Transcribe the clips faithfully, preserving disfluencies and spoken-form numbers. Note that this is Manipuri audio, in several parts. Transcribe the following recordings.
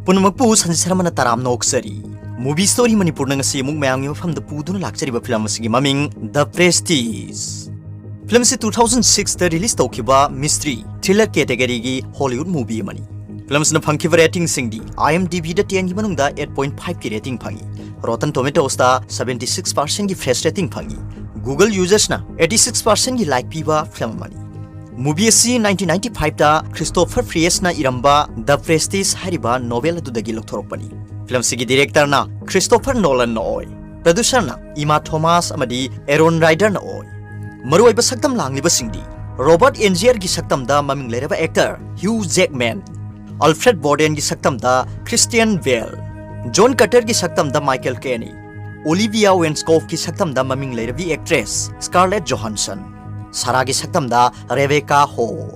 ꯄꯨꯝꯅꯃꯛꯄꯨ ꯁꯟꯖꯤꯠ ꯁꯔꯃꯅ ꯇꯔꯥꯝꯅ ꯑꯣꯛꯆꯔꯤ꯫ Movie Story ꯃꯅꯤꯄꯨꯔꯅ ꯉꯁꯤ ꯑꯃꯨꯛ ꯃꯌꯥꯝꯒꯤ ꯃꯐꯝꯗ ꯄꯨꯗꯨꯅ ꯂꯥꯛꯆꯔꯤꯕ ꯐꯤꯂꯝ ꯑꯁꯤꯒꯤ ꯃꯃꯤꯡ The Prestige꯫ ꯐꯤꯂꯝ ꯑꯁꯤ two thousand six ꯇ release ꯇꯧꯈꯤꯕ mystery thriller category ꯒꯤ Hollywood movie ꯑꯃꯅꯤ꯫ ꯐꯤꯂꯝ ꯑꯁꯤꯅ ꯐꯪꯈꯤꯕ rating ꯁꯤꯡꯗꯤ IMDb ꯗ ten ꯒꯤ ꯃꯅꯨꯡꯗ eight point five ꯀꯤ rating ꯐꯪꯏ꯫ Rotten Tomatoes ꯇ seventy six percent ꯒꯤ fresh rating ꯐꯪꯏ꯫ Google users ꯅ eighty six percent ꯒꯤ like ꯄꯤꯕ ꯐꯤꯂꯝ ꯑꯃꯅꯤ꯫ Movie ꯑꯁꯤ nineteen ninety five ꯇ Christopher Priest ꯅ ꯏꯔꯝꯕ The Prestige ꯍꯥꯏꯔꯤꯕ novel ꯑꯗꯨꯗꯒꯤ ꯂꯧꯊꯣꯔꯛꯄꯅꯤ꯫ ꯐꯤꯂꯝ ꯑꯁꯤꯒꯤ director ꯅ Christopher Nolan ꯅ ꯑꯣꯏ꯫ Producer ꯅ Emma Thomas ꯑꯃꯗꯤ Aaron Ryder ꯅ ꯑꯣꯏ꯫ ꯃꯔꯨꯑꯣꯏꯕ ꯁꯛꯇꯝ ꯂꯥꯡꯂꯤꯕꯁꯤꯡꯗꯤ Robert Angier ꯒꯤ ꯁꯛꯇꯝꯗ ꯃꯃꯤꯡ ꯂꯩꯔꯕ actor Hugh Jackman, Alfred Borden ꯒꯤ ꯁꯛꯇꯝꯗ Christian Bale, John Carter ꯒꯤ ꯁꯛꯇꯝꯗ Michael Caine, Olivia Wenskoff ꯀꯤ ꯁꯛꯇꯝꯗ ꯃꯃꯤꯡ ꯂꯩꯔꯕꯤ actress Scarlett Johansson, Sarah ꯒꯤ ꯁꯛꯇꯝꯗ Rebecca Hall꯫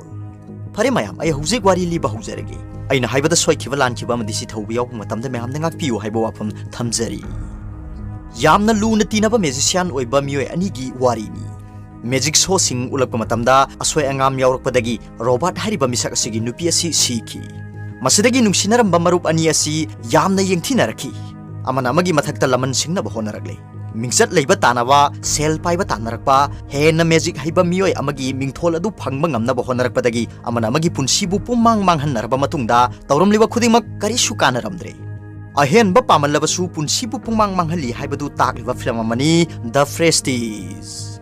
ꯐꯔꯦ ꯃꯌꯥꯝ, ꯑꯩ ꯍꯧꯖꯤꯛ ꯋꯥꯔꯤ ꯂꯤꯕ ꯍꯧꯖꯔꯒꯦ꯫ ꯑꯩꯅ ꯍꯥꯏꯕꯗ ꯁꯣꯏꯈꯤꯕ, ꯂꯥꯟꯈꯤꯕ ꯑꯃꯗꯤ ꯆꯤꯊꯧꯕ ꯌꯥꯎꯕ ꯃꯇꯝꯗ ꯃꯌꯥꯝꯅ ꯉꯥꯛꯄꯤꯌꯨ ꯍꯥꯏꯕ ꯋꯥꯐꯝ ꯊꯝꯖꯔꯤ꯫ ꯌꯥꯝꯅ ꯂꯨꯅ ꯇꯤꯟꯅꯕ magician ꯑꯣꯏꯕ ꯃꯤꯑꯣꯏ ꯑꯅꯤꯒꯤ ꯋꯥꯔꯤꯅꯤ꯫ Magic show ꯁꯤꯡ ꯎꯠꯂꯛꯄ ꯃꯇꯝꯗ ꯑꯁꯣꯏ ꯑꯉꯥꯝ ꯌꯥꯎꯔꯛꯄꯗꯒꯤ Robert ꯍꯥꯏꯔꯤꯕ ꯃꯤꯁꯛ ꯑꯁꯤꯒꯤ ꯅꯨꯄꯤ ꯑꯁꯤ ꯁꯤꯈꯤ꯫ ꯃꯁꯤꯗꯒꯤ ꯅꯨꯡꯁꯤꯅꯔꯝꯕ ꯃꯔꯨꯞ ꯑꯅꯤ ꯑꯁꯤ ꯌꯥꯝꯅ ꯌꯦꯡꯊꯤꯅꯔꯛꯈꯤ꯫ ꯑꯃꯅ ꯑꯃꯒꯤ ꯃꯊꯛꯇ ꯂꯃꯟ ꯁꯤꯡꯅꯕ ꯍꯣꯠꯅꯔꯛꯂꯦ꯫ ꯃꯤꯡꯆꯠ ꯂꯩꯕ ꯇꯥꯟꯅꯕ, ꯁꯦꯜ ꯄꯥꯏꯕ ꯇꯥꯟꯅꯔꯛꯄ, ꯍꯦꯟꯅ magic ꯍꯩꯕ ꯃꯤꯑꯣꯏ ꯑꯃꯒꯤ ꯃꯤꯡꯊꯣꯜ ꯑꯗꯨ ꯐꯪꯕ ꯉꯝꯅꯕ ꯍꯣꯠꯅꯔꯛꯄꯗꯒꯤ ꯑꯃꯅ ꯑꯃꯒꯤ ꯄꯨꯟꯁꯤꯕꯨ ꯄꯨꯝꯃꯥꯡ ꯃꯥꯡꯍꯟꯅꯔꯕ ꯃꯇꯨꯡꯗ ꯇꯧꯔꯝꯂꯤꯕ ꯈꯨꯗꯤꯡꯃꯛ ꯀꯔꯤꯁꯨ ꯀꯥꯟꯅꯔꯝꯗ꯭ꯔꯦ꯫ ꯑꯍꯦꯟꯕ ꯄꯥꯝꯃꯜꯂꯕꯁꯨ ꯄꯨꯟꯁꯤꯕꯨ ꯄꯨꯡꯃꯥꯡ ꯃꯥꯡꯍꯜꯂꯤ ꯍꯥꯏꯕꯗꯨ ꯇꯥꯛꯂꯤꯕ ꯐꯤꯂꯝ ꯑꯃꯅꯤ The Prestige꯫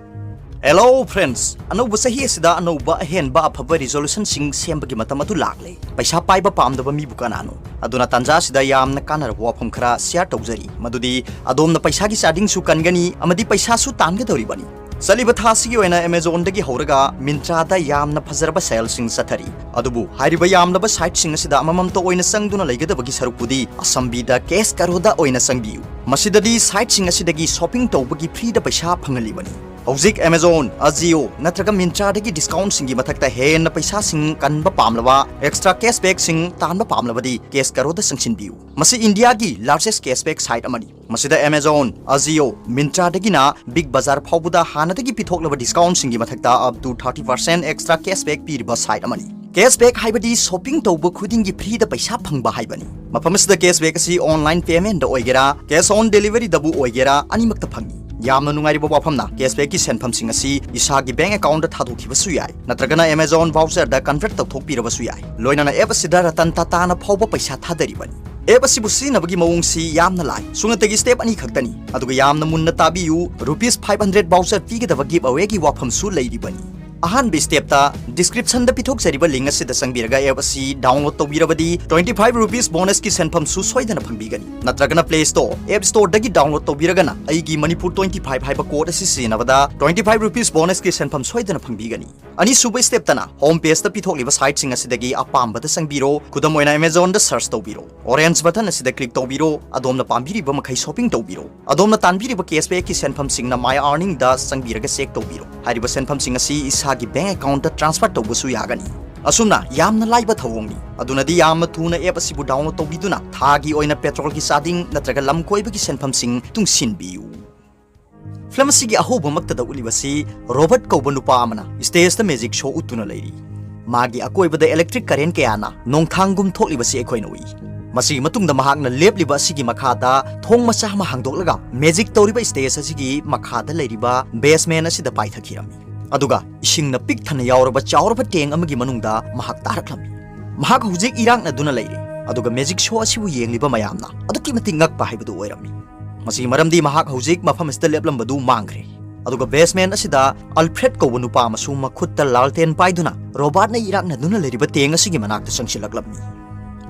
Hello friends, ꯑꯅꯧꯕ ꯆꯍꯤ ꯑꯁꯤꯗ ꯑꯅꯧꯕ ꯑꯍꯦꯟꯕ ꯑꯐꯕ resolution ꯁꯤꯡ ꯁꯦꯝꯕꯒꯤ ꯃꯇꯝ ꯑꯗꯨ ꯂꯥꯛꯂꯦ꯫ ꯄꯩꯁꯥ ꯄꯥꯏꯕ ꯄꯥꯝꯗꯕ ꯃꯤꯕꯨ ꯀꯅꯥꯅꯣ? ꯑꯗꯨꯅ ꯇꯥꯟꯖꯥ ꯑꯁꯤꯗ ꯌꯥꯝꯅ ꯀꯥꯟꯅꯔꯕ ꯋꯥꯐꯝ ꯈꯔ share ꯇꯧꯖꯔꯤ, ꯃꯗꯨꯗꯤ ꯑꯗꯣꯝꯅ ꯄꯩꯁꯥꯒꯤ ꯆꯥꯗꯤꯡꯁꯨ ꯀꯟꯒꯅꯤ ꯑꯃꯗꯤ ꯄꯩꯁꯥꯁꯨ ꯇꯥꯟꯒꯗꯧꯔꯤꯕꯅꯤ꯫ ꯆꯠꯂꯤꯕ ꯊꯥ ꯑꯁꯤꯒꯤ ꯑꯣꯏꯅ Amazon ꯗꯒꯤ ꯍꯧꯔꯒ Myntra ꯗ ꯌꯥꯝꯅ ꯐꯖꯔꯕ sale ꯁꯤꯡ ꯆꯠꯊꯔꯤ꯫ ꯑꯗꯨꯕꯨ ꯍꯥꯏꯔꯤꯕ ꯌꯥꯝꯂꯕ site ꯁꯤꯡ ꯑꯁꯤꯗ ꯑꯃꯃꯝꯇ ꯑꯣꯏꯅ ꯆꯪꯗꯨꯅ ꯂꯩꯒꯗꯕꯒꯤ ꯁꯔꯨꯛꯄꯨꯗꯤ ꯑꯁꯝꯕꯤꯗ Cash Karo ꯗ ꯑꯣꯏꯅ ꯆꯪꯕꯤꯌꯨ꯫ ꯃꯁꯤꯗꯗꯤ site ꯁꯤꯡ ꯑꯁꯤꯗꯒꯤ shopping ꯇꯧꯕꯒꯤ free ꯗ ꯄꯩꯁꯥ ꯐꯪꯍꯜꯂꯤꯕꯅꯤ꯫ ꯍꯧꯖꯤꯛ Amazon, Ajio ꯅꯠꯇ꯭ꯔꯒ Myntra ꯗꯒꯤ discount ꯁꯤꯡꯒꯤ ꯃꯊꯛꯇ ꯍꯦꯟꯅ ꯄꯩꯁꯥꯁꯤꯡ ꯀꯟꯕ ꯄꯥꯝꯂꯕ, extra cashback ꯁꯤꯡ ꯇꯥꯟꯕ ꯄꯥꯝꯂꯕꯗꯤ Cash Karo ꯗ ꯆꯪꯁꯤꯟꯕꯤꯌꯨ꯫ ꯃꯁꯤ ꯏꯟꯗꯤꯌꯥꯒꯤ largest cashback site ꯑꯃꯅꯤ꯫ ꯃꯁꯤꯗ Amazon, Ajio, Myntra ꯗꯒꯤꯅ Big Bazaar ꯐꯥꯎꯕꯗ ꯍꯥꯟꯅꯗꯒꯤ ꯄꯤꯊꯣꯛꯂꯕ discount ꯁꯤꯡꯒꯤ ꯃꯊꯛꯇ up to thirty percent extra cashback ꯄꯤꯔꯤꯕ site ꯑꯃꯅꯤ꯫ Cashback ꯍꯥꯏꯕꯗꯤ shopping ꯇꯧꯕ ꯈꯨꯗꯤꯡꯒꯤ free ꯗ ꯄꯩꯁꯥ ꯐꯪꯕ ꯍꯥꯏꯕꯅꯤ꯫ ꯃꯐꯝ ꯑꯁꯤꯗ cashback ꯑꯁꯤ online payment ꯗ ꯑꯣꯏꯒꯦꯔꯥ, cash on delivery ꯗꯕꯨ ꯑꯣꯏꯒꯦꯔꯥ, ꯑꯅꯤꯃꯛꯇ ꯐꯪꯏ꯫ ꯌꯥꯝꯅ ꯅꯨꯡꯉꯥꯏꯔꯤꯕ ꯋꯥꯐꯝꯅ, cashback ꯀꯤ ꯁꯦꯟꯐꯝꯁꯤꯡ ꯑꯁꯤ ꯏꯁꯥꯒꯤ bank account ꯗ ꯊꯥꯗꯣꯛꯈꯤꯕꯁꯨ ꯌꯥꯏ, ꯅꯠꯇ꯭ꯔꯒꯅ Amazon voucher ꯗ convert ꯇꯧꯊꯣꯛꯄꯤꯔꯕꯁꯨ ꯌꯥꯏ꯫ ꯂꯣꯏꯅꯅ app ꯑꯁꯤꯗ ꯔꯇꯟ ꯇꯥꯇꯥꯅ ꯐꯥꯎꯕ ꯄꯩꯁꯥ ꯊꯥꯗꯔꯤꯕꯅꯤ꯫ App ꯑꯁꯤꯕꯨ ꯁꯤꯖꯤꯟꯅꯕꯒꯤ ꯃꯑꯣꯡꯁꯤ ꯌꯥꯝꯅ ꯂꯥꯏ꯫ ꯁꯨꯞꯅꯇꯒꯤ step ꯑꯅꯤ ꯈꯛꯇꯅꯤ, ꯑꯗꯨꯒ ꯌꯥꯝꯅ ꯃꯨꯟꯅ ꯇꯥꯕꯤꯌꯨ, rupees five hundred voucher ꯄꯤꯒꯗꯕ giveaway ꯒꯤ ꯋꯥꯐꯝꯁꯨ ꯂꯩꯔꯤꯕꯅꯤ꯫ ꯑꯍꯥꯟꯕ step ꯇ description ꯗ ꯄꯤꯊꯣꯛꯆꯔꯤꯕ link ꯑꯁꯤꯗ ꯆꯪꯕꯤꯔꯒ app ꯑꯁꯤ download ꯇꯧꯕꯤꯔꯕꯗꯤ twenty five rupees bonus ꯀꯤ ꯁꯦꯟꯐꯝꯁꯨ ꯁꯣꯏꯗꯅ ꯐꯪꯕꯤꯒꯅꯤ꯫ ꯅꯠꯇ꯭ꯔꯒꯅ Play Store, App Store ꯗꯒꯤ download ꯇꯧꯕꯤꯔꯒꯅ ꯑꯩꯒꯤ ꯃꯅꯤꯄꯨꯔ twenty five ꯍꯥꯏꯕ code ꯑꯁꯤ ꯁꯤꯖꯤꯟꯅꯕꯗ twenty five rupees bonus ꯀꯤ ꯁꯦꯟꯐꯝ ꯁꯣꯏꯗꯅ ꯐꯪꯕꯤꯒꯅꯤ꯫ ꯑꯅꯤꯁꯨꯕ step ꯇꯅ home page ꯇ ꯄꯤꯊꯣꯛꯂꯤꯕ site ꯁꯤꯡ ꯑꯁꯤꯗꯒꯤ ꯑꯄꯥꯝꯕꯗ ꯆꯪꯕꯤꯔꯣ꯫ ꯈꯨꯗꯝ ꯑꯣꯏꯅ Amazon ꯗ search ꯇꯧꯕꯤꯔꯣ꯫ Orange button ꯑꯁꯤꯗ click ꯇꯧꯕꯤꯔꯣ꯫ ꯑꯗꯣꯝꯅ ꯄꯥꯝꯕꯤꯔꯤꯕ ꯃꯈꯩ shopping ꯇꯧꯕꯤꯔꯣ꯫ ꯑꯗꯣꯝꯅ ꯇꯥꯟꯕꯤꯔꯤꯕ cashback ꯀꯤ ꯁꯦꯟꯐꯝꯁꯤꯡꯅ My Earning ꯗ ꯆꯪꯕꯤꯔꯒ check ꯇꯧꯕꯤꯔꯣ꯫ ꯍꯥꯏꯔꯤꯕ ꯁꯦꯟꯐꯝꯁꯤꯡ ꯑꯁꯤ ꯏꯁꯥꯒꯤ bank account ꯇ transfer ꯇꯧꯕꯁꯨ ꯌꯥꯒꯅꯤ꯫ ꯑꯁꯨꯝꯅ ꯌꯥꯝꯅ ꯂꯥꯏꯕ ꯊꯧꯑꯣꯡꯅꯤ꯫ ꯑꯗꯨꯅꯗꯤ ꯌꯥꯝꯅ ꯊꯨꯅ app ꯑꯁꯤꯕꯨ download ꯇꯧꯕꯤꯗꯨꯅ ꯊꯥꯒꯤ ꯑꯣꯏꯅ petrol ꯒꯤ ꯆꯥꯗꯤꯡ ꯅꯠꯇ꯭ꯔꯒ ꯂꯝ ꯀꯣꯏꯕꯒꯤ ꯁꯦꯟꯐꯝꯁꯤꯡ ꯇꯨꯡꯁꯤꯟꯕꯤꯌꯨ꯫ Film ꯑꯁꯤꯒꯤ ꯑꯍꯧꯕꯃꯛꯇꯗ ꯎꯠꯂꯤꯕꯁꯤ ꯔꯣꯕꯔꯠ ꯀꯧꯕ ꯅꯨꯄꯥ ꯑꯃꯅ stage ꯇ magic show ꯎꯠꯇꯨꯅ ꯂꯩꯔꯤ꯫ ꯃꯥꯒꯤ ꯑꯀꯣꯏꯕꯗ electric current ꯀꯌꯥꯅ ꯅꯣꯡꯊꯥꯡꯒꯨꯝ ꯊꯣꯛꯂꯤꯕꯁꯤ ꯑꯩꯈꯣꯏꯅ ꯎꯏ꯫ ꯃꯁꯤꯒꯤ ꯃꯇꯨꯡꯗ ꯃꯍꯥꯛꯅ ꯂꯦꯞꯂꯤꯕ ꯑꯁꯤꯒꯤ ꯃꯈꯥꯗ ꯊꯣꯡ ꯃꯆꯥ ꯑꯃ ꯍꯥꯡꯗꯣꯛꯂꯒ magic ꯇꯧꯔꯤꯕ stage ꯑꯁꯤꯒꯤ ꯃꯈꯥꯗ ꯂꯩꯔꯤꯕ basement ꯑꯁꯤꯗ ꯄꯥꯏꯊꯈꯤꯔꯝꯃꯤ꯫ ꯑꯗꯨꯒ ꯏꯁꯤꯡꯅ ꯄꯤꯛ ꯊꯟꯅ ꯌꯥꯎꯔꯕ ꯆꯥꯎꯔꯕ tank ꯑꯃꯒꯤ ꯃꯅꯨꯡꯗ ꯃꯍꯥꯛ ꯇꯥꯔꯛꯂꯝꯃꯤ꯫ ꯃꯍꯥꯛ ꯍꯧꯖꯤꯛ ꯏꯔꯥꯛꯅꯗꯨꯅ ꯂꯩꯔꯦ, ꯑꯗꯨꯒ magic show ꯑꯁꯤꯕꯨ ꯌꯦꯡꯂꯤꯕ ꯃꯌꯥꯝꯅ ꯑꯗꯨꯛꯀꯤ ꯃꯇꯤꯛ ꯉꯛꯄ ꯍꯥꯏꯕꯗꯨ ꯑꯣꯏꯔꯝꯃꯤ꯫ ꯃꯁꯤꯒꯤ ꯃꯔꯝꯗꯤ ꯃꯍꯥꯛ ꯍꯧꯖꯤꯛ ꯃꯐꯝ ꯑꯁꯤꯗ ꯂꯦꯞꯂꯝꯕꯗꯨ ꯃꯥꯡꯈ꯭ꯔꯦ꯫ ꯑꯗꯨꯒ basement ꯑꯁꯤꯗ Alfred ꯀꯧꯕ ꯅꯨꯄꯥ ꯑꯃꯁꯨ ꯃꯈꯨꯠꯇ ꯂꯥꯜꯇꯦꯟ ꯄꯥꯏꯗꯨꯅ ꯔꯣꯕꯥꯔꯠꯅ ꯏꯔꯥꯛꯅꯗꯨꯅ ꯂꯩꯔꯤꯕ tank ꯑꯁꯤꯒꯤ ꯃꯅꯥꯛꯇ ꯆꯪꯁꯤꯜꯂꯛꯂꯝꯃꯤ꯫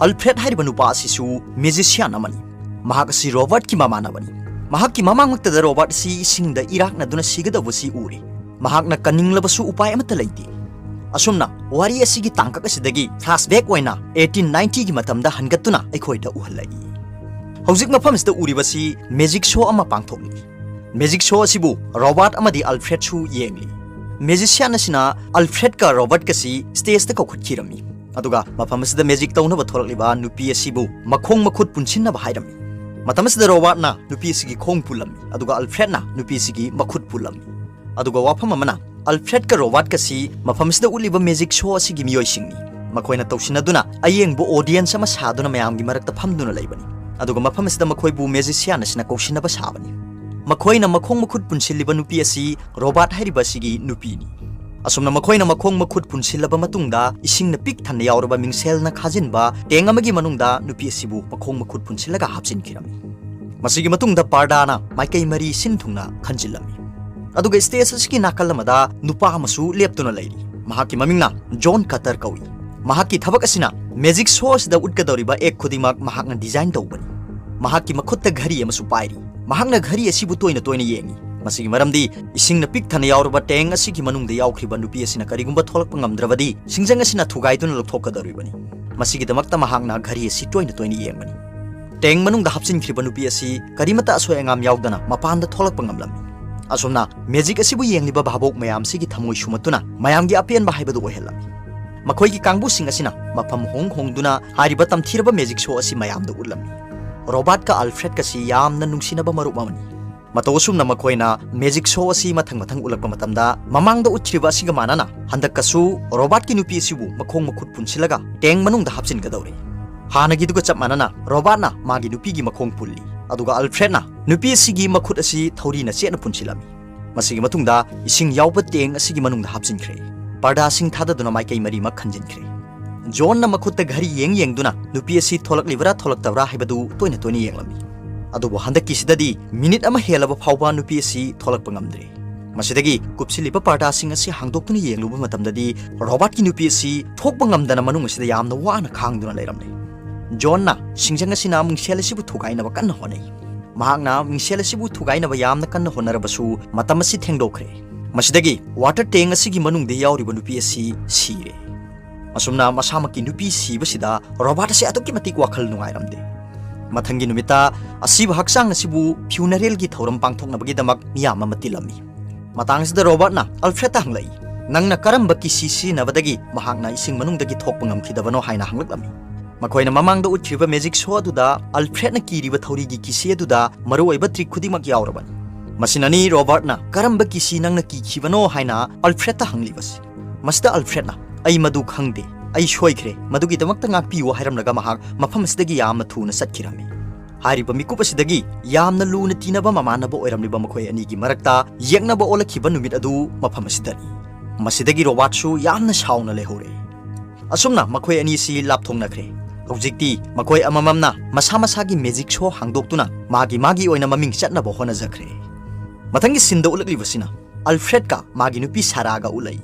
Alfred ꯍꯥꯏꯔꯤꯕ ꯅꯨꯄꯥ ꯑꯁꯤꯁꯨ magician ꯑꯃꯅꯤ꯫ ꯃꯍꯥꯛ ꯑꯁꯤ ꯔꯣꯕꯥꯔꯠꯀꯤ ꯃꯃꯥꯟꯅꯕꯅꯤ꯫ ꯃꯍꯥꯛꯀꯤ ꯃꯃꯥꯡꯃꯛꯇꯗ ꯔꯣꯕꯥꯔꯠ ꯑꯁꯤ ꯏꯁꯤꯡꯗ ꯏꯔꯥꯛꯅꯗꯨꯅ ꯁꯤꯒꯗꯧꯕꯁꯤ ꯎꯔꯦ꯫ ꯃꯍꯥꯛꯅ ꯀꯟꯅꯤꯡꯂꯕꯁꯨ ꯎꯄꯥꯏ ꯑꯃꯠꯇ ꯂꯩꯇꯦ꯫ ꯑꯁꯨꯝꯅ ꯋꯥꯔꯤ ꯑꯁꯤꯒꯤ ꯇꯥꯡꯀꯛ ꯑꯁꯤꯗꯒꯤ flashback ꯑꯣꯏꯅ eighteen ninety ꯒꯤ ꯃꯇꯝꯗ ꯍꯟꯒꯠꯇꯨꯅ ꯑꯩꯈꯣꯏꯗ ꯎꯍꯜꯂꯛꯏ꯫ ꯍꯧꯖꯤꯛ ꯃꯐꯝꯁꯤꯗ ꯎꯔꯤꯕꯁꯤ magic show ꯑꯃ ꯄꯥꯡꯊꯣꯛꯂꯤ꯫ Magic show ꯑꯁꯤꯕꯨ ꯔꯣꯕꯥꯔꯠ ꯑꯃꯗꯤ Alfred ꯁꯨ ꯌꯦꯡꯂꯤ꯫ Magician ꯑꯁꯤꯅ Alfred ꯀ ꯔꯣꯕꯥꯔꯠ ꯀꯁꯤ stage ꯇ ꯀꯧꯈꯠꯈꯤꯔꯝꯃꯤ꯫ ꯑꯗꯨꯒ ꯃꯐꯝ ꯑꯁꯤꯗ magic ꯇꯧꯅꯕ ꯊꯣꯛꯂꯛꯂꯤꯕ ꯅꯨꯄꯤ ꯑꯁꯤꯕꯨ ꯃꯈꯣꯡ ꯃꯈꯨꯠ ꯄꯨꯟꯁꯤꯟꯅꯕ ꯍꯥꯏꯔꯝꯃꯤ꯫ ꯃꯇꯝ ꯑꯁꯤꯗ ꯔꯣꯕꯥꯔꯠꯅ ꯅꯨꯄꯤ ꯑꯁꯤꯒꯤ ꯈꯣꯡ ꯄꯨꯜꯂꯝꯃꯤ, ꯑꯗꯨꯒ Alfred ꯅ ꯅꯨꯄꯤ ꯑꯁꯤꯒꯤ ꯃꯈꯨꯠ ꯄꯨꯜꯂꯝꯃꯤ꯫ ꯑꯗꯨꯒ ꯋꯥꯐꯝ ꯑꯃꯅ, ꯑꯜꯐ꯭ꯔꯦꯗꯀ ꯔꯣꯕꯥꯔꯠꯀꯁꯤ ꯃꯐꯝꯁꯤꯗ ꯎꯠꯂꯤꯕ ꯃꯦꯖꯤꯛ ꯁꯣ ꯑꯁꯤꯒꯤ ꯃꯤꯑꯣꯏꯁꯤꯡꯅꯤ꯫ ꯃꯈꯣꯏꯅ ꯇꯧꯁꯤꯟꯅꯗꯨꯅ ꯑꯌꯦꯡꯕ ꯑꯣꯗꯤꯌꯟꯁ ꯑꯃ ꯁꯥꯗꯨꯅ ꯃꯌꯥꯝꯒꯤ ꯃꯔꯛꯇ ꯐꯝꯗꯨꯅ ꯂꯩꯕꯅꯤ꯫ ꯑꯗꯨꯒ ꯃꯐꯝ ꯑꯁꯤꯗ ꯃꯈꯣꯏꯕꯨ ꯃꯦꯖꯤꯁꯤꯌꯥꯟ ꯑꯁꯤꯅ ꯀꯧꯁꯤꯟꯅꯕ ꯁꯥꯕꯅꯤ꯫ ꯃꯈꯣꯏꯅ ꯃꯈꯣꯡ ꯃꯈꯨꯠ ꯄꯨꯟꯁꯤꯜꯂꯤꯕ ꯅꯨꯄꯤ ꯑꯁꯤ ꯔꯣꯕꯥꯔꯠ ꯍꯥꯏꯔꯤꯕ ꯑꯁꯤꯒꯤ ꯅꯨꯄꯤꯅꯤ꯫ ꯑꯁꯨꯝꯅ ꯃꯈꯣꯏꯅ ꯃꯈꯣꯡ ꯃꯈꯨꯠ ꯄꯨꯟꯁꯤꯜꯂꯕ ꯃꯇꯨꯡꯗ ꯏꯁꯤꯡꯅ ꯄꯤꯛ ꯊꯟꯅ ꯌꯥꯎꯔꯕ ꯃꯤꯡꯁꯦꯜꯅ ꯈꯥꯖꯤꯟꯕ ꯇꯦꯡ ꯑꯃꯒꯤ ꯃꯅꯨꯡꯗ ꯅꯨꯄꯤ ꯑꯁꯤꯕꯨ ꯃꯈꯣꯡ ꯃꯈꯨꯠ ꯄꯨꯟꯁꯤꯜꯂꯒ ꯍꯥꯞꯆꯤꯟꯈꯤꯔꯝꯃꯤ꯫ ꯃꯁꯤꯒꯤ ꯃꯇꯨꯡꯗ ꯄꯥꯔꯗꯥꯅ ꯃꯥꯏꯀꯩ ꯃꯔꯤ ꯁꯤꯟ ꯊꯨꯡꯅ ꯈꯟꯖꯤꯜꯂꯝꯃꯤ꯫ ꯑꯗꯨꯒ ꯁ꯭ꯇꯦꯖ ꯑꯁꯤꯒꯤ ꯅꯥꯀꯜ ꯑꯃꯗ ꯅꯨꯄꯥ ꯑꯃꯁꯨ ꯂꯦꯞꯇꯨꯅ ꯂꯩꯔꯤ꯫ ꯃꯍꯥꯛꯀꯤ ꯃꯃꯤꯡꯅ ꯖꯣꯟ ꯀꯇꯔ ꯀꯧꯏ꯫ ꯃꯍꯥꯛꯀꯤ ꯊꯕꯛ ꯑꯁꯤꯅ ꯃꯦꯖꯤꯛ ꯁꯣ ꯑꯁꯤꯗ ꯎꯠꯀꯗꯧꯔꯤꯕ ꯑꯦꯛ ꯈꯨꯗꯤꯡꯃꯛ ꯃꯍꯥꯛꯅ ꯗꯤꯖꯥꯏꯟ ꯇꯧꯕꯅꯤ꯫ ꯃꯍꯥꯛꯀꯤ ꯃꯈꯨꯠꯇ ꯘꯔꯤ ꯑꯃꯁꯨ ꯄꯥꯏꯔꯤ꯫ ꯃꯍꯥꯛꯅ ꯘꯔꯤ ꯑꯁꯤꯕꯨ ꯇꯣꯏꯅ ꯇꯣꯏꯅ ꯌꯦꯡꯏ꯫ ꯃꯁꯤꯒꯤ ꯃꯔꯝꯗꯤ ꯏꯁꯤꯡꯅ ꯄꯤꯛ ꯊꯟꯅ ꯌꯥꯎꯔꯕ ꯇꯦꯡ ꯑꯁꯤꯒꯤ ꯃꯅꯨꯡꯗ ꯌꯥꯎꯈ꯭ꯔꯤꯕ ꯅꯨꯄꯤ ꯑꯁꯤꯅ ꯀꯔꯤꯒꯨꯝꯕ ꯊꯣꯛꯂꯛꯄ ꯉꯝꯗ꯭ꯔꯕꯗꯤ ꯁꯤꯡꯖꯪ ꯑꯁꯤꯅ ꯊꯨꯒꯥꯏꯗꯨꯅ ꯂꯧꯊꯣꯛꯀꯗꯧꯔꯤꯕꯅꯤ꯫ ꯃꯁꯤꯒꯤꯗꯃꯛꯇ ꯃꯍꯥꯛꯅ ꯘꯔꯤ ꯑꯁꯤ ꯇꯣꯏꯅ ꯇꯣꯏꯅ ꯌꯦꯡꯕꯅꯤ꯫ ꯇꯦꯡ ꯃꯅꯨꯡꯗ ꯍꯥꯞꯆꯤꯟꯈ꯭ꯔꯤꯕ ꯅꯨꯄꯤ ꯑꯁꯤ ꯀꯔꯤꯃꯠꯇ ꯑꯁꯣꯏ ꯑꯉꯥꯝ ꯌꯥꯎꯗꯅ ꯃꯄꯥꯟꯗ ꯊꯣꯛꯂꯛꯄ ꯉꯝꯂꯝꯃꯤ꯫ ꯑꯁꯨꯝꯅ ꯃꯦꯖꯤꯛ ꯑꯁꯤꯕꯨ ꯌꯦꯡꯂꯤꯕ ꯚꯥꯕꯣꯛ ꯃꯌꯥꯝꯁꯤꯒꯤ ꯊꯃꯣꯏ ꯁꯨꯝꯍꯠꯇꯨꯅ ꯃꯌꯥꯝꯒꯤ ꯑꯄꯦꯟꯕ ꯍꯥꯏꯕꯗꯨ ꯑꯣꯏꯍꯜꯂꯝꯃꯤ꯫ ꯃꯈꯣꯏꯒꯤ ꯀꯥꯡꯕꯨꯁꯤꯡ ꯑꯁꯤꯅ ꯃꯐꯝ ꯍꯣꯡ ꯍꯣꯡꯗꯨꯅ ꯍꯥꯏꯔꯤꯕ ꯇꯝꯊꯤꯔꯕ ꯃꯦꯖꯤꯛ ꯁꯣ ꯑꯁꯤ ꯃꯌꯥꯝꯗ ꯎꯠꯂꯝꯃꯤ꯫ ꯔꯣꯕꯥꯔꯠꯀ ꯑꯜꯐ꯭ꯔꯦꯗꯀꯁꯤ ꯌꯥꯝꯅ ꯅꯨꯡꯁꯤꯅꯕ ꯃꯔꯨꯞ ꯑꯃꯅꯤ꯫ ꯃꯇꯧ ꯑꯁꯨꯝꯅ ꯃꯈꯣꯏꯅ ꯃꯦꯖꯤꯛ ꯁꯣ ꯑꯁꯤ ꯃꯊꯪ ꯃꯊꯪ ꯎꯠꯂꯛꯄ ꯃꯇꯝꯗ ꯃꯃꯥꯡꯗ ꯎꯠꯈꯤꯕ ꯑꯁꯤꯒ ꯃꯥꯟꯅꯅ ꯍꯟꯗꯛꯀꯁꯨ ꯔꯣꯕꯥꯔꯠꯀꯤ ꯅꯨꯄꯤ ꯑꯁꯤꯕꯨ ꯃꯈꯣꯡ ꯃꯈꯨꯠ ꯄꯨꯟꯁꯤꯜꯂꯒ ꯇꯦꯡ ꯃꯅꯨꯡꯗ ꯍꯥꯞꯆꯤꯟꯒꯗꯧꯔꯤ꯫ ꯍꯥꯟꯅꯒꯤꯗꯨꯒ ꯆꯞ ꯃꯥꯟꯅꯅ ꯔꯣꯕꯥꯔꯠꯅ ꯃꯥꯒꯤ ꯅꯨꯄꯤꯒꯤ ꯃꯈꯣꯡ ꯄꯨꯜꯂꯤ, ꯑꯗꯨꯒ ꯑꯜꯐ꯭ꯔꯦꯗꯅ ꯅꯨꯄꯤ ꯑꯁꯤꯒꯤ ꯃꯈꯨꯠ ꯑꯁꯤ ꯊꯧꯔꯤꯅ ꯆꯦꯠꯅ ꯄꯨꯟꯁꯤꯜꯂꯝꯃꯤ꯫ ꯃꯁꯤꯒꯤ ꯃꯇꯨꯡꯗ ꯏꯁꯤꯡ ꯌꯥꯎꯕ ꯇꯦꯡ ꯑꯁꯤꯒꯤ ꯃꯅꯨꯡꯗ ꯍꯥꯞꯆꯤꯟꯈ꯭ꯔꯦ꯫ ꯄꯔꯗꯥꯁꯤꯡ ꯊꯥꯗꯗꯨꯅ ꯃꯥꯏꯀꯩ ꯃꯔꯤꯃꯛ ꯈꯟꯖꯤꯟꯈ꯭ꯔꯦ꯫ ꯖꯣꯟꯅ ꯃꯈꯨꯠꯇ ꯘꯔꯤ ꯌꯦꯡ ꯌꯦꯡꯗꯨꯅ ꯅꯨꯄꯤ ꯑꯁꯤ ꯊꯣꯛꯂꯛꯂꯤꯕ꯭ꯔꯥ ꯊꯣꯛꯂꯛꯇꯕ꯭ꯔꯥ ꯍꯥꯏꯕꯗꯨ ꯇꯣꯏꯅ ꯇꯣꯏꯅ ꯌꯦꯡꯂꯝꯃꯤ꯫ ꯑꯗꯨꯕꯨ ꯍꯟꯗꯛꯀꯤꯁꯤꯗꯗꯤ ꯃꯤꯅꯤꯠ ꯑꯃ ꯍꯦꯜꯂꯕ ꯐꯥꯎꯕ ꯅꯨꯄꯤ ꯑꯁꯤ ꯊꯣꯛꯂꯛꯄ ꯉꯝꯗ꯭ꯔꯦ꯫ ꯃꯁꯤꯗꯒꯤ ꯀꯨꯞꯁꯤꯜꯂꯤꯕ ꯄꯔꯗꯥꯁꯤꯡ ꯑꯁꯤ ꯍꯥꯡꯗꯣꯛꯇꯨꯅ ꯌꯦꯡꯂꯨꯕ ꯃꯇꯝꯗꯗꯤ ꯔꯣꯕꯥꯔꯠꯀꯤ ꯅꯨꯄꯤ ꯑꯁꯤ ꯊꯣꯛꯄ ꯉꯝꯗꯅ ꯃꯅꯨꯡ ꯑꯁꯤꯗ ꯌꯥꯝꯅ ꯋꯥꯅ ꯈꯥꯡꯗꯨꯅ ꯂꯩꯔꯝꯂꯦ꯫ ꯖꯣꯟꯅ ꯁꯤꯡꯖꯪ ꯑꯁꯤꯅ ꯃꯤꯡꯁꯦꯜ ꯑꯁꯤꯕꯨ ꯊꯨꯒꯥꯏꯅꯕ ꯀꯟꯅ ꯍꯣꯠꯅꯩ꯫ ꯃꯍꯥꯛꯅ ꯃꯤꯡꯁꯦꯜ ꯑꯁꯤꯕꯨ ꯊꯨꯒꯥꯏꯅꯕ ꯌꯥꯝꯅ ꯀꯟꯅ ꯍꯣꯠꯅꯔꯕꯁꯨ ꯃꯇꯝ ꯑꯁꯤ ꯊꯦꯡꯗꯣꯛꯈ꯭ꯔꯦ꯫ ꯃꯁꯤꯗꯒꯤ ꯋꯥꯇꯔ ꯇꯦꯡ ꯑꯁꯤꯒꯤ ꯃꯅꯨꯡꯗ ꯌꯥꯎꯔꯤꯕ ꯅꯨꯄꯤ ꯑꯁꯤ ꯁꯤꯔꯦ꯫ ꯑꯁꯨꯝꯅ ꯃꯁꯥꯃꯛꯀꯤ ꯅꯨꯄꯤ ꯁꯤꯕꯁꯤꯗ ꯔꯣꯕꯥꯔꯠ ꯑꯁꯤ ꯑꯗꯨꯛꯀꯤ ꯃꯇꯤꯛ ꯋꯥꯈꯜ ꯅꯨꯡꯉꯥꯏꯔꯝꯗꯦ꯫ ꯃꯊꯪꯒꯤ ꯅꯨꯃꯤꯠꯇ ꯑꯁꯤꯕ ꯍꯛꯆꯥꯡ ꯑꯁꯤꯕꯨ ꯐ꯭ꯌꯨꯅꯔꯦꯜꯒꯤ ꯊꯧꯔꯝ ꯄꯥꯡꯊꯣꯛꯅꯕꯒꯤꯗꯃꯛ ꯃꯤꯌꯥꯝ ꯑꯃ ꯇꯤꯜꯂꯝꯃꯤ꯫ ꯃꯇꯥꯡꯁꯤꯗ ꯔꯣꯕꯥꯔꯠꯅ ꯑꯜꯐ꯭ꯔꯦꯗꯇ ꯍꯪꯂꯛꯏ, "ꯅꯪꯅ ꯀꯔꯝꯕ ꯀꯤꯁꯤ ꯁꯤꯖꯤꯟꯅꯕꯗꯒꯤ ꯃꯍꯥꯛꯅ ꯏꯁꯤꯡ ꯃꯅꯨꯡꯗꯒꯤ ꯊꯣꯛꯄ ꯉꯝꯈꯤꯗꯕꯅꯣ?" ꯍꯥꯏꯅ ꯍꯪꯂꯛꯂꯝꯃꯤ꯫ ꯃꯈꯣꯏꯅ ꯃꯃꯥꯡꯗ ꯎꯠꯈ꯭ꯔꯤꯕ ꯃꯦꯖꯤꯛ ꯁꯣ ꯑꯗꯨꯗ ꯑꯜꯐ꯭ꯔꯦꯗꯅ ꯀꯤꯔꯤꯕ ꯊꯧꯔꯤꯒꯤ ꯀꯤꯁꯤ ꯑꯗꯨꯗ ꯃꯔꯨꯑꯣꯏꯕ ꯇ꯭ꯔꯤꯛ ꯈꯨꯗꯤꯡꯃꯛ ꯌꯥꯎꯔꯕꯅꯤ꯫ ꯃꯁꯤꯅꯅꯤ ꯔꯣꯕꯥꯔꯠꯅ "ꯀꯔꯝꯕ ꯀꯤꯁꯤ ꯅꯪꯅ ꯀꯤꯈꯤꯕꯅꯣ?" ꯍꯥꯏꯅ ꯑꯜꯐ꯭ꯔꯦꯗꯇ ꯍꯪꯂꯤꯕꯁꯤ꯫ ꯃꯁꯤꯗ ꯑꯜꯐ꯭ꯔꯦꯗꯅ "ꯑꯩ ꯃꯗꯨ ꯈꯪꯗꯦ, ꯑꯩ ꯁꯣꯏꯈ꯭ꯔꯦ, ꯃꯗꯨꯒꯤꯗꯃꯛꯇ ꯉꯥꯛꯄꯤꯌꯨ" ꯍꯥꯏꯔꯝꯂꯒ ꯃꯍꯥꯛ ꯃꯐꯝ ꯑꯁꯤꯗꯒꯤ ꯌꯥꯝꯅ ꯊꯨꯅ ꯆꯠꯈꯤꯔꯝꯃꯤ꯫ ꯍꯥꯏꯔꯤꯕ ꯃꯤꯀꯨꯞ ꯑꯁꯤꯗꯒꯤ ꯌꯥꯝꯅ ꯂꯨꯅ ꯇꯤꯟꯅꯕ ꯃꯃꯥꯟꯅꯕ ꯑꯣꯏꯔꯝꯂꯤꯕ ꯃꯈꯣꯏ ꯑꯅꯤꯒꯤ ꯃꯔꯛꯇ ꯌꯦꯛꯅꯕ ꯑꯣꯜꯂꯛꯈꯤꯕ ꯅꯨꯃꯤꯠ ꯑꯗꯨ ꯃꯐꯝ ꯑꯁꯤꯗꯅꯤ꯫ ꯃꯁꯤꯗꯒꯤ ꯔꯣꯕꯥꯔꯠꯁꯨ ꯌꯥꯝꯅ ꯁꯥꯎꯅ ꯂꯩꯍꯧꯔꯦ꯫ ꯑꯁꯨꯝꯅ ꯃꯈꯣꯏ ꯑꯅꯤꯁꯤ ꯂꯥꯞꯊꯣꯛꯅꯈ꯭ꯔꯦ꯫ ꯍꯧꯖꯤꯛꯇꯤ ꯃꯈꯣꯏ ꯑꯃꯃꯝꯅ ꯃꯁꯥ ꯃꯁꯥꯒꯤ ꯃꯦꯖꯤꯛ ꯁꯣ ꯍꯥꯡꯗꯣꯛꯇꯨꯅ ꯃꯥꯒꯤ ꯃꯥꯒꯤ ꯑꯣꯏꯅ ꯃꯃꯤꯡ ꯆꯠꯅꯕ ꯍꯣꯠꯅꯖꯈ꯭ꯔꯦ꯫ ꯃꯊꯪꯒꯤ ꯁꯤꯟꯗ ꯎꯠꯂꯛꯂꯤꯕꯁꯤꯅ ꯑꯜꯐ꯭ꯔꯦꯗꯀ ꯃꯥꯒꯤ ꯅꯨꯄꯤ ꯁꯥꯔꯥꯒ ꯎꯠꯂꯛꯏ꯫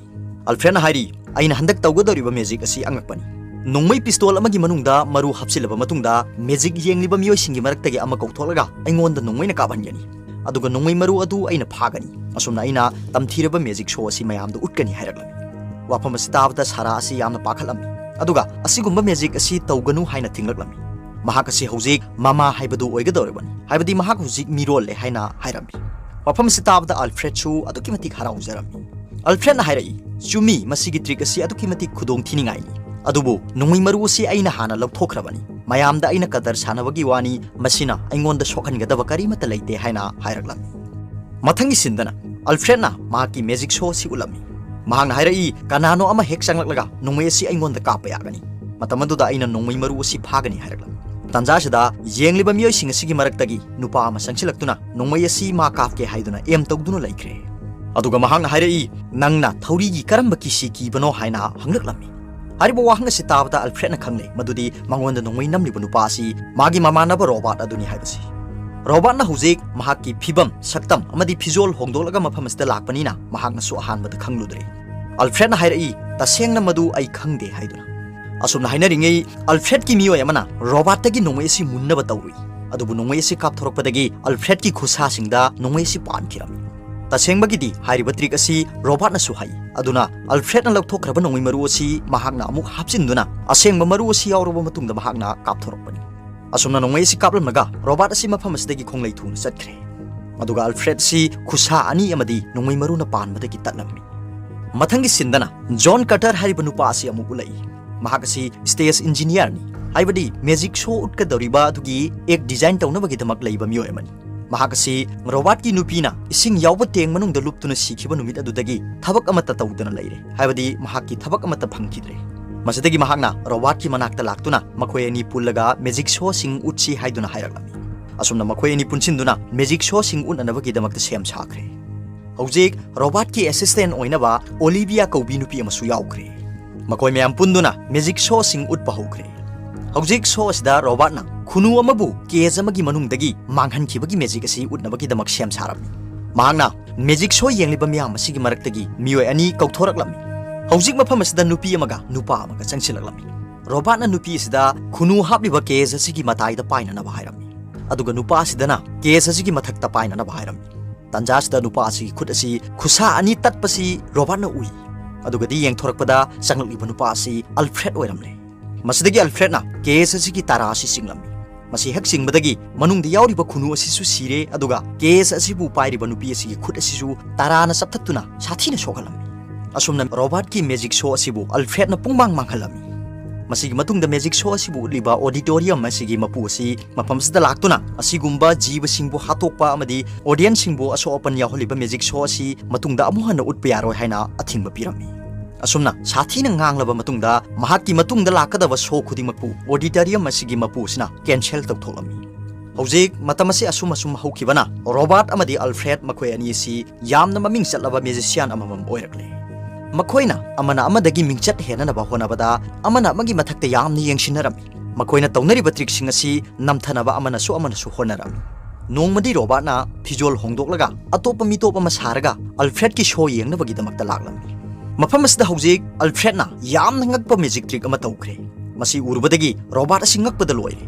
ꯑꯜꯐ꯭ꯔꯦꯗꯅ ꯍꯥꯏꯔꯤ, "ꯑꯩꯅ ꯍꯟꯗꯛ ꯇꯧꯒꯗꯧꯔꯤꯕ ꯃꯦꯖꯤꯛ ꯑꯁꯤ ꯑꯉꯛꯄꯅꯤ꯫ ꯅꯣꯡꯃꯩ ꯄꯤꯁꯇꯣꯜ ꯑꯃꯒꯤ ꯃꯅꯨꯡꯗ ꯃꯔꯨ ꯍꯥꯞꯆꯤꯜꯂꯕ ꯃꯇꯨꯡꯗ ꯃꯦꯖꯤꯛ ꯌꯦꯡꯂꯤꯕ ꯃꯤꯑꯣꯏꯁꯤꯡꯒꯤ ꯃꯔꯛꯇꯒꯤ ꯑꯃ ꯀꯧꯊꯣꯛꯂꯒ ꯑꯩꯉꯣꯟꯗ ꯅꯣꯡꯃꯩꯅ ꯀꯥꯞꯍꯟꯒꯅꯤ꯫ ꯑꯗꯨꯒ ꯅꯣꯡꯃꯩ ꯃꯔꯨ ꯑꯗꯨ ꯑꯩꯅ ꯐꯥꯒꯅꯤ꯫ ꯑꯁꯨꯝꯅ ꯑꯩꯅ ꯇꯝꯊꯤꯔꯕ ꯃꯦꯖꯤꯛ ꯁꯣ ꯑꯁꯤ ꯃꯌꯥꯝꯗ ꯎꯠꯀꯅꯤ" ꯍꯥꯏꯔꯛꯂꯝꯃꯤ꯫ ꯋꯥꯐꯝ ꯑꯁꯤ ꯇꯥꯕꯗ ꯁꯥꯔꯥ ꯑꯁꯤ ꯌꯥꯝꯅ ꯄꯥꯈꯠꯂꯝꯃꯤ꯫ ꯑꯗꯨꯒ "ꯑꯁꯤꯒꯨꯝꯕ ꯃꯦꯖꯤꯛ ꯑꯁꯤ ꯇꯧꯒꯅꯨ" ꯍꯥꯏꯅ ꯊꯤꯡꯂꯛꯂꯝꯃꯤ꯫ ꯃꯍꯥꯛ ꯑꯁꯤ ꯍꯧꯖꯤꯛ ꯃꯃꯥ ꯍꯥꯏꯕꯗꯨ ꯑꯣꯏꯒꯗꯧꯔꯕꯅꯤ, ꯍꯥꯏꯕꯗꯤ ꯃꯍꯥꯛ ꯍꯧꯖꯤꯛ ꯃꯤꯔꯣꯜꯂꯦ ꯍꯥꯏꯅ ꯍꯥꯏꯔꯝꯃꯤ꯫ ꯋꯥꯐꯝ ꯑꯁꯤ ꯇꯥꯕꯗ ꯑꯜꯐ꯭ꯔꯦꯗꯁꯨ ꯑꯗꯨꯛꯀꯤ ꯃꯇꯤꯛ ꯍꯔꯥꯎꯖꯔꯝꯃꯤ꯫ ꯑꯜꯐ꯭ꯔꯦꯗꯅ ꯍꯥꯏꯔꯛꯏ, "ꯆꯨꯝꯃꯤ, ꯃꯁꯤꯒꯤ ꯇ꯭ꯔꯤꯛ ꯑꯁꯤ ꯑꯗꯨꯛꯀꯤ ꯃꯇꯤꯛ ꯈꯨꯗꯣꯡ ꯊꯤꯅꯤꯡꯉꯥꯏꯅꯤ꯫ ꯑꯗꯨꯕꯨ ꯅꯣꯡꯃꯩ ꯃꯔꯨ ꯑꯁꯤ ꯑꯩꯅ ꯍꯥꯟꯅ ꯂꯧꯊꯣꯛꯈ꯭ꯔꯕꯅꯤ꯫ ꯃꯌꯥꯝꯗ ꯑꯩꯅ ꯀꯗꯔ ꯁꯥꯟꯅꯕꯒꯤ ꯋꯥꯅꯤ, ꯃꯁꯤꯅ ꯑꯩꯉꯣꯟꯗ ꯁꯣꯛꯍꯟꯒꯗꯕ ꯀꯔꯤꯃꯠꯇ ꯂꯩꯇꯦ" ꯍꯥꯏꯅ ꯍꯥꯏꯔꯛꯂꯝꯃꯤ꯫ ꯃꯊꯪꯒꯤ ꯁꯤꯟꯗꯅ ꯑꯜꯐ꯭ꯔꯦꯗꯅ ꯃꯍꯥꯛꯀꯤ ꯃꯦꯖꯤꯛ ꯁꯣ ꯑꯁꯤ ꯎꯠꯂꯝꯃꯤ꯫ ꯃꯍꯥꯛꯅ ꯍꯥꯏꯔꯛꯏ, "ꯀꯅꯥꯅꯣ ꯑꯃ ꯍꯦꯛ ꯆꯪꯂꯛꯂꯒ ꯅꯣꯡꯃꯩ ꯑꯁꯤ ꯑꯩꯉꯣꯟꯗ ꯀꯥꯞꯄ ꯌꯥꯒꯅꯤ꯫ ꯃꯇꯝ ꯑꯗꯨꯗ ꯑꯩꯅ ꯅꯣꯡꯃꯩ ꯃꯔꯨ ꯑꯁꯤ ꯐꯥꯒꯅꯤ" ꯍꯥꯏꯔꯛꯂꯝꯃꯤ꯫ ꯇꯥꯟꯖꯥꯁꯤꯗ ꯌꯦꯡꯂꯤꯕ ꯃꯤꯑꯣꯏꯁꯤꯡ ꯑꯁꯤꯒꯤ ꯃꯔꯛꯇꯒꯤ ꯅꯨꯄꯥ ꯑꯃ ꯆꯪꯁꯤꯜꯂꯛꯇꯨꯅ ꯅꯣꯡꯃꯩ ꯑꯁꯤ ꯃꯥ ꯀꯥꯞꯀꯦ ꯍꯥꯏꯗꯨꯅ ꯑꯦꯝ ꯇꯧꯗꯨꯅ ꯂꯩꯈ꯭ꯔꯦ꯫ ꯑꯗꯨꯒ ꯃꯍꯥꯛꯅ ꯍꯥꯏꯔꯛꯏ, "ꯅꯪꯅ ꯊꯧꯔꯤꯒꯤ ꯀꯔꯝꯕ ꯀꯤꯁꯤ ꯀꯤꯕꯅꯣ?" ꯍꯥꯏꯅ ꯍꯪꯂꯛꯂꯝꯃꯤ꯫ ꯍꯥꯏꯔꯤꯕ ꯋꯥꯍꯪ ꯑꯁꯤ ꯇꯥꯕꯗ ꯑꯜꯐ꯭ꯔꯦꯗꯅ ꯈꯪꯂꯦ ꯃꯗꯨꯗꯤ ꯃꯉꯣꯟꯗ ꯅꯣꯡꯃꯩ ꯅꯝꯂꯤꯕ ꯅꯨꯄꯥ ꯑꯁꯤ ꯃꯥꯒꯤ ꯃꯃꯥꯟꯅꯕ ꯔꯣꯕꯥꯔꯠ ꯑꯗꯨꯅꯤ ꯍꯥꯏꯕꯁꯤ꯫ ꯔꯣꯕꯥꯔꯠꯅ ꯍꯧꯖꯤꯛ ꯃꯍꯥꯛꯀꯤ ꯐꯤꯕꯝ, ꯁꯛꯇꯝ ꯑꯃꯗꯤ ꯐꯤꯖꯣꯜ ꯍꯣꯡꯗꯣꯛꯂꯒ ꯃꯐꯝ ꯑꯁꯤꯗ ꯂꯥꯛꯄꯅꯤꯅ ꯃꯍꯥꯛꯅꯁꯨ ꯑꯍꯥꯟꯕꯗ ꯈꯪꯂꯨꯗ꯭ꯔꯦ꯫ ꯑꯜꯐ꯭ꯔꯦꯗꯅ ꯍꯥꯏꯔꯛꯏ, "ꯇꯁꯦꯡꯅ ꯃꯗꯨ ꯑꯩ ꯈꯪꯗꯦ" ꯍꯥꯏꯗꯨꯅ꯫ ꯑꯁꯨꯝꯅ ꯍꯥꯏꯅꯔꯤꯉꯩ, ꯑꯜꯐ꯭ꯔꯦꯗꯀꯤ ꯃꯤꯑꯣꯏ ꯑꯃꯅ ꯔꯣꯕꯥꯔꯠꯇꯒꯤ ꯅꯣꯡꯃꯩ ꯑꯁꯤ ꯃꯨꯟꯅꯕ ꯇꯧꯔꯨꯏ꯫ ꯑꯗꯨꯕꯨ ꯅꯣꯡꯃꯩ ꯑꯁꯤ ꯀꯥꯞꯊꯣꯔꯛꯄꯗꯒꯤ ꯑꯜꯐ꯭ꯔꯦꯗꯀꯤ ꯈꯨꯠꯁꯥꯁꯤꯡꯗ ꯅꯣꯡꯃꯩ ꯑꯁꯤ ꯄꯥꯟꯈꯤꯔꯝꯃꯤ꯫ ꯇꯁꯦꯡꯕꯒꯤꯗꯤ ꯍꯥꯏꯔꯤꯕ ꯇ꯭ꯔꯤꯛ ꯑꯁꯤ ꯔꯣꯕꯥꯔꯠꯅꯁꯨ ꯍꯩ꯫ ꯑꯗꯨꯅ ꯑꯜꯐ꯭ꯔꯦꯗꯅ ꯂꯧꯊꯣꯛꯈ꯭ꯔꯕ ꯅꯣꯡꯃꯩ ꯃꯔꯨ ꯑꯁꯤ ꯃꯍꯥꯛꯅ ꯑꯃꯨꯛ ꯍꯥꯞꯆꯤꯟꯗꯨꯅ ꯑꯁꯦꯡꯕ ꯃꯔꯨ ꯑꯁꯤ ꯌꯥꯎꯔꯕ ꯃꯇꯨꯡꯗ ꯃꯍꯥꯛꯅ ꯀꯥꯞꯊꯣꯔꯛꯄꯅꯤ꯫ ꯑꯁꯨꯝꯅ ꯅꯣꯡꯃꯩ ꯑꯁꯤ ꯀꯥꯞꯂꯝꯂꯒ ꯔꯣꯕꯥꯔꯠ ꯑꯁꯤ ꯃꯐꯝ ꯑꯁꯤꯗꯒꯤ ꯈꯣꯡꯂꯩ ꯊꯨꯅ ꯆꯠꯈ꯭ꯔꯦ꯫ ꯑꯗꯨꯒ ꯑꯜꯐ꯭ꯔꯦꯗ ꯑꯁꯤ ꯈꯨꯠꯁꯥ ꯑꯅꯤ ꯑꯃꯗꯤ ꯅꯣꯡꯃꯩ ꯃꯔꯨꯅ ꯄꯥꯟꯕꯗꯒꯤ ꯇꯠꯂꯝꯃꯤ꯫ ꯃꯊꯪꯒꯤ ꯁꯤꯟꯗꯅ ꯖꯣꯟ ꯀꯇꯔ ꯍꯥꯏꯔꯤꯕ ꯅꯨꯄꯥ ꯑꯁꯤ ꯑꯃꯨꯛ ꯎꯠꯂꯛꯏ꯫ ꯃꯍꯥꯛ ꯑꯁꯤ ꯁ꯭ꯇꯦꯖ ꯏꯟꯖꯤꯅꯤꯌꯥꯔꯅꯤ, ꯍꯥꯏꯕꯗꯤ ꯃꯦꯖꯤꯛ ꯁꯣ ꯎꯠꯀꯗꯧꯔꯤꯕ ꯑꯗꯨꯒꯤ ꯑꯦꯛ ꯗꯤꯖꯥꯏꯟ ꯇꯧꯅꯕꯒꯤꯗꯃꯛ ꯂꯩꯕ ꯃꯤꯑꯣꯏ ꯑꯃꯅꯤ꯫ ꯃꯍꯥꯛ ꯑꯁꯤ ꯔꯣꯕꯥꯔꯠꯀꯤ ꯅꯨꯄꯤꯅ ꯏꯁꯤꯡ ꯌꯥꯎꯕ ꯇꯦꯡ ꯃꯅꯨꯡꯗ ꯂꯨꯞꯇꯨꯅ ꯁꯤꯈꯤꯕ ꯅꯨꯃꯤꯠ ꯑꯗꯨꯗꯒꯤ ꯊꯕꯛ ꯑꯃꯠꯇ ꯇꯧꯗꯅ ꯂꯩꯔꯦ, ꯍꯥꯏꯕꯗꯤ ꯃꯍꯥꯛꯀꯤ ꯊꯕꯛ ꯑꯃꯠꯇ ꯐꯪꯈꯤꯗ꯭ꯔꯦ꯫ ꯃꯁꯤꯗꯒꯤ ꯃꯍꯥꯛꯅ ꯔꯣꯕꯥꯔꯠꯀꯤ ꯃꯅꯥꯛꯇ ꯂꯥꯛꯇꯨꯅ ꯃꯈꯣꯏ ꯑꯅꯤ ꯄꯨꯜꯂꯒ ꯃꯦꯖꯤꯛ ꯁꯣꯁꯤꯡ ꯎꯠꯁꯤ ꯍꯥꯏꯗꯨꯅ ꯍꯥꯏꯔꯛꯂꯝꯃꯤ꯫ ꯑꯁꯨꯝꯅ ꯃꯈꯣꯏ ꯑꯅꯤ ꯄꯨꯟꯁꯤꯟꯗꯨꯅ ꯃꯦꯖꯤꯛ ꯁꯣꯁꯤꯡ ꯎꯠꯅꯅꯕꯒꯤꯗꯃꯛꯇ ꯁꯦꯝ ꯁꯥꯈ꯭ꯔꯦ꯫ ꯍꯧꯖꯤꯛ ꯔꯣꯕꯥꯔꯠꯀꯤ ꯑꯦꯁꯤꯁꯇꯦꯟ ꯑꯣꯏꯅꯕ ꯑꯣꯂꯤꯚꯤꯌꯥ ꯀꯧꯕꯤ ꯅꯨꯄꯤ ꯑꯃꯁꯨ ꯌꯥꯎꯈ꯭ꯔꯦ꯫ ꯃꯈꯣꯏ ꯃꯌꯥꯝ ꯄꯨꯟꯗꯨꯅ ꯃꯦꯖꯤꯛ ꯁꯣꯁꯤꯡ ꯎꯠꯄ ꯍꯧꯈ꯭ꯔꯦ꯫ ꯍꯧꯖꯤꯛ ꯁꯣ ꯑꯁꯤꯗ ꯔꯣꯕꯥꯔꯠꯅ ꯈꯨꯅꯨ ꯑꯃꯕꯨ ꯀꯦꯖ ꯑꯃꯒꯤ ꯃꯅꯨꯡꯗꯒꯤ ꯃꯥꯡꯍꯟꯈꯤꯕꯒꯤ ꯃꯦꯖꯤꯛ ꯑꯁꯤ ꯎꯠꯅꯕꯒꯤꯗꯃꯛ ꯁꯦꯝ ꯁꯥꯔꯝꯃꯤ꯫ ꯃꯍꯥꯛꯅ ꯃꯦꯖꯤꯛ ꯁꯣ ꯌꯦꯡꯂꯤꯕ ꯃꯤꯌꯥꯝ ꯑꯁꯤꯒꯤ ꯃꯔꯛꯇꯒꯤ ꯃꯤꯑꯣꯏ ꯑꯅꯤ ꯀꯧꯊꯣꯔꯛꯂꯝꯃꯤ꯫ ꯍꯧꯖꯤꯛ ꯃꯐꯝ ꯑꯁꯤꯗ ꯅꯨꯄꯤ ꯑꯃꯒ ꯅꯨꯄꯥ ꯑꯃꯒ ꯆꯪꯁꯤꯜꯂꯛꯂꯝꯃꯤ꯫ ꯔꯣꯕꯥꯔꯠꯅ ꯅꯨꯄꯤ ꯑꯁꯤꯗ ꯈꯨꯅꯨ ꯍꯥꯞꯂꯤꯕ ꯀꯦꯖ ꯑꯁꯤꯒꯤ ꯃꯇꯥꯏꯗ ꯄꯥꯏꯅꯅꯕ ꯍꯥꯏꯔꯝꯃꯤ, ꯑꯗꯨꯒ ꯅꯨꯄꯥ ꯑꯁꯤꯗꯅ ꯀꯦꯖ ꯑꯁꯤꯒꯤ ꯃꯊꯛꯇ ꯄꯥꯏꯅꯅꯕ ꯍꯥꯏꯔꯝꯃꯤ꯫ ꯇꯥꯟꯖꯥ ꯑꯁꯤꯗ ꯅꯨꯄꯥ ꯑꯁꯤꯒꯤ ꯈꯨꯠ ꯑꯁꯤ ꯈꯨꯠꯁꯥ ꯑꯅꯤ ꯇꯠꯄꯁꯤ ꯔꯣꯕꯥꯔꯠꯅ ꯎꯏ꯫ ꯑꯗꯨꯒꯗꯤ ꯌꯦꯡꯊꯣꯔꯛꯄꯗ ꯆꯪꯂꯛꯂꯤꯕ ꯅꯨꯄꯥ ꯑꯁꯤ ꯑꯜꯐ꯭ꯔꯦꯗ ꯑꯣꯏꯔꯝꯂꯦ꯫ ꯃꯁꯤꯗꯒꯤ ꯑꯜꯐ꯭ꯔꯦꯗꯅ ꯀꯦꯖ ꯑꯁꯤꯒꯤ ꯇꯔꯥ ꯑꯁꯤ ꯆꯤꯡꯂꯝꯃꯤ꯫ ꯃꯁꯤ ꯍꯦꯛ ꯆꯤꯡꯕꯗꯒꯤ ꯃꯅꯨꯡꯗ ꯌꯥꯎꯔꯤꯕ ꯈꯨꯅꯨ ꯑꯁꯤꯁꯨ ꯁꯤꯔꯦ, ꯑꯗꯨꯒ ꯀꯦꯖ ꯑꯁꯤꯕꯨ ꯄꯥꯏꯔꯤꯕ ꯅꯨꯄꯤ ꯑꯁꯤꯒꯤ ꯈꯨꯠ ꯑꯁꯤꯁꯨ ꯇꯔꯥꯅ ꯆꯞꯊꯠꯇꯨꯅ ꯁꯥꯊꯤꯅ ꯁꯣꯛꯍꯜꯂꯝꯃꯤ꯫ ꯑꯁꯨꯝꯅ ꯔꯣꯕꯥꯔꯠꯀꯤ ꯃꯦꯖꯤꯛ ꯁꯣ ꯑꯁꯤꯕꯨ ꯑꯜꯐ꯭ꯔꯦꯗꯅ ꯄꯨꯡꯃꯥꯡ ꯃꯥꯡꯍꯜꯂꯝꯃꯤ꯫ ꯃꯁꯤꯒꯤ ꯃꯇꯨꯡꯗ ꯃꯦꯖꯤꯛ ꯁꯣ ꯑꯁꯤꯕꯨ ꯎꯠꯂꯤꯕ ꯑꯣꯗꯤꯇꯣꯔꯤꯌꯝ ꯑꯁꯤꯒꯤ ꯃꯄꯨ ꯑꯁꯤ ꯃꯐꯝ ꯑꯁꯤꯗ ꯂꯥꯛꯇꯨꯅ ꯑꯁꯤꯒꯨꯝꯕ ꯖꯤꯕꯁꯤꯡꯕꯨ ꯍꯥꯠꯇꯣꯛꯄ ꯑꯃꯗꯤ ꯑꯣꯗꯤꯌꯟꯁꯁꯤꯡꯕꯨ ꯑꯁꯣꯛ ꯑꯄꯟ ꯌꯥꯎꯍꯜꯂꯤꯕ ꯃꯦꯖꯤꯛ ꯁꯣ ꯑꯁꯤ ꯃꯇꯨꯡꯗ ꯑꯃꯨꯛ ꯍꯟꯅ ꯎꯠꯄ ꯌꯥꯔꯣꯏ ꯍꯥꯏꯅ ꯑꯊꯤꯡꯕ ꯄꯤꯔꯝꯃꯤ꯫ ꯑꯁꯨꯝꯅ ꯁꯥꯊꯤꯅ ꯉꯥꯡꯂꯕ ꯃꯇꯨꯡꯗ ꯃꯍꯥꯛꯀꯤ ꯃꯇꯨꯡꯗ ꯂꯥꯛꯀꯗꯕ ꯁꯣ ꯈꯨꯗꯤꯡꯃꯛꯄꯨ ꯑꯣꯗꯤꯇꯣꯔꯤꯌꯝ ꯑꯁꯤꯒꯤ ꯃꯄꯨ ꯑꯁꯤꯅ ꯀꯦꯟꯁꯦꯜ ꯇꯧꯊꯣꯛꯂꯝꯃꯤ꯫ ꯍꯧꯖꯤꯛ ꯃꯇꯝ ꯑꯁꯤ ꯑꯁꯨꯝ ꯑꯁꯨꯝ ꯍꯧꯈꯤꯕꯅ ꯔꯣꯕꯥꯔꯠ ꯑꯃꯗꯤ ꯑꯜꯐ꯭ꯔꯦꯗ ꯃꯈꯣꯏ ꯑꯅꯤ ꯑꯁꯤ ꯌꯥꯝꯅ ꯃꯃꯤꯡ ꯆꯠꯂꯕ ꯃꯦꯖꯤꯁꯤꯌꯥꯟ ꯑꯃꯃꯝ ꯑꯣꯏꯔꯛꯂꯦ꯫ ꯃꯈꯣꯏꯅ ꯑꯃꯅ ꯑꯃꯗꯒꯤ ꯃꯤꯡꯆꯠ ꯍꯦꯟꯅꯅꯕ ꯍꯣꯠꯅꯕꯗ ꯑꯃꯅ ꯑꯃꯒꯤ ꯃꯊꯛꯇ ꯌꯥꯝꯅ ꯌꯦꯡꯁꯤꯟꯅꯔꯝꯃꯤ꯫ ꯃꯈꯣꯏꯅ ꯇꯧꯅꯔꯤꯕ ꯇ꯭ꯔꯤꯛꯁꯤꯡ ꯑꯁꯤ ꯅꯝꯊꯅꯕ ꯑꯃꯅꯁꯨ ꯑꯃꯅꯁꯨ ꯍꯣꯠꯅꯔꯝꯃꯤ꯫ ꯅꯣꯡꯃꯗꯤ ꯔꯣꯕꯥꯔꯠꯅ ꯐꯤꯖꯣꯜ ꯍꯣꯡꯗꯣꯛꯂꯒ ꯑꯇꯣꯞꯄ ꯃꯤꯇꯣꯞ ꯑꯃ ꯁꯥꯔꯒ ꯑꯜꯐ꯭ꯔꯦꯗꯀꯤ ꯁꯣ ꯌꯦꯡꯅꯕꯒꯤꯗꯃꯛꯇ ꯂꯥꯛꯂꯝꯃꯤ꯫ ꯃꯐꯝ ꯑꯁꯤꯗ ꯍꯧꯖꯤꯛ ꯑꯜꯐ꯭ꯔꯦꯗꯅ ꯌꯥꯝꯅ ꯉꯛꯄ ꯃꯦꯖꯤꯛ ꯇ꯭ꯔꯤꯛ ꯑꯃ ꯇꯧꯈ꯭ꯔꯦ꯫ ꯃꯁꯤ ꯎꯔꯨꯕꯗꯒꯤ ꯔꯣꯕꯥꯔꯠ ꯑꯁꯤ ꯉꯛꯄꯗ ꯂꯣꯏꯔꯦ꯫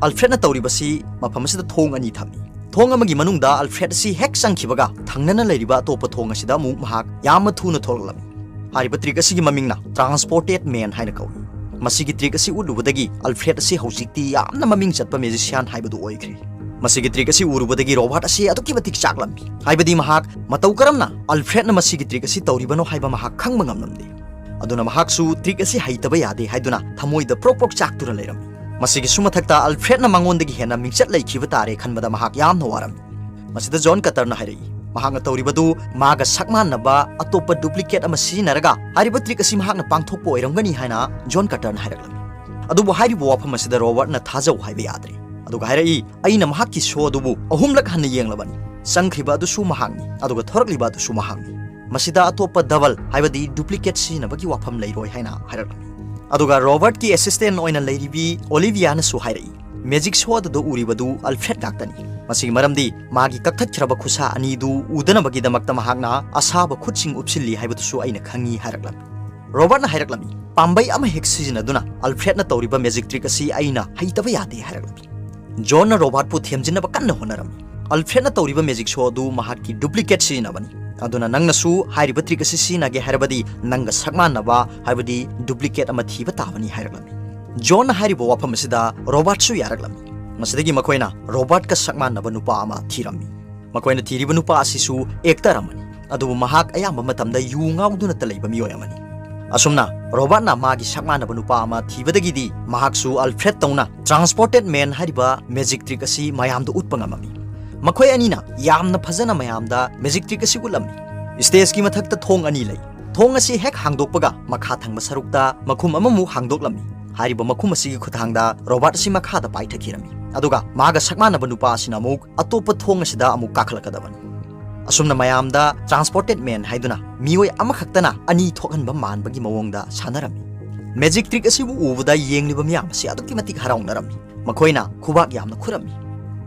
ꯑꯜꯐ꯭ꯔꯦꯗꯅ ꯇꯧꯔꯤꯕꯁꯤ ꯃꯐꯝ ꯑꯁꯤꯗ ꯊꯣꯡ ꯑꯅꯤ ꯊꯝꯃꯤ꯫ ꯊꯣꯡ ꯑꯃꯒꯤ ꯃꯅꯨꯡꯗ ꯑꯜꯐ꯭ꯔꯦꯗ ꯑꯁꯤ ꯍꯦꯛ ꯆꯪꯈꯤꯕꯒ ꯊꯪꯅꯅ ꯂꯩꯔꯤꯕ ꯑꯇꯣꯞꯄ ꯊꯣꯡ ꯑꯁꯤꯗ ꯑꯃꯨꯛ ꯃꯍꯥꯛ ꯌꯥꯝꯅ ꯊꯨꯅ ꯊꯣꯛꯂꯛꯂꯝꯃꯤ꯫ ꯍꯥꯏꯔꯤꯕ ꯇ꯭ꯔꯤꯛ ꯑꯁꯤꯒꯤ ꯃꯃꯤꯡꯅ ꯇ꯭ꯔꯥꯟꯁꯄꯣꯔꯇꯦꯠ ꯃꯦꯟ ꯍꯥꯏꯅ ꯀꯧꯏ꯫ ꯃꯁꯤꯒꯤ ꯇ꯭ꯔꯤꯛ ꯑꯁꯤ ꯎꯠꯂꯨꯕꯗꯒꯤ ꯑꯜꯐ꯭ꯔꯦꯗ ꯑꯁꯤ ꯍꯧꯖꯤꯛꯇꯤ ꯌꯥꯝꯅ ꯃꯃꯤꯡ ꯆꯠꯄ ꯃꯦꯖꯤꯁꯤꯌꯥꯟ ꯍꯥꯏꯕꯗꯨ ꯑꯣꯏꯈ꯭ꯔꯦ꯫ ꯃꯁꯤꯒꯤ ꯇ꯭ꯔꯤꯛ ꯑꯁꯤ ꯎꯔꯨꯕꯗꯒꯤ ꯔꯣꯕꯥꯔꯠ ꯑꯁꯤ ꯑꯗꯨꯛꯀꯤ ꯃꯇꯤꯛ ꯆꯥꯛꯂꯝꯃꯤ, ꯍꯥꯏꯕꯗꯤ ꯃꯍꯥꯛ ꯃꯇꯧ ꯀꯔꯝꯅ ꯑꯜꯐ꯭ꯔꯦꯗꯅ ꯃꯁꯤꯒꯤ ꯇ꯭ꯔꯤꯛ ꯑꯁꯤ ꯇꯧꯔꯤꯕꯅꯣ ꯍꯥꯏꯕ ꯃꯍꯥꯛ ꯈꯪꯕ ꯉꯝꯂꯝꯗꯦ꯫ ꯑꯗꯨꯅ ꯃꯍꯥꯛꯁꯨ ꯇ꯭ꯔꯤꯛ ꯑꯁꯤ ꯍꯩꯇꯕ ꯌꯥꯗꯦ ꯍꯥꯏꯗꯨꯅ ꯊꯃꯣꯏꯗ ꯄ꯭ꯔꯣꯛ ꯄ꯭ꯔꯣꯛ ꯆꯥꯛꯇꯨꯅ ꯂꯩꯔꯝꯃꯤ꯫ ꯃꯁꯤꯒꯤꯁꯨ ꯃꯊꯛꯇ ꯑꯜꯐ꯭ꯔꯦꯗꯅ ꯃꯉꯣꯟꯗꯒꯤ ꯍꯦꯟꯅ ꯃꯤꯡꯆꯠ ꯂꯩꯈꯤꯕ ꯇꯥꯔꯦ ꯈꯟꯕꯗ ꯃꯍꯥꯛ ꯌꯥꯝꯅ ꯋꯥꯔꯝꯃꯤ꯫ ꯃꯁꯤꯗ ꯖꯣꯟ ꯀꯇꯔꯅ ꯍꯥꯏꯔꯛꯏ, ꯃꯍꯥꯛꯅ ꯇꯧꯔꯤꯕꯗꯨ ꯃꯥꯒ ꯁꯛ ꯃꯥꯟꯅꯕ ꯑꯇꯣꯞꯄ duplicate ꯑꯃ ꯁꯤꯖꯤꯟꯅꯔꯒ ꯍꯥꯏꯔꯤꯕ trick ꯑꯁꯤ ꯃꯍꯥꯛꯅ ꯄꯥꯡꯊꯣꯛꯄ ꯑꯣꯏꯔꯝꯒꯅꯤ ꯍꯥꯏꯅ ꯖꯣꯟ ꯀꯇꯔꯅ ꯍꯥꯏꯔꯛꯂꯝꯃꯤ꯫ ꯑꯗꯨꯕꯨ ꯍꯥꯏꯔꯤꯕ ꯋꯥꯐꯝ ꯑꯁꯤꯗ ꯔꯣꯕꯥꯔꯠꯅ ꯊꯥꯖꯧ ꯍꯥꯏꯕ ꯌꯥꯗ꯭ꯔꯦ꯫ ꯑꯗꯨꯒ ꯍꯥꯏꯔꯛꯏ, "ꯑꯩꯅ ꯃꯍꯥꯛꯀꯤ show ꯑꯗꯨꯕꯨ ꯑꯍꯨꯝꯂꯛ ꯍꯟꯅ ꯌꯦꯡꯂꯕꯅꯤ꯫ ꯆꯪꯈ꯭ꯔꯤꯕ ꯑꯗꯨꯁꯨ ꯃꯍꯥꯛꯅꯤ, ꯑꯗꯨꯒ ꯊꯣꯔꯛꯂꯤꯕ ꯑꯗꯨꯁꯨ ꯃꯍꯥꯛꯅꯤ꯫ ꯃꯁꯤꯗ ꯑꯇꯣꯞꯄ double, ꯍꯥꯏꯕꯗꯤ duplicate ꯁꯤꯖꯤꯟꯅꯕꯒꯤ ꯋꯥꯐꯝ ꯂꯩꯔꯣꯏ" ꯍꯥꯏꯅ ꯍꯥꯏꯔꯛꯂꯝꯃꯤ꯫ ꯑꯗꯨꯒ ꯔꯣꯕꯥꯔꯠꯀꯤ assistant ꯑꯣꯏꯅ ꯂꯩꯔꯤꯕꯤ ꯑꯣꯂꯤꯚꯤꯌꯥꯅꯁꯨ ꯍꯥꯏꯔꯛꯏ, "Magic show ꯑꯗꯨꯗ ꯎꯔꯤꯕꯗꯨ ꯑꯜꯐ꯭ꯔꯦꯗ ꯉꯥꯛꯇꯅꯤ꯫ ꯃꯁꯤꯒꯤ ꯃꯔꯝꯗꯤ ꯃꯥꯒꯤ ꯀꯛꯊꯠꯈ꯭ꯔꯕ ꯈꯨꯠꯁꯥ ꯑꯅꯤꯗꯨ ꯎꯗꯅꯕꯒꯤꯗꯃꯛꯇ ꯃꯍꯥꯛꯅ ꯑꯁꯥꯕ ꯈꯨꯠꯁꯤꯡ ꯎꯞꯁꯤꯜꯂꯤ ꯍꯥꯏꯕꯗꯨꯁꯨ ꯑꯩꯅ ꯈꯪꯏ" ꯍꯥꯏꯔꯛꯂꯝꯃꯤ꯫ ꯔꯣꯕꯥꯔꯠꯅ ꯍꯥꯏꯔꯛꯂꯝꯃꯤ, "ꯄꯥꯝꯕꯩ ꯑꯃ ꯍꯦꯛ ꯁꯤꯖꯤꯟꯅꯗꯨꯅ ꯑꯜꯐ꯭ꯔꯦꯗꯅ ꯇꯧꯔꯤꯕ magic trick ꯑꯁꯤ ꯑꯩꯅ ꯍꯩꯇꯕ ꯌꯥꯗꯦ" ꯍꯥꯏꯔꯛꯂꯝꯃꯤ꯫ ꯖꯣꯟꯅ ꯔꯣꯕꯥꯔꯠꯄꯨ ꯊꯦꯝꯖꯤꯟꯅꯕ ꯀꯟꯅ ꯍꯣꯠꯅꯔꯝꯃꯤ꯫ "ꯑꯜꯐ꯭ꯔꯦꯗꯅ ꯇꯧꯔꯤꯕ magic show ꯑꯗꯨ ꯃꯍꯥꯛꯀꯤ duplicate ꯁꯤꯖꯤꯟꯅꯕꯅꯤ꯫ ꯑꯗꯨꯅ ꯅꯪꯅꯁꯨ ꯍꯥꯏꯔꯤꯕ trick ꯑꯁꯤ ꯁꯤꯖꯤꯟꯅꯒꯦ ꯍꯥꯏꯔꯕꯗꯤ ꯅꯪꯒ ꯁꯛ ꯃꯥꯟꯅꯕ, ꯍꯥꯏꯕꯗꯤ duplicate ꯑꯃ ꯊꯤꯕ ꯇꯥꯕꯅꯤ" ꯍꯥꯏꯔꯛꯂꯝꯃꯤ꯫ ꯖꯣꯟꯅ ꯍꯥꯏꯔꯤꯕ ꯋꯥꯐꯝ ꯑꯁꯤꯗ ꯔꯣꯕꯥꯔꯠꯁꯨ ꯌꯥꯔꯛꯂꯝꯃꯤ꯫ ꯃꯁꯤꯗꯒꯤ ꯃꯈꯣꯏꯅ ꯔꯣꯕꯥꯔꯠꯀ ꯁꯛ ꯃꯥꯟꯅꯕ ꯅꯨꯄꯥ ꯑꯃ ꯊꯤꯔꯝꯃꯤ꯫ ꯃꯈꯣꯏꯅ ꯊꯤꯔꯤꯕ ꯅꯨꯄꯥ ꯑꯁꯤꯁꯨ actor ꯑꯃꯅꯤ, ꯑꯗꯨꯕꯨ ꯃꯍꯥꯛ ꯑꯌꯥꯝꯕ ꯃꯇꯝꯗ ꯌꯨ ꯉꯥꯎꯗꯨꯅꯇ ꯂꯩꯕ ꯃꯤꯑꯣꯏ ꯑꯃꯅꯤ꯫ ꯑꯁꯨꯝꯅ ꯔꯣꯕꯥꯔꯠꯅ ꯃꯥꯒꯤ ꯁꯛ ꯃꯥꯟꯅꯕ ꯅꯨꯄꯥ ꯑꯃ ꯊꯤꯕꯗꯒꯤꯗꯤ ꯃꯍꯥꯛꯁꯨ ꯑꯜꯐ꯭ꯔꯦꯗ ꯇꯧꯅ transported man ꯍꯥꯏꯔꯤꯕ magic trick ꯑꯁꯤ ꯃꯌꯥꯝꯗ ꯎꯠꯄ ꯉꯝꯃꯝꯃꯤ꯫ ꯃꯈꯣꯏ ꯑꯅꯤꯅ ꯌꯥꯝꯅ ꯐꯖꯅ ꯃꯌꯥꯝꯗ magic trick ꯑꯁꯤ ꯎꯠꯂꯝꯃꯤ꯫ Stageꯀꯤ ꯃꯊꯛꯇ ꯊꯣꯡ ꯑꯅꯤ ꯂꯩ꯫ ꯊꯣꯡ ꯑꯁꯤ ꯍꯦꯛ ꯍꯥꯡꯗꯣꯛꯄꯒ ꯃꯈꯥ ꯊꯪꯕ ꯁꯔꯨꯛꯇ ꯃꯈꯨꯝ ꯑꯃꯃꯨꯛ ꯍꯥꯡꯗꯣꯛꯂꯝꯃꯤ꯫ ꯍꯥꯏꯔꯤꯕ ꯃꯈꯨꯝ ꯑꯁꯤꯒꯤ ꯈꯨꯠꯊꯥꯡꯗ ꯔꯣꯕꯥꯔꯠ ꯑꯁꯤ ꯃꯈꯥꯗ ꯄꯥꯏꯊꯈꯤꯔꯝꯃꯤ꯫ ꯑꯗꯨꯒ ꯃꯥꯒ ꯁꯛ ꯃꯥꯟꯅꯕ ꯅꯨꯄꯥ ꯑꯁꯤꯅ ꯑꯃꯨꯛ ꯑꯇꯣꯞꯄ ꯊꯣꯡ ꯑꯁꯤꯗ ꯑꯃꯨꯛ ꯀꯥꯈꯠꯂꯛꯀꯗꯕꯅꯤ꯫ ꯑꯁꯨꯝꯅ ꯃꯌꯥꯝꯗ transported man ꯍꯥꯏꯗꯨꯅ ꯃꯤꯑꯣꯏ ꯑꯃꯈꯛꯇꯅ ꯑꯅꯤ ꯊꯣꯛꯍꯟꯕ ꯃꯥꯟꯕꯒꯤ ꯃꯑꯣꯡꯗ ꯁꯥꯟꯅꯔꯝꯃꯤ꯫ Magic trick ꯑꯁꯤꯕꯨ ꯎꯕꯗ ꯌꯦꯡꯂꯤꯕ ꯃꯤꯌꯥꯝ ꯑꯁꯤ ꯑꯗꯨꯛꯀꯤ ꯃꯇꯤꯛ ꯍꯔꯥꯎꯅꯔꯝꯃꯤ꯫ ꯃꯈꯣꯏꯅ ꯈꯨꯕꯥꯛ ꯌꯥꯝꯅ ꯈꯨꯔꯝꯃꯤ꯫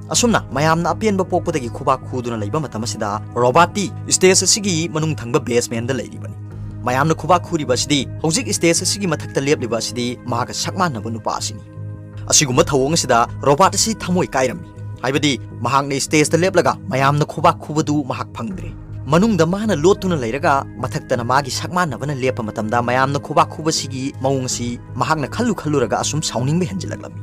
ꯑꯁꯨꯝꯅ ꯃꯌꯥꯝꯅ ꯑꯄꯦꯟꯕ ꯄꯣꯛꯄꯗꯒꯤ ꯈꯨꯕꯥꯛ ꯈꯨꯗꯨꯅ ꯂꯩꯕ ꯃꯇꯝ ꯑꯁꯤꯗ ꯔꯣꯕꯥꯔꯠꯇꯤ stage ꯑꯁꯤꯒꯤ ꯃꯅꯨꯡ ꯊꯪꯕ basementꯗ ꯂꯩꯔꯤꯕꯅꯤ꯫ ꯃꯌꯥꯝꯅ ꯈꯨꯕꯥꯛ ꯈꯨꯔꯤꯕ ꯑꯁꯤꯗꯤ ꯍꯧꯖꯤꯛ stage ꯑꯁꯤꯒꯤ ꯃꯊꯛꯇ ꯂꯦꯞꯂꯤꯕ ꯑꯁꯤꯗꯤ ꯃꯍꯥꯛꯀ ꯁꯛ ꯃꯥꯟꯅꯕ ꯅꯨꯄꯥ ꯑꯁꯤꯅꯤ꯫ ꯑꯁꯤꯒꯨꯝꯕ ꯊꯧꯑꯣꯡ ꯑꯁꯤꯗ ꯔꯣꯕꯥꯔꯠ ꯑꯁꯤ ꯊꯃꯣꯏ ꯀꯥꯏꯔꯝꯃꯤ꯫ ꯍꯥꯏꯕꯗꯤ ꯃꯍꯥꯛꯅ stageꯇ ꯂꯦꯞꯂꯒ ꯃꯌꯥꯝꯅ ꯈꯨꯕꯥꯛ ꯈꯨꯕꯗꯨ ꯃꯍꯥꯛ ꯐꯪꯗ꯭ꯔꯦ꯫ ꯃꯅꯨꯡꯗ ꯃꯥꯅ ꯂꯣꯠꯇꯨꯅ ꯂꯩꯔꯒ ꯃꯊꯛꯇꯅ ꯃꯥꯒꯤ ꯁꯛ ꯃꯥꯟꯅꯕꯅ ꯂꯦꯞꯄ ꯃꯇꯝꯗ ꯃꯌꯥꯝꯅ ꯈꯨꯕꯥꯛ ꯈꯨꯕꯁꯤꯒꯤ ꯃꯑꯣꯡ ꯑꯁꯤ ꯃꯍꯥꯛꯅ ꯈꯜꯂꯨ ꯈꯜꯂꯨꯔꯒ ꯑꯁꯨꯝ ꯁꯥꯎꯅꯤꯡꯕ ꯍꯦꯟꯖꯤꯜꯂꯛꯂꯝꯃꯤ꯫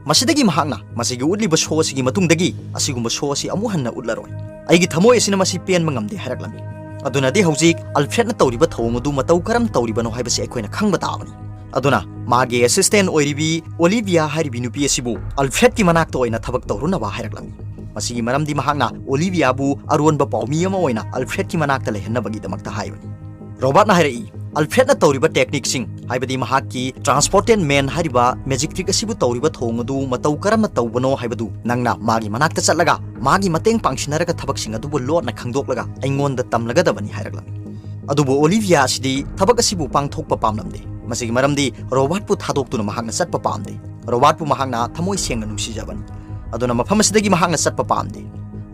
ꯃꯁꯤꯗꯒꯤ ꯃꯍꯥꯛꯅ ꯃꯁꯤꯒꯤ ꯎꯠꯂꯤꯕ show ꯑꯁꯤꯒꯤ ꯃꯇꯨꯡꯗꯒꯤ ꯑꯁꯤꯒꯨꯝꯕ show ꯑꯁꯤ ꯑꯃꯨꯛ ꯍꯟꯅ ꯎꯠꯂꯔꯣꯏ꯫ ꯑꯩꯒꯤ ꯊꯃꯣꯏ ꯑꯁꯤꯅ ꯃꯁꯤ ꯄꯦꯟꯕ ꯉꯝꯗꯦ ꯍꯥꯏꯔꯛꯂꯝꯃꯤ꯫ ꯑꯗꯨꯅꯗꯤ ꯍꯧꯖꯤꯛ ꯑꯜꯐ꯭ꯔꯦꯗꯅ ꯇꯧꯔꯤꯕ ꯊꯧꯑꯣꯡ ꯑꯗꯨ ꯃꯇꯧ ꯀꯔꯝ ꯇꯧꯔꯤꯕꯅꯣ ꯍꯥꯏꯕꯁꯤ ꯑꯩꯈꯣꯏꯅ ꯈꯪꯕ ꯇꯥꯕꯅꯤ꯫ ꯑꯗꯨꯅ ꯃꯥꯒꯤ assistant ꯑꯣꯏꯔꯤꯕꯤ ꯑꯣꯂꯤꯚꯤꯌꯥ ꯍꯥꯏꯔꯤꯕꯤ ꯅꯨꯄꯤ ꯑꯁꯤꯕꯨ ꯑꯜꯐ꯭ꯔꯦꯗꯀꯤ ꯃꯅꯥꯛꯇ ꯑꯣꯏꯅ ꯊꯕꯛ ꯇꯧꯔꯨꯅꯕ ꯍꯥꯏꯔꯛꯂꯝꯃꯤ꯫ ꯃꯁꯤꯒꯤ ꯃꯔꯝꯗꯤ ꯃꯍꯥꯛꯅ ꯑꯣꯂꯤꯚꯤꯌꯥꯕꯨ ꯑꯔꯣꯟꯕ ꯄꯥꯎꯃꯤ ꯑꯃ ꯑꯣꯏꯅ ꯑꯜꯐ꯭ꯔꯦꯗꯀꯤ ꯃꯅꯥꯛꯇ ꯂꯩꯍꯟꯅꯕꯒꯤꯗꯃꯛꯇ ꯍꯥꯏꯕꯅꯤ꯫ ꯔꯣꯕꯥꯔꯠꯅ ꯍꯥꯏꯔꯛꯏ, "ꯑꯜꯐ꯭ꯔꯦꯗꯅ ꯇꯧꯔꯤꯕ ꯇꯦꯛꯅꯤꯛꯁꯤꯡ, ꯍꯥꯏꯕꯗꯤ ꯃꯍꯥꯛꯀꯤ ꯇ꯭ꯔꯥꯟꯁꯄꯣꯔꯇꯦꯟ ꯃꯦꯟ ꯍꯥꯏꯔꯤꯕ ꯃꯦꯖꯤꯛ ꯇ꯭ꯔꯤꯛ ꯑꯁꯤꯕꯨ ꯇꯧꯔꯤꯕ ꯊꯧꯑꯣꯡ ꯑꯗꯨ ꯃꯇꯧ ꯀꯔꯝꯅ ꯇꯧꯕꯅꯣ ꯍꯥꯏꯕꯗꯨ ꯅꯪꯅ ꯃꯥꯒꯤ ꯃꯅꯥꯛꯇ ꯆꯠꯂꯒ ꯃꯥꯒꯤ ꯃꯇꯦꯡ ꯄꯥꯡꯁꯤꯟꯅꯔꯒ ꯊꯕꯛꯁꯤꯡ ꯑꯗꯨꯕꯨ ꯂꯣꯠꯅ ꯈꯪꯗꯣꯛꯂꯒ ꯑꯩꯉꯣꯟꯗ ꯇꯝꯂꯒꯗꯕꯅꯤ" ꯍꯥꯏꯔꯛꯂꯝꯃꯤ꯫ ꯑꯗꯨꯕꯨ ꯑꯣꯂꯤꯚꯤꯌꯥ ꯑꯁꯤꯗꯤ ꯊꯕꯛ ꯑꯁꯤꯕꯨ ꯄꯥꯡꯊꯣꯛꯄ ꯄꯥꯝꯂꯝꯗꯦ꯫ ꯃꯁꯤꯒꯤ ꯃꯔꯝꯗꯤ ꯔꯣꯕꯥꯔꯠꯄꯨ ꯊꯥꯗꯣꯛꯇꯨꯅ ꯃꯍꯥꯛꯅ ꯆꯠꯄ ꯄꯥꯝꯗꯦ꯫ ꯔꯣꯕꯥꯔꯠꯄꯨ ꯃꯍꯥꯛꯅ ꯊꯃꯣꯏ ꯁꯦꯡꯅ ꯅꯨꯡꯁꯤꯖꯕꯅꯤ꯫ ꯑꯗꯨꯅ ꯃꯐꯝ ꯑꯁꯤꯗꯒꯤ ꯃꯍꯥꯛꯅ ꯆꯠꯄ ꯄꯥꯝꯗꯦ꯫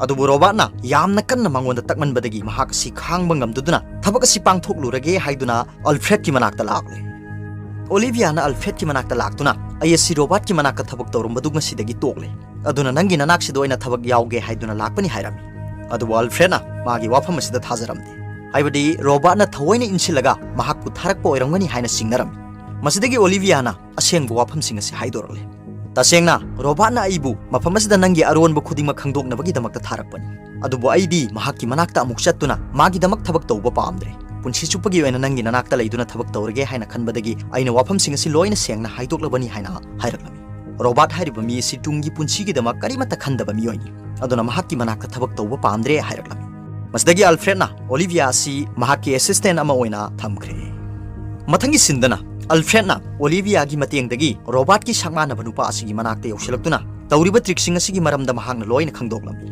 ꯑꯗꯨꯕꯨ ꯔꯣꯕꯥꯔꯠꯅ ꯌꯥꯝꯅ ꯀꯟꯅ ꯃꯉꯣꯟꯗ ꯇꯛꯃꯟꯕꯗꯒꯤ ꯃꯍꯥꯛ ꯑꯁꯤ ꯈꯥꯡꯕ ꯉꯝꯗꯗꯨꯅ ꯊꯕꯛ ꯑꯁꯤ ꯄꯥꯡꯊꯣꯛꯂꯨꯔꯒꯦ ꯍꯥꯏꯗꯨꯅ ꯑꯜꯐ꯭ꯔꯦꯗꯀꯤ ꯃꯅꯥꯛꯇ ꯂꯥꯛꯂꯦ꯫ ꯑꯣꯂꯤꯚꯤꯌꯥꯅ ꯑꯜꯐ꯭ꯔꯦꯗꯀꯤ ꯃꯅꯥꯛꯇ ꯂꯥꯛꯇꯨꯅ, "ꯑꯩ ꯑꯁꯤ ꯔꯣꯕꯥꯔꯠꯀꯤ ꯃꯅꯥꯛꯇ ꯊꯕꯛ ꯇꯧꯔꯝꯕꯗꯨ ꯉꯁꯤꯗꯒꯤ ꯇꯣꯛꯂꯦ꯫ ꯑꯗꯨꯅ ꯅꯪꯒꯤ ꯅꯅꯥꯛꯁꯤꯗ ꯑꯣꯏꯅ ꯊꯕꯛ ꯌꯥꯎꯒꯦ" ꯍꯥꯏꯗꯨꯅ ꯂꯥꯛꯄꯅꯤ ꯍꯥꯏꯔꯝꯃꯤ꯫ ꯑꯗꯨꯕꯨ ꯑꯜꯐ꯭ꯔꯦꯗꯅ ꯃꯥꯒꯤ ꯋꯥꯐꯝ ꯑꯁꯤꯗ ꯊꯥꯖꯔꯝꯗꯦ꯫ ꯍꯥꯏꯕꯗꯤ ꯔꯣꯕꯥꯔꯠꯅ ꯊꯑꯣꯏꯅ ꯏꯟꯁꯤꯜꯂꯒ ꯃꯍꯥꯛꯄꯨ ꯊꯥꯔꯛꯄ ꯑꯣꯏꯔꯝꯒꯅꯤ ꯍꯥꯏꯅ ꯆꯤꯡꯅꯔꯝꯃꯤ꯫ ꯃꯁꯤꯗꯒꯤ ꯑꯣꯂꯤꯚꯤꯌꯥꯅ ꯑꯁꯦꯡꯕ ꯋꯥꯐꯝꯁꯤꯡ ꯑꯁꯤ ꯍꯥꯏꯗꯣꯔꯛꯂꯦ꯫ "ꯇꯁꯦꯡꯅ, ꯔꯣꯕꯥꯔꯠꯅ ꯑꯩꯕꯨ ꯃꯐꯝ ꯑꯁꯤꯗ ꯅꯪꯒꯤ ꯑꯔꯣꯟꯕ ꯈꯨꯗꯤꯡꯃꯛ ꯈꯪꯗꯣꯛꯅꯕꯒꯤꯗꯃꯛꯇ ꯊꯥꯔꯛꯄꯅꯤ꯫ ꯑꯗꯨꯕꯨ ꯑꯩꯗꯤ ꯃꯍꯥꯛꯀꯤ ꯃꯅꯥꯛꯇ ꯑꯃꯨꯛ ꯆꯠꯇꯨꯅ ꯃꯥꯒꯤꯗꯃꯛ ꯊꯕꯛ ꯇꯧꯕ ꯄꯥꯝꯗ꯭ꯔꯦ꯫ ꯄꯨꯟꯁꯤ ꯆꯨꯞꯄꯒꯤ ꯑꯣꯏꯅ ꯅꯪꯒꯤ ꯅꯅꯥꯛꯇ ꯂꯩꯗꯨꯅ ꯊꯕꯛ ꯇꯧꯔꯒꯦ ꯍꯥꯏꯅ ꯈꯟꯕꯗꯒꯤ ꯑꯩꯅ ꯋꯥꯐꯝꯁꯤꯡ ꯑꯁꯤ ꯂꯣꯏꯅ ꯁꯦꯡꯅ ꯍꯥꯏꯗꯣꯛꯂꯕꯅꯤ" ꯍꯥꯏꯅ ꯍꯥꯏꯔꯛꯂꯝꯃꯤ꯫ ꯔꯣꯕꯥꯔꯠ ꯍꯥꯏꯔꯤꯕ ꯃꯤ ꯑꯁꯤ ꯇꯨꯡꯒꯤ ꯄꯨꯟꯁꯤꯒꯤꯗꯃꯛ ꯀꯔꯤꯃꯠꯇ ꯈꯟꯗꯕ ꯃꯤꯑꯣꯏꯅꯤ꯫ ꯑꯗꯨꯅ ꯃꯍꯥꯛꯀꯤ ꯃꯅꯥꯛꯇ ꯊꯕꯛ ꯇꯧꯕ ꯄꯥꯝꯗ꯭ꯔꯦ ꯍꯥꯏꯔꯛꯂꯝꯃꯤ꯫ ꯃꯁꯤꯗꯒꯤ ꯑꯜꯐ꯭ꯔꯦꯗꯅ ꯑꯣꯂꯤꯚꯤꯌꯥ ꯑꯁꯤ ꯃꯍꯥꯛꯀꯤ ꯑꯦꯁꯤꯁꯇꯦꯟ ꯑꯃ ꯑꯣꯏꯅ ꯊꯝꯈ꯭ꯔꯦ꯫ ꯃꯊꯪꯒꯤ ꯁꯤꯟꯗꯅ ꯑꯜꯐ꯭ꯔꯦꯗꯅ ꯑꯣꯂꯤꯚꯤꯌꯥꯒꯤ ꯃꯇꯦꯡꯗꯒꯤ ꯔꯣꯕꯥꯔꯠꯀꯤ ꯁꯛꯃꯥꯟꯅꯕ ꯅꯨꯄꯥ ꯑꯁꯤꯒꯤ ꯃꯅꯥꯛꯇ ꯌꯧꯁꯤꯜꯂꯛꯇꯨꯅ ꯇꯧꯔꯤꯕ ꯇ꯭ꯔꯤꯛꯁꯤꯡ ꯑꯁꯤꯒꯤ ꯃꯔꯝꯗ ꯃꯍꯥꯛꯅ ꯂꯣꯏꯅ ꯈꯪꯗꯣꯛꯂꯝꯃꯤ꯫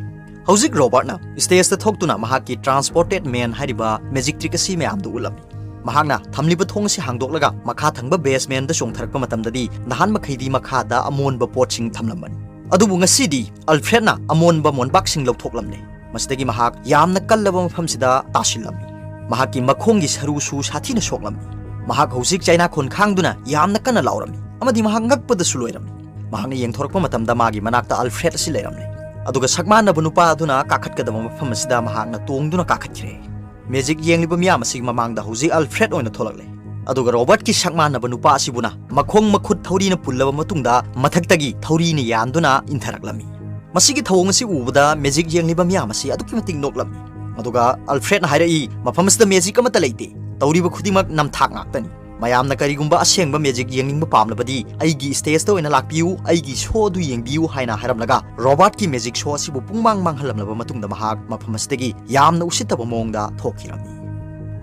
ꯍꯧꯖꯤꯛ ꯔꯣꯕꯥꯔꯠꯅ ꯁ꯭ꯇꯦꯖꯇ ꯊꯣꯛꯇꯨꯅ ꯃꯍꯥꯛꯀꯤ ꯇ꯭ꯔꯥꯟꯁꯄꯣꯔꯇꯦꯠ ꯃꯦꯟ ꯍꯥꯏꯔꯤꯕ ꯃꯦꯖꯤꯛ ꯇ꯭ꯔꯤꯛ ꯑꯁꯤ ꯃꯌꯥꯝꯗ ꯎꯠꯂꯝꯃꯤ꯫ ꯃꯍꯥꯛꯅ ꯊꯝꯂꯤꯕ ꯊꯣꯡ ꯑꯁꯤ ꯍꯥꯡꯗꯣꯛꯂꯒ ꯃꯈꯥ ꯊꯪꯕ ꯕꯦꯁꯃꯦꯟꯗ ꯆꯣꯡꯊꯔꯛꯄ ꯃꯇꯝꯗꯗꯤ ꯅꯍꯥꯟ ꯃꯈꯩꯗꯤ ꯃꯈꯥꯗ ꯑꯃꯣꯟꯕ ꯄꯣꯠꯁꯤꯡ ꯊꯝꯂꯝꯕꯅꯤ꯫ ꯑꯗꯨꯕꯨ ꯉꯁꯤꯗꯤ ꯑꯜꯐ꯭ꯔꯦꯗꯅ ꯑꯃꯣꯟꯕ ꯃꯣꯟꯕꯥꯛꯁꯤꯡ ꯂꯧꯊꯣꯛꯂꯝꯂꯦ꯫ ꯃꯁꯤꯗꯒꯤ ꯃꯍꯥꯛ ꯌꯥꯝꯅ ꯀꯜꯂꯕ ꯃꯐꯝꯁꯤꯗ ꯇꯥꯁꯤꯜꯂꯝꯃꯤ꯫ ꯃꯍꯥꯛꯀꯤ ꯃꯈꯣꯡꯒꯤ ꯁꯔꯨꯁꯨ ꯁꯥꯊꯤꯅ ꯁꯣꯛꯂꯝꯃꯤ꯫ ꯃꯍꯥꯛ ꯍꯧꯖꯤꯛ ꯆꯩꯅꯥꯈꯣꯟ ꯈꯥꯡꯗꯨꯅ ꯌꯥꯝꯅ ꯀꯟꯅ ꯂꯥꯎꯔꯝꯃꯤ ꯑꯃꯗꯤ ꯃꯍꯥꯛ ꯉꯛꯄꯗꯁꯨ ꯂꯣꯏꯔꯝꯃꯤ꯫ ꯃꯍꯥꯛꯅ ꯌꯦꯡꯊꯣꯔꯛꯄ ꯃꯇꯝꯗ ꯃꯥꯒꯤ ꯃꯅꯥꯛꯇ ꯑꯜꯐ꯭ꯔꯦꯗ ꯑꯁꯤ ꯂꯩꯔꯝꯂꯦ꯫ ꯑꯗꯨꯒ ꯁꯛꯃꯥꯟꯅꯕ ꯅꯨꯄꯥ ꯑꯗꯨꯅ ꯀꯥꯈꯠꯀꯗꯕ ꯃꯐꯝ ꯑꯁꯤꯗ ꯃꯍꯥꯛꯅ ꯇꯣꯡꯗꯨꯅ ꯀꯥꯈꯠꯈ꯭ꯔꯦ꯫ ꯃꯦꯖꯤꯛ ꯌꯦꯡꯂꯤꯕ ꯃꯤꯌꯥꯝ ꯑꯁꯤꯒꯤ ꯃꯃꯥꯡꯗ ꯍꯧꯖꯤꯛ ꯑꯜꯐ꯭ꯔꯦꯗ ꯑꯣꯏꯅ ꯊꯣꯛꯂꯛꯂꯦ꯫ ꯑꯗꯨꯒ ꯔꯣꯕꯥꯔꯠꯀꯤ ꯁꯛꯃꯥꯟꯅꯕ ꯅꯨꯄꯥ ꯑꯁꯤꯕꯨꯅ ꯃꯈꯣꯡ ꯃꯈꯨꯠ ꯊꯧꯔꯤꯅ ꯄꯨꯜꯂꯕ ꯃꯇꯨꯡꯗ ꯃꯊꯛꯇꯒꯤ ꯊꯧꯔꯤꯅ ꯌꯥꯟꯗꯨꯅ ꯏꯟꯊꯔꯛꯂꯝꯃꯤ꯫ ꯃꯁꯤꯒꯤ ꯊꯧꯑꯣꯡ ꯑꯁꯤ ꯎꯕꯗ ꯃꯦꯖꯤꯛ ꯌꯦꯡꯂꯤꯕ ꯃꯤꯌꯥꯝ ꯑꯁꯤ ꯑꯗꯨꯛꯀꯤ ꯃꯇꯤꯛ ꯅꯣꯛꯂꯝꯃꯤ꯫ ꯑꯗꯨꯒ ꯑꯜꯐ꯭ꯔꯦꯗꯅ ꯍꯥꯏꯔꯛꯏ, "ꯃꯐꯝ ꯑꯁꯤꯗ ꯃꯦꯖꯤꯛ ꯑꯃꯠꯇ ꯂꯩꯇꯦ꯫ ꯇꯧꯔꯤꯕ ꯈꯨꯗꯤꯡꯃꯛ ꯅꯝꯊꯥꯛ ꯉꯥꯛꯇꯅꯤ꯫ "ꯃꯌꯥꯝꯅ ꯀꯔꯤꯒꯨꯝꯕ ꯑꯁꯦꯡꯕ ꯃꯦꯖꯤꯛ ꯌꯦꯡꯅꯤꯡꯕ ꯄꯥꯝꯂꯕꯗꯤ ꯑꯩꯒꯤ ꯁ꯭ꯇꯦꯖꯇ ꯑꯣꯏꯅ ꯂꯥꯛꯄꯤꯌꯨ, ꯑꯩꯒꯤ ꯁꯣ ꯑꯗꯨ ꯌꯦꯡꯕꯤꯌꯨ" ꯍꯥꯏꯅ ꯍꯥꯏꯔꯝꯂꯒ ꯔꯣꯕꯥꯔꯠꯀꯤ ꯃꯦꯖꯤꯛ ꯁꯣ ꯑꯁꯤꯕꯨ ꯄꯨꯡꯃꯥꯡ ꯃꯥꯡꯍꯜꯂꯝꯂꯕ ꯃꯇꯨꯡꯗ ꯃꯍꯥꯛ ꯃꯐꯝ ꯑꯁꯤꯗꯒꯤ ꯌꯥꯝꯅ ꯎꯁꯤꯠꯇꯕ ꯃꯑꯣꯡꯗ ꯊꯣꯛꯈꯤꯔꯝꯃꯤ꯫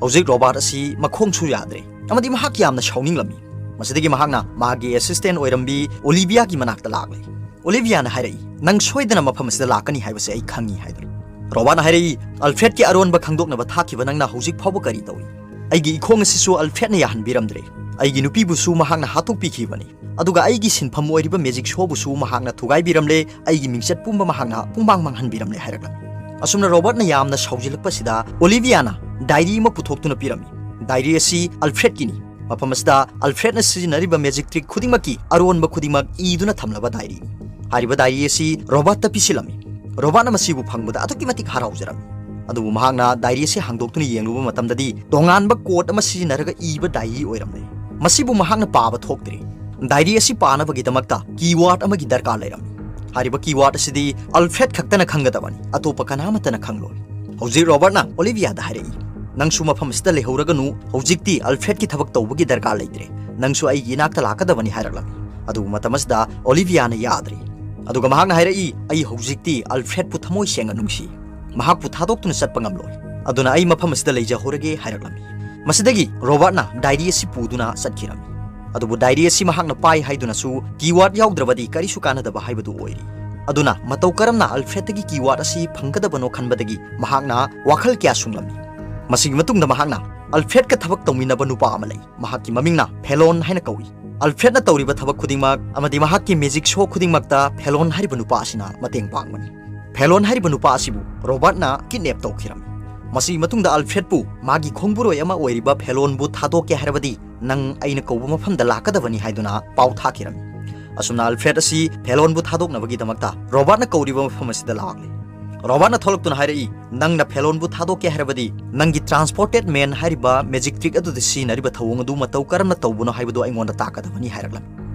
ꯍꯧꯖꯤꯛ ꯔꯣꯕꯥꯔꯠ ꯑꯁꯤ ꯃꯈꯣꯡꯁꯨ ꯌꯥꯗ꯭ꯔꯦ ꯑꯃꯗꯤ ꯃꯍꯥꯛ ꯌꯥꯝꯅ ꯁꯥꯎꯅꯤꯡꯂꯝꯃꯤ꯫ ꯃꯁꯤꯗꯒꯤ ꯃꯍꯥꯛꯅ ꯃꯥꯒꯤ ꯑꯦꯁꯤꯁꯇꯦꯟ ꯑꯣꯏꯔꯝꯕꯤ ꯑꯣꯂꯤꯚꯤꯌꯥꯒꯤ ꯃꯅꯥꯛꯇ ꯂꯥꯛꯂꯦ꯫ ꯑꯣꯂꯤꯚꯤꯌꯥꯅ ꯍꯥꯏꯔꯛꯏ, "ꯅꯪ ꯁꯣꯏꯗꯅ ꯃꯐꯝ ꯑꯁꯤꯗ ꯂꯥꯛꯀꯅꯤ ꯍꯥꯏꯕꯁꯦ ꯑꯩ ꯈꯪꯉꯤ" ꯍꯥꯏꯗꯨꯅ꯫ ꯔꯣꯕꯥꯔꯠꯅ ꯍꯥꯏꯔꯛꯏ, "ꯑꯜꯐ꯭ꯔꯦꯗꯀꯤ ꯑꯔꯣꯟꯕ ꯈꯪꯗꯣꯛꯅꯕ ꯊꯥꯈꯤꯕ ꯅꯪꯅ ꯍꯧꯖꯤꯛ ꯐꯥꯎꯕ ꯀꯔꯤ ꯇꯧꯔꯤ? ꯑꯩꯒꯤ ꯏꯈꯣꯡ ꯑꯁꯤꯁꯨ ꯑꯜꯐ꯭ꯔꯦꯗꯅ ꯌꯥꯍꯟꯕꯤꯔꯝꯗ꯭ꯔꯦ꯫ ꯑꯩꯒꯤ ꯅꯨꯄꯤꯕꯨꯁꯨ ꯃꯍꯥꯛꯅ ꯍꯥꯠꯇꯣꯛꯄꯤꯈꯤꯕꯅꯤ꯫ ꯑꯗꯨꯒ ꯑꯩꯒꯤ ꯁꯤꯟꯐꯝ ꯑꯣꯏꯔꯤꯕ ꯃꯦꯖꯤꯛ ꯁꯣꯕꯨꯁꯨ ꯃꯍꯥꯛꯅ ꯊꯨꯒꯥꯏꯕꯤꯔꯝꯂꯦ, ꯑꯩꯒꯤ ꯃꯤꯡꯆꯠ ꯄꯨꯝꯕ ꯃꯍꯥꯛꯅ ꯄꯨꯡꯃꯥꯡ ꯃꯥꯡꯍꯟꯕꯤꯔꯝꯂꯦ" ꯍꯥꯏꯔꯛꯂꯝꯃꯤ꯫ ꯑꯁꯨꯝꯅ ꯔꯣꯕꯥꯔꯠꯅ ꯌꯥꯝꯅ ꯁꯥꯎꯖꯤꯜꯂꯛꯄꯁꯤꯗ ꯑꯣꯂꯤꯚꯤꯌꯥꯅ ꯗꯥꯏꯔꯤ ꯑꯃ ꯄꯨꯊꯣꯛꯇꯨꯅ ꯄꯤꯔꯝꯃꯤ꯫ ꯗꯥꯏꯔꯤ ꯑꯁꯤ ꯑꯜꯐ꯭ꯔꯦꯗꯀꯤꯅꯤ꯫ ꯃꯐꯝ ꯑꯁꯤꯗ ꯑꯜꯐ꯭ꯔꯦꯗꯅ ꯁꯤꯖꯤꯟꯅꯔꯤꯕ ꯃꯦꯖꯤꯛ ꯇ꯭ꯔꯤꯛ ꯈꯨꯗꯤꯡꯃꯛꯀꯤ ꯑꯔꯣꯟꯕ ꯈꯨꯗꯤꯡꯃꯛ ꯏꯗꯨꯅ ꯊꯝꯂꯕ ꯗꯥꯏꯔꯤꯅꯤ꯫ ꯍꯥꯏꯔꯤꯕ ꯗꯥꯏꯔꯤ ꯑꯁꯤ ꯔꯣꯕꯥꯔꯠꯇ ꯄꯤꯁꯤꯜꯂꯝꯃꯤ꯫ ꯔꯣꯕꯥꯔꯠꯅ ꯃꯁꯤꯕꯨ ꯐꯪꯕꯗ ꯑꯗꯨꯛꯀꯤ ꯃꯇꯤꯛ ꯍꯔꯥꯎꯖꯔꯝꯃꯤ꯫ ꯑꯗꯨꯕꯨ ꯃꯍꯥꯛꯅ ꯗꯥꯏꯔꯤ ꯑꯁꯤ ꯍꯥꯡꯗꯣꯛꯇꯨꯅ ꯌꯦꯡꯂꯨꯕ ꯃꯇꯝꯗꯗꯤ ꯇꯣꯉꯥꯟꯕ ꯀꯣꯗ ꯑꯃ ꯁꯤꯖꯤꯟꯅꯔꯒ ꯏꯕ ꯗꯥꯏꯔꯤ ꯑꯣꯏꯔꯝꯂꯦ꯫ ꯃꯁꯤꯕꯨ ꯃꯍꯥꯛꯅ ꯄꯥꯕ ꯊꯣꯛꯇ꯭ꯔꯦ꯫ ꯗꯥꯏꯔꯤ ꯑꯁꯤ ꯄꯥꯅꯕꯒꯤꯗꯃꯛꯇ ꯀꯤꯋꯥꯔꯗ ꯑꯃꯒꯤ ꯗꯔꯀꯥꯔ ꯂꯩꯔꯝꯃꯤ꯫ ꯍꯥꯏꯔꯤꯕ ꯀꯤꯋꯥꯔꯗ ꯑꯁꯤꯗꯤ ꯑꯜꯐ꯭ꯔꯦꯗ ꯈꯛꯇꯅ ꯈꯪꯒꯗꯕꯅꯤ, ꯑꯇꯣꯞꯄ ꯀꯅꯥꯃꯠꯇꯅ ꯈꯪꯂꯣꯏ꯫ ꯍꯧꯖꯤꯛ ꯔꯣꯕꯥꯔꯠꯅ ꯑꯣꯂꯤꯚꯤꯌꯥꯗ ꯍꯥꯏꯔꯛꯏ, "ꯅꯪꯁꯨ ꯃꯐꯝ ꯑꯁꯤꯗ ꯂꯩꯍꯧꯔꯒꯅꯨ, ꯍꯧꯖꯤꯛꯇꯤ ꯑꯜꯐ꯭ꯔꯦꯗꯀꯤ ꯊꯕꯛ ꯇꯧꯕꯒꯤ ꯗꯔꯀꯥꯔ ꯂꯩꯇ꯭ꯔꯦ, ꯅꯪꯁꯨ ꯑꯩꯒꯤ ꯏꯅꯥꯛꯇ ꯂꯥꯛꯀꯗꯕꯅꯤ" ꯍꯥꯏꯔꯛꯂꯝꯃꯤ꯫ ꯑꯗꯨꯕꯨ ꯃꯇꯝ ꯑꯁꯤꯗ ꯑꯣꯂꯤꯚꯤꯌꯥꯅ ꯌꯥꯗ꯭ꯔꯦ꯫ ꯑꯗꯨꯒ ꯃꯍꯥꯛꯅ ꯍꯥꯏꯔꯛꯏ, "ꯑꯩ ꯍꯧꯖꯤꯛꯇꯤ ꯑꯜꯐ꯭ꯔꯦꯗꯄꯨ ꯊꯃꯣꯏ ꯁꯦꯡꯅ ꯅꯨꯡꯁꯤ, ꯃꯍꯥꯛꯄꯨ ꯊꯥꯗꯣꯛꯇꯨꯅ ꯆꯠꯄ ꯉꯝꯂꯣꯏ, ꯑꯗꯨꯅ ꯑꯩ ꯃꯐꯝ ꯑꯁꯤꯗ ꯂꯩꯖꯍꯧꯔꯒꯦ" ꯍꯥꯏꯔꯛꯂꯝꯃꯤ꯫ ꯃꯁꯤꯗꯒꯤ ꯔꯣꯕꯥꯔꯠꯅ ꯗꯥꯏꯔꯤ ꯑꯁꯤ ꯄꯨꯗꯨꯅ ꯆꯠꯈꯤꯔꯝꯃꯤ꯫ ꯑꯗꯨꯕꯨ ꯗꯥꯏꯔꯤ ꯑꯁꯤ ꯃꯍꯥꯛꯅ ꯄꯥꯏ ꯍꯥꯏꯗꯨꯅꯁꯨ ꯀꯤꯋꯥꯔꯗ ꯌꯥꯎꯗ꯭ꯔꯕꯗꯤ ꯀꯔꯤꯁꯨ ꯀꯥꯟꯅꯗꯕ ꯍꯥꯏꯕꯗꯨ ꯑꯣꯏꯔꯤ꯫ ꯑꯗꯨꯅ ꯃꯇꯧ ꯀꯔꯝꯅ ꯑꯜꯐ꯭ꯔꯦꯗꯇꯒꯤ ꯀꯤꯋꯥꯔꯗ ꯑꯁꯤ ꯐꯪꯒꯗꯕꯅꯣ ꯈꯟꯕꯗꯒꯤ ꯃꯍꯥꯛꯅ ꯋꯥꯈꯜ ꯀꯌꯥ ꯁꯨꯡꯂꯝꯃꯤ꯫ ꯃꯁꯤꯒꯤ ꯃꯇꯨꯡꯗ ꯃꯍꯥꯛꯅ ꯑꯜꯐ꯭ꯔꯦꯗꯀ ꯊꯕꯛ ꯇꯧꯃꯤꯟꯅꯕ ꯅꯨꯄꯥ ꯑꯃ ꯂꯩ꯫ ꯃꯍꯥꯛꯀꯤ ꯃꯃꯤꯡꯅ ꯐꯦꯂꯣꯟ ꯍꯥꯏꯅ ꯀꯧꯏ꯫ ꯑꯜꯐ꯭ꯔꯦꯗꯅ ꯇꯧꯔꯤꯕ ꯊꯕꯛ ꯈꯨꯗꯤꯡꯃꯛ ꯑꯃꯗꯤ ꯃꯍꯥꯛꯀꯤ ꯃꯦꯖꯤꯛ ꯁꯣ ꯈꯨꯗꯤꯡꯃꯛꯇ ꯐꯦꯂꯣꯟ ꯍꯥꯏꯔꯤꯕ ꯅꯨꯄꯥ ꯑꯁꯤꯅ ꯃꯇꯦꯡ ꯄꯥꯡꯕꯅꯤ꯫ ꯐꯦꯂꯣꯟ ꯍꯥꯏꯔꯤꯕ ꯅꯨꯄꯥ ꯑꯁꯤꯕꯨ ꯔꯣꯕꯥꯔꯠꯅ ꯀꯤꯗꯅꯦꯞ ꯇꯧꯈꯤꯔꯝꯃꯤ꯫ ꯃꯁꯤꯒꯤ ꯃꯇꯨꯡꯗ ꯑꯜꯐ꯭ꯔꯦꯗꯄꯨ ꯃꯥꯒꯤ ꯈꯣꯡꯕꯨꯔꯣꯏ ꯑꯃ ꯑꯣꯏꯔꯤꯕ ꯐꯦꯂꯣꯟꯕꯨ ꯊꯥꯗꯣꯛꯀꯦ ꯍꯥꯏꯔꯕꯗꯤ ꯅꯪ ꯑꯩꯅ ꯀꯧꯕ ꯃꯐꯝꯗ ꯂꯥꯛꯀꯗꯕꯅꯤ ꯍꯥꯏꯗꯨꯅ ꯄꯥꯎ ꯊꯥꯈꯤꯔꯝꯃꯤ꯫ ꯑꯁꯨꯝꯅ ꯑꯜꯐ꯭ꯔꯦꯗ ꯑꯁꯤ ꯐꯦꯂꯣꯟꯕꯨ ꯊꯥꯗꯣꯛꯅꯕꯒꯤꯗꯃꯛꯇ ꯔꯣꯕꯥꯔꯠꯅ ꯀꯧꯔꯤꯕ ꯃꯐꯝ ꯑꯁꯤꯗ ꯂꯥꯛꯂꯦ꯫ ꯔꯣꯕꯥꯔꯠꯅ ꯊꯣꯛꯂꯛꯇꯨꯅ ꯍꯥꯏꯔꯛꯏ, "ꯅꯪꯅ ꯐꯦꯂꯣꯟꯕꯨ ꯊꯥꯗꯣꯛꯀꯦ ꯍꯥꯏꯔꯕꯗꯤ ꯅꯪꯒꯤ ꯇ꯭ꯔꯥꯟꯁꯄꯣꯔꯇꯦꯠ ꯃꯦꯟ ꯍꯥꯏꯔꯤꯕ ꯃꯦꯖꯤꯛ ꯇ꯭ꯔꯤꯛ ꯑꯗꯨꯗ ꯁꯤꯖꯤꯟꯅꯔꯤꯕ ꯊꯧꯑꯣꯡ ꯑꯗꯨ ꯃꯇꯧ ꯀꯔꯝꯅ ꯇꯧꯕꯅꯣ ꯍꯥꯏꯕꯗꯨ ꯑꯩꯉꯣꯟꯗ ꯇꯥꯛꯀꯗꯕꯅꯤ" ꯍꯥꯏꯔꯛꯂꯝꯃꯤ꯫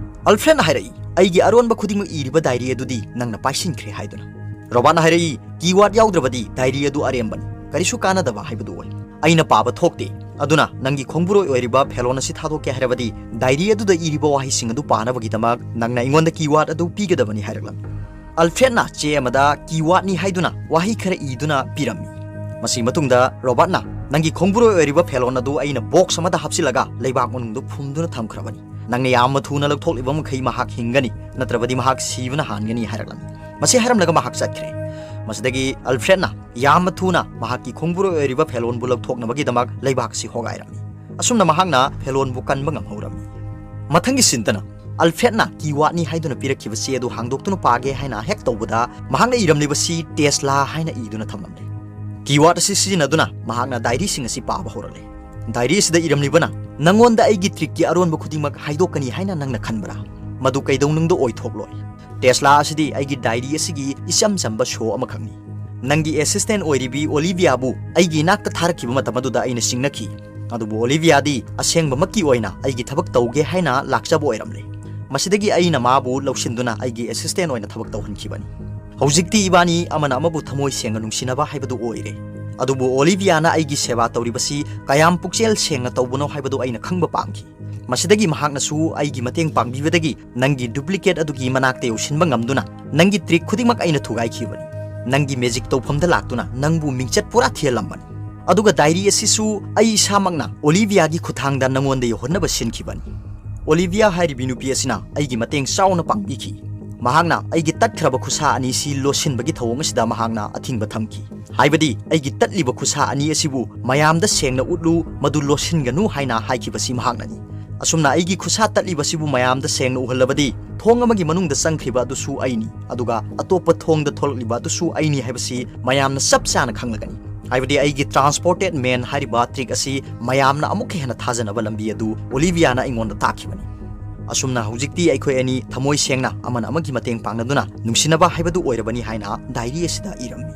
ꯑꯜꯐ꯭ꯔꯦꯗꯅ ꯍꯥꯏꯔꯛꯏ, "ꯑꯩꯒꯤ ꯑꯔꯣꯟꯕ ꯈꯨꯗꯤꯡꯃꯛ ꯏꯔꯤꯕ ꯗꯥꯏꯔꯤ ꯑꯗꯨꯗꯤ ꯅꯪꯅ ꯄꯥꯏꯁꯤꯟꯈ꯭ꯔꯦ" ꯍꯥꯏꯗꯨꯅ꯫ ꯔꯣꯕꯥꯔꯠꯅ ꯍꯥꯏꯔꯛꯏ, "ꯀꯤꯋꯥꯔꯗ ꯌꯥꯎꯗ꯭ꯔꯕꯗꯤ ꯗꯥꯏꯔꯤ ꯑꯗꯨ ꯑꯔꯦꯝꯕꯅꯤ, ꯀꯔꯤꯁꯨ ꯀꯥꯟꯅꯗꯕ ꯍꯥꯏꯕꯗꯨ ꯑꯣꯏ꯫ ꯑꯩꯅ ꯄꯥꯕ ꯊꯣꯛꯇꯦ, ꯑꯗꯨꯅ ꯅꯪꯒꯤ ꯈꯣꯡꯕꯨꯔꯣꯏ ꯑꯣꯏꯔꯤꯕ ꯐꯦꯂꯣꯟ ꯑꯁꯤ ꯊꯥꯗꯣꯛꯀꯦ ꯍꯥꯏꯔꯕꯗꯤ, ꯗꯥꯏꯔꯤ ꯑꯗꯨꯗ ꯏꯔꯤꯕ ꯋꯥꯍꯩꯁꯤꯡ ꯑꯗꯨ ꯄꯥꯅꯕꯒꯤꯗꯃꯛ ꯅꯪꯅ ꯑꯩꯉꯣꯟꯗ ꯀꯤꯋꯥꯔꯗ ꯑꯗꯨ ꯄꯤꯒꯗꯕꯅꯤ" ꯍꯥꯏꯔꯛꯂꯝꯃꯤ꯫ ꯑꯜꯐ꯭ꯔꯦꯗꯅ ꯆꯦ ꯑꯃꯗ "ꯀꯤꯋꯥꯔꯗꯅꯤ" ꯍꯥꯏꯗꯨꯅ ꯋꯥꯍꯩ ꯈꯔ ꯏꯗꯨꯅ ꯄꯤꯔꯝꯃꯤ꯫ ꯃꯁꯤ ꯃꯇꯨꯡꯗ ꯔꯣꯕꯥꯔꯠꯅ, "ꯅꯪꯒꯤ ꯈꯣꯡꯕꯨꯔꯣꯏ ꯑꯣꯏꯔꯤꯕ ꯐꯦꯂꯣꯟ ꯑꯗꯨ ꯑꯩꯅ ꯕꯣꯛꯁ ꯑꯃꯗ ꯍꯥꯞꯆꯤꯜꯂꯒ ꯂꯩꯕꯥꯛ ꯃꯅꯨꯡꯗ ꯐꯨꯝꯗꯨꯅ ꯊꯝꯈ꯭ꯔꯕꯅꯤ꯫ ꯅꯪꯅ ꯌꯥꯝꯅ ꯊꯨꯅ ꯂꯧꯊꯣꯛꯂꯤꯕ ꯃꯈꯩ ꯃꯍꯥꯛ ꯍꯤꯡꯒꯅꯤ, ꯅꯠꯇ꯭ꯔꯕꯗꯤ ꯃꯍꯥꯛ ꯁꯤꯕꯅ ꯍꯥꯟꯒꯅꯤ" ꯍꯥꯏꯔꯛꯂꯝꯃꯤ꯫ ꯃꯁꯤ ꯍꯥꯏꯔꯝꯂꯒ ꯃꯍꯥꯛ ꯆꯠꯈ꯭ꯔꯦ꯫ ꯃꯁꯤꯗꯒꯤ ꯑꯜꯐ꯭ꯔꯦꯗꯅ ꯌꯥꯝꯅ ꯊꯨꯅ ꯃꯍꯥꯛꯀꯤ ꯈꯣꯡꯕꯨꯔꯣꯏ ꯑꯣꯏꯔꯤꯕ ꯐꯦꯂꯣꯟꯕꯨ ꯂꯧꯊꯣꯛꯅꯕꯒꯤꯗꯃꯛ ꯂꯩꯕꯥꯛ ꯑꯁꯤ ꯍꯣꯒꯥꯏꯔꯝꯃꯤ꯫ ꯑꯁꯨꯝꯅ ꯃꯍꯥꯛꯅ ꯐꯦꯂꯣꯟꯕꯨ ꯀꯟꯕ ꯉꯝꯍꯧꯔꯝꯃꯤ꯫ ꯃꯊꯪꯒꯤ ꯁꯤꯟꯗꯅ ꯑꯜꯐ꯭ꯔꯦꯗꯅ "ꯀꯤꯋꯥꯔꯗꯅꯤ" ꯍꯥꯏꯗꯨꯅ ꯄꯤꯔꯛꯈꯤꯕ ꯆꯦ ꯑꯗꯨ ꯍꯥꯡꯗꯣꯛꯇꯨꯅ ꯄꯥꯒꯦ ꯍꯥꯏꯅ ꯍꯦꯛ ꯇꯧꯕꯗ, ꯃꯍꯥꯛꯅ ꯏꯔꯝꯂꯤꯕꯁꯤ "ꯇꯦꯁꯂꯥ" ꯍꯥꯏꯅ ꯏꯗꯨꯅ ꯊꯝꯂꯝꯂꯦ꯫ ꯀꯤꯋꯥꯔꯗ ꯑꯁꯤ ꯁꯤꯖꯤꯟꯅꯗꯨꯅ ꯃꯍꯥꯛꯅ ꯗꯥꯏꯔꯤꯁꯤꯡ ꯑꯁꯤ ꯄꯥꯕ ꯍꯧꯔꯛꯂꯦ꯫ ꯗꯥꯏꯔꯤ ꯑꯁꯤꯗ ꯏꯔꯝꯂꯤꯕꯅ, "ꯅꯪꯉꯣꯟꯗ ꯑꯩꯒꯤ ꯇ꯭ꯔꯤꯛꯀꯤ ꯑꯔꯣꯟꯕ ꯈꯨꯗꯤꯡꯃꯛ ꯍꯥꯏꯗꯣꯛꯀꯅꯤ ꯍꯥꯏꯅ ꯅꯪꯅ ꯈꯟꯕ꯭ꯔꯥ? ꯃꯗꯨ ꯀꯩꯗꯧꯅꯨꯡꯗ ꯑꯣꯏꯊꯣꯛꯂꯣꯏ꯫ ꯇꯦꯁꯂꯥ ꯑꯁꯤꯗꯤ ꯑꯩꯒꯤ ꯗꯥꯏꯔꯤ ꯑꯁꯤꯒꯤ ꯏꯆꯝ ꯆꯝꯕ ꯁꯣ ꯑꯃꯈꯛꯅꯤ꯫ ꯅꯪꯒꯤ ꯑꯦꯁꯤꯁꯇꯦꯟ ꯑꯣꯏꯔꯤꯕꯤ ꯑꯣꯂꯤꯚꯤꯌꯥꯕꯨ ꯑꯩꯒꯤ ꯏꯅꯥꯛꯇ ꯊꯥꯔꯛꯈꯤꯕ ꯃꯇꯝ ꯑꯗꯨꯗ ꯑꯩꯅ ꯆꯤꯡꯅꯈꯤ꯫ ꯑꯗꯨꯕꯨ ꯑꯣꯂꯤꯚꯤꯌꯥꯗꯤ ꯑꯁꯦꯡꯕꯃꯛꯀꯤ ꯑꯣꯏꯅ ꯑꯩꯒꯤ ꯊꯕꯛ ꯇꯧꯒꯦ ꯍꯥꯏꯅ ꯂꯥꯛꯆꯕ ꯑꯣꯏꯔꯝꯂꯦ꯫ ꯃꯁꯤꯗꯒꯤ ꯑꯩꯅ ꯃꯥꯕꯨ ꯂꯧꯁꯤꯟꯗꯨꯅ ꯑꯩꯒꯤ ꯑꯦꯁꯤꯁꯇꯦꯟ ꯑꯣꯏꯅ ꯊꯕꯛ ꯇꯧꯍꯟꯈꯤꯕꯅꯤ꯫ ꯍꯧꯖꯤꯛꯇꯤ ꯏꯕꯥꯅꯤ ꯑꯃꯅ ꯑꯃꯕꯨ ꯊꯃꯣꯏ ꯁꯦꯡꯅ ꯅꯨꯡꯁꯤꯅꯕ ꯍꯥꯏꯕꯗꯨ ꯑꯣꯏꯔꯦ꯫ ꯑꯗꯨꯕꯨ ꯑꯣꯂꯤꯚꯤꯌꯥꯅ ꯑꯩꯒꯤ ꯁꯦꯕꯥ ꯇꯧꯔꯤꯕꯁꯤ ꯀꯌꯥꯝ ꯄꯨꯛꯆꯦꯜ ꯁꯦꯡꯅ ꯇꯧꯕꯅꯣ ꯍꯥꯏꯕꯗꯨ ꯑꯩꯅ ꯈꯪꯕ ꯄꯥꯝꯈꯤ꯫ ꯃꯁꯤꯗꯒꯤ ꯃꯍꯥꯛꯅꯁꯨ ꯑꯩꯒꯤ ꯃꯇꯦꯡ ꯄꯥꯡꯕꯤꯕꯗꯒꯤ ꯅꯪꯒꯤ ꯗꯨꯄ꯭ꯂꯤꯀꯦꯠ ꯑꯗꯨꯒꯤ ꯃꯅꯥꯛꯇ ꯌꯧꯁꯤꯟꯕ ꯉꯝꯗꯨꯅ ꯅꯪꯒꯤ ꯇ꯭ꯔꯤꯛ ꯈꯨꯗꯤꯡꯃꯛ ꯑꯩꯅ ꯊꯨꯒꯥꯏꯈꯤꯕꯅꯤ꯫ ꯅꯪꯒꯤ ꯃꯦꯖꯤꯛ ꯇꯧꯐꯝꯗ ꯂꯥꯛꯇꯨꯅ ꯅꯪꯕꯨ ꯃꯤꯡꯆꯠ ꯄꯨꯔꯥ ꯊꯤꯍꯜꯂꯝꯕꯅꯤ꯫ ꯑꯗꯨꯒ ꯗꯥꯏꯔꯤ ꯑꯁꯤꯁꯨ ꯑꯩ ꯏꯁꯥꯃꯛꯅ ꯑꯣꯂꯤꯚꯤꯌꯥꯒꯤ ꯈꯨꯠꯊꯥꯡꯗ ꯅꯪꯉꯣꯟꯗ ꯌꯧꯍꯟꯅꯕ ꯁꯤꯟꯈꯤꯕꯅꯤ꯫ ꯑꯣꯂꯤꯚꯤꯌꯥ ꯍꯥꯏꯔꯤꯕꯤ ꯅꯨꯄꯤ ꯑꯁꯤꯅ ꯑꯩꯒꯤ ꯃꯇꯦꯡ ꯆꯥꯎꯅ ꯄꯥꯡꯕꯤꯈꯤ꯫ ꯃꯍꯥꯛꯅ ꯑꯩꯒꯤ ꯇꯠꯈ꯭ꯔꯕ ꯈꯨꯠꯁꯥ ꯑꯅꯤꯁꯤ ꯂꯣꯠꯁꯤꯟꯕꯒꯤ ꯊꯧꯑꯣꯡ ꯑꯁꯤꯗ ꯃꯍꯥꯛꯅ ꯑꯊꯤꯡꯕ ꯊꯝꯈꯤ꯫ ꯍꯥꯏꯕꯗꯤ ꯑꯩꯒꯤ ꯇꯠꯂꯤꯕ ꯈꯨꯠꯁꯥ ꯑꯅꯤ ꯑꯁꯤꯕꯨ ꯃꯌꯥꯝꯗ ꯁꯦꯡꯅ ꯎꯠꯂꯨ, ꯃꯗꯨ ꯂꯣꯠꯁꯤꯟꯒꯅꯨ ꯍꯥꯏꯅ ꯍꯥꯏꯈꯤꯕꯁꯤ ꯃꯍꯥꯛꯅꯅꯤ꯫ ꯑꯁꯨꯝꯅ ꯑꯩꯒꯤ ꯈꯨꯠꯁꯥ ꯇꯠꯂꯤꯕꯁꯤꯕꯨ ꯃꯌꯥꯝꯗ ꯁꯦꯡꯅ ꯎꯍꯜꯂꯕꯗꯤ ꯊꯣꯡ ꯑꯃꯒꯤ ꯃꯅꯨꯡꯗ ꯆꯪꯈ꯭ꯔꯤꯕ ꯑꯗꯨꯁꯨ ꯑꯩꯅꯤ, ꯑꯗꯨꯒ ꯑꯇꯣꯞꯄ ꯊꯣꯡꯗ ꯊꯣꯛꯂꯛꯂꯤꯕ ꯑꯗꯨꯁꯨ ꯑꯩꯅꯤ ꯍꯥꯏꯕꯁꯤ ꯃꯌꯥꯝꯅ ꯆꯞ ꯆꯥꯅ ꯈꯪꯂꯒꯅꯤ꯫ ꯍꯥꯏꯕꯗꯤ ꯑꯩꯒꯤ ꯇ꯭ꯔꯥꯟꯁꯄꯣꯔꯇꯦꯠ ꯃꯦꯟ ꯍꯥꯏꯔꯤꯕ ꯇ꯭ꯔꯤꯛ ꯑꯁꯤ ꯃꯌꯥꯝꯅ ꯑꯃꯨꯛꯀ ꯍꯦꯟꯅ ꯊꯥꯖꯅꯕ ꯂꯝꯕꯤ ꯑꯗꯨ ꯑꯣꯂꯤꯚꯤꯌꯥꯅ ꯑꯩꯉꯣꯟꯗ ꯇꯥꯛꯈꯤꯕꯅꯤ꯫ ꯑꯁꯨꯝꯅ ꯍꯧꯖꯤꯛꯇꯤ ꯑꯩꯈꯣꯏ ꯑꯅꯤ ꯊꯃꯣꯏ ꯁꯦꯡꯅ ꯑꯃꯅ ꯑꯃꯒꯤ ꯃꯇꯦꯡ ꯄꯥꯡꯅꯗꯨꯅ ꯅꯨꯡꯁꯤꯅꯕ ꯍꯥꯏꯕꯗꯨ ꯑꯣꯏꯔꯕꯅꯤ ꯍꯥꯏꯅ ꯗꯥꯏꯔꯤ ꯑꯁꯤꯗ ꯏꯔꯝꯃꯤ꯫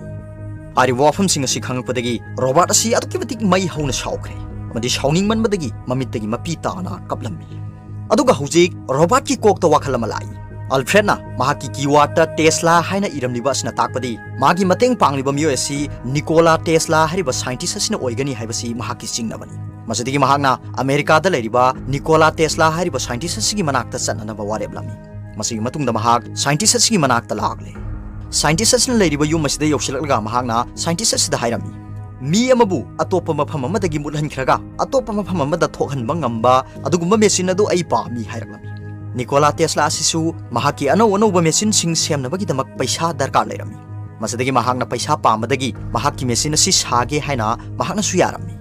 ꯍꯥꯏꯔꯤꯕ ꯋꯥꯐꯝꯁꯤꯡ ꯑꯁꯤ ꯈꯪꯂꯛꯄꯗꯒꯤ ꯔꯣꯕꯥꯔꯠ ꯑꯁꯤ ꯑꯗꯨꯛꯀꯤ ꯃꯇꯤꯛ ꯃꯩ ꯍꯧꯅ ꯁꯥꯎꯈ꯭ꯔꯦ ꯑꯃꯗꯤ ꯁꯥꯎꯅꯤꯡꯃꯟꯕꯗꯒꯤ ꯃꯃꯤꯠꯇꯒꯤ ꯃꯄꯤ ꯇꯥꯅ ꯀꯞꯂꯝꯃꯤ꯫ ꯑꯗꯨꯒ ꯍꯧꯖꯤꯛ ꯔꯣꯕꯥꯔꯠꯀꯤ ꯀꯣꯛꯇ ꯋꯥꯈꯜ ꯑꯃ ꯂꯥꯛꯏ꯫ ꯑꯜꯐ꯭ꯔꯦꯗꯅ ꯃꯍꯥꯛꯀꯤ ꯀꯤꯋꯥꯔꯗꯇ ꯇꯦꯁꯂꯥ ꯍꯥꯏꯅ ꯏꯔꯝꯂꯤꯕ ꯑꯁꯤꯅ ꯇꯥꯛꯄꯗꯤ ꯃꯥꯒꯤ ꯃꯇꯦꯡ ꯄꯥꯡꯂꯤꯕ ꯃꯤꯑꯣꯏ ꯑꯁꯤ ꯅꯤꯀꯣꯂꯥ ꯇꯦꯁꯂꯥ ꯍꯥꯏꯔꯤꯕ ꯁꯥꯏꯟꯇꯤꯁ ꯑꯁꯤꯅ ꯑꯣꯏꯒꯅꯤ ꯍꯥꯏꯕꯁꯤ ꯃꯍꯥꯛꯀꯤ ꯆꯤꯡꯅꯕꯅꯤ꯫ ꯃꯁꯤꯗꯒꯤ ꯃꯍꯥꯛꯅ ꯑꯃꯦꯔꯤꯀꯥꯗ ꯂꯩꯔꯤꯕ ꯅꯤꯀꯣꯂꯥ ꯇꯦꯁꯂꯥ ꯍꯥꯏꯔꯤꯕ scientist ꯑꯁꯤꯒꯤ ꯃꯅꯥꯛꯇ ꯆꯠꯅꯅꯕ ꯋꯥꯔꯦꯞꯂꯝꯃꯤ꯫ ꯃꯁꯤꯒꯤ ꯃꯇꯨꯡꯗ ꯃꯍꯥꯛ scientist ꯑꯁꯤꯒꯤ ꯃꯅꯥꯛꯇ ꯂꯥꯛꯂꯦ꯫ Scientist ꯑꯁꯤꯅ ꯂꯩꯔꯤꯕ ꯌꯨꯝ ꯑꯁꯤꯗ ꯌꯧꯁꯤꯜꯂꯛꯂꯒ ꯃꯍꯥꯛꯅ scientist ꯑꯁꯤꯗ ꯍꯥꯏꯔꯝꯃꯤ, "ꯃꯤ ꯑꯃꯕꯨ ꯑꯇꯣꯞꯄ ꯃꯐꯝ ꯑꯃꯗꯒꯤ ꯃꯨꯠꯍꯟꯈ꯭ꯔꯒ ꯑꯇꯣꯞꯄ ꯃꯐꯝ ꯑꯃꯗ ꯊꯣꯛꯍꯟꯕ ꯉꯝꯕ ꯑꯗꯨꯒꯨꯝꯕ machine ꯑꯗꯨ ꯑꯩ ꯄꯥꯝꯃꯤ" ꯍꯥꯏꯔꯛꯂꯝꯃꯤ꯫ ꯅꯤꯀꯣꯂꯥ ꯇꯦꯁꯂꯥ ꯑꯁꯤꯁꯨ ꯃꯍꯥꯛꯀꯤ ꯑꯅꯧ ꯑꯅꯧꯕ machineꯁꯤꯡ ꯁꯦꯝꯅꯕꯒꯤꯗꯃꯛ ꯄꯩꯁꯥ ꯗꯔꯀꯥꯔ ꯂꯩꯔꯝꯃꯤ꯫ ꯃꯁꯤꯗꯒꯤ ꯃꯍꯥꯛꯅ ꯄꯩꯁꯥ ꯄꯥꯝꯕꯗꯒꯤ ꯃꯍꯥꯛꯀꯤ machine ꯑꯁꯤ ꯁꯥꯒꯦ ꯍꯥꯏꯅ ꯃꯍꯥꯛꯅꯁꯨ ꯌꯥꯔꯝꯃꯤ꯫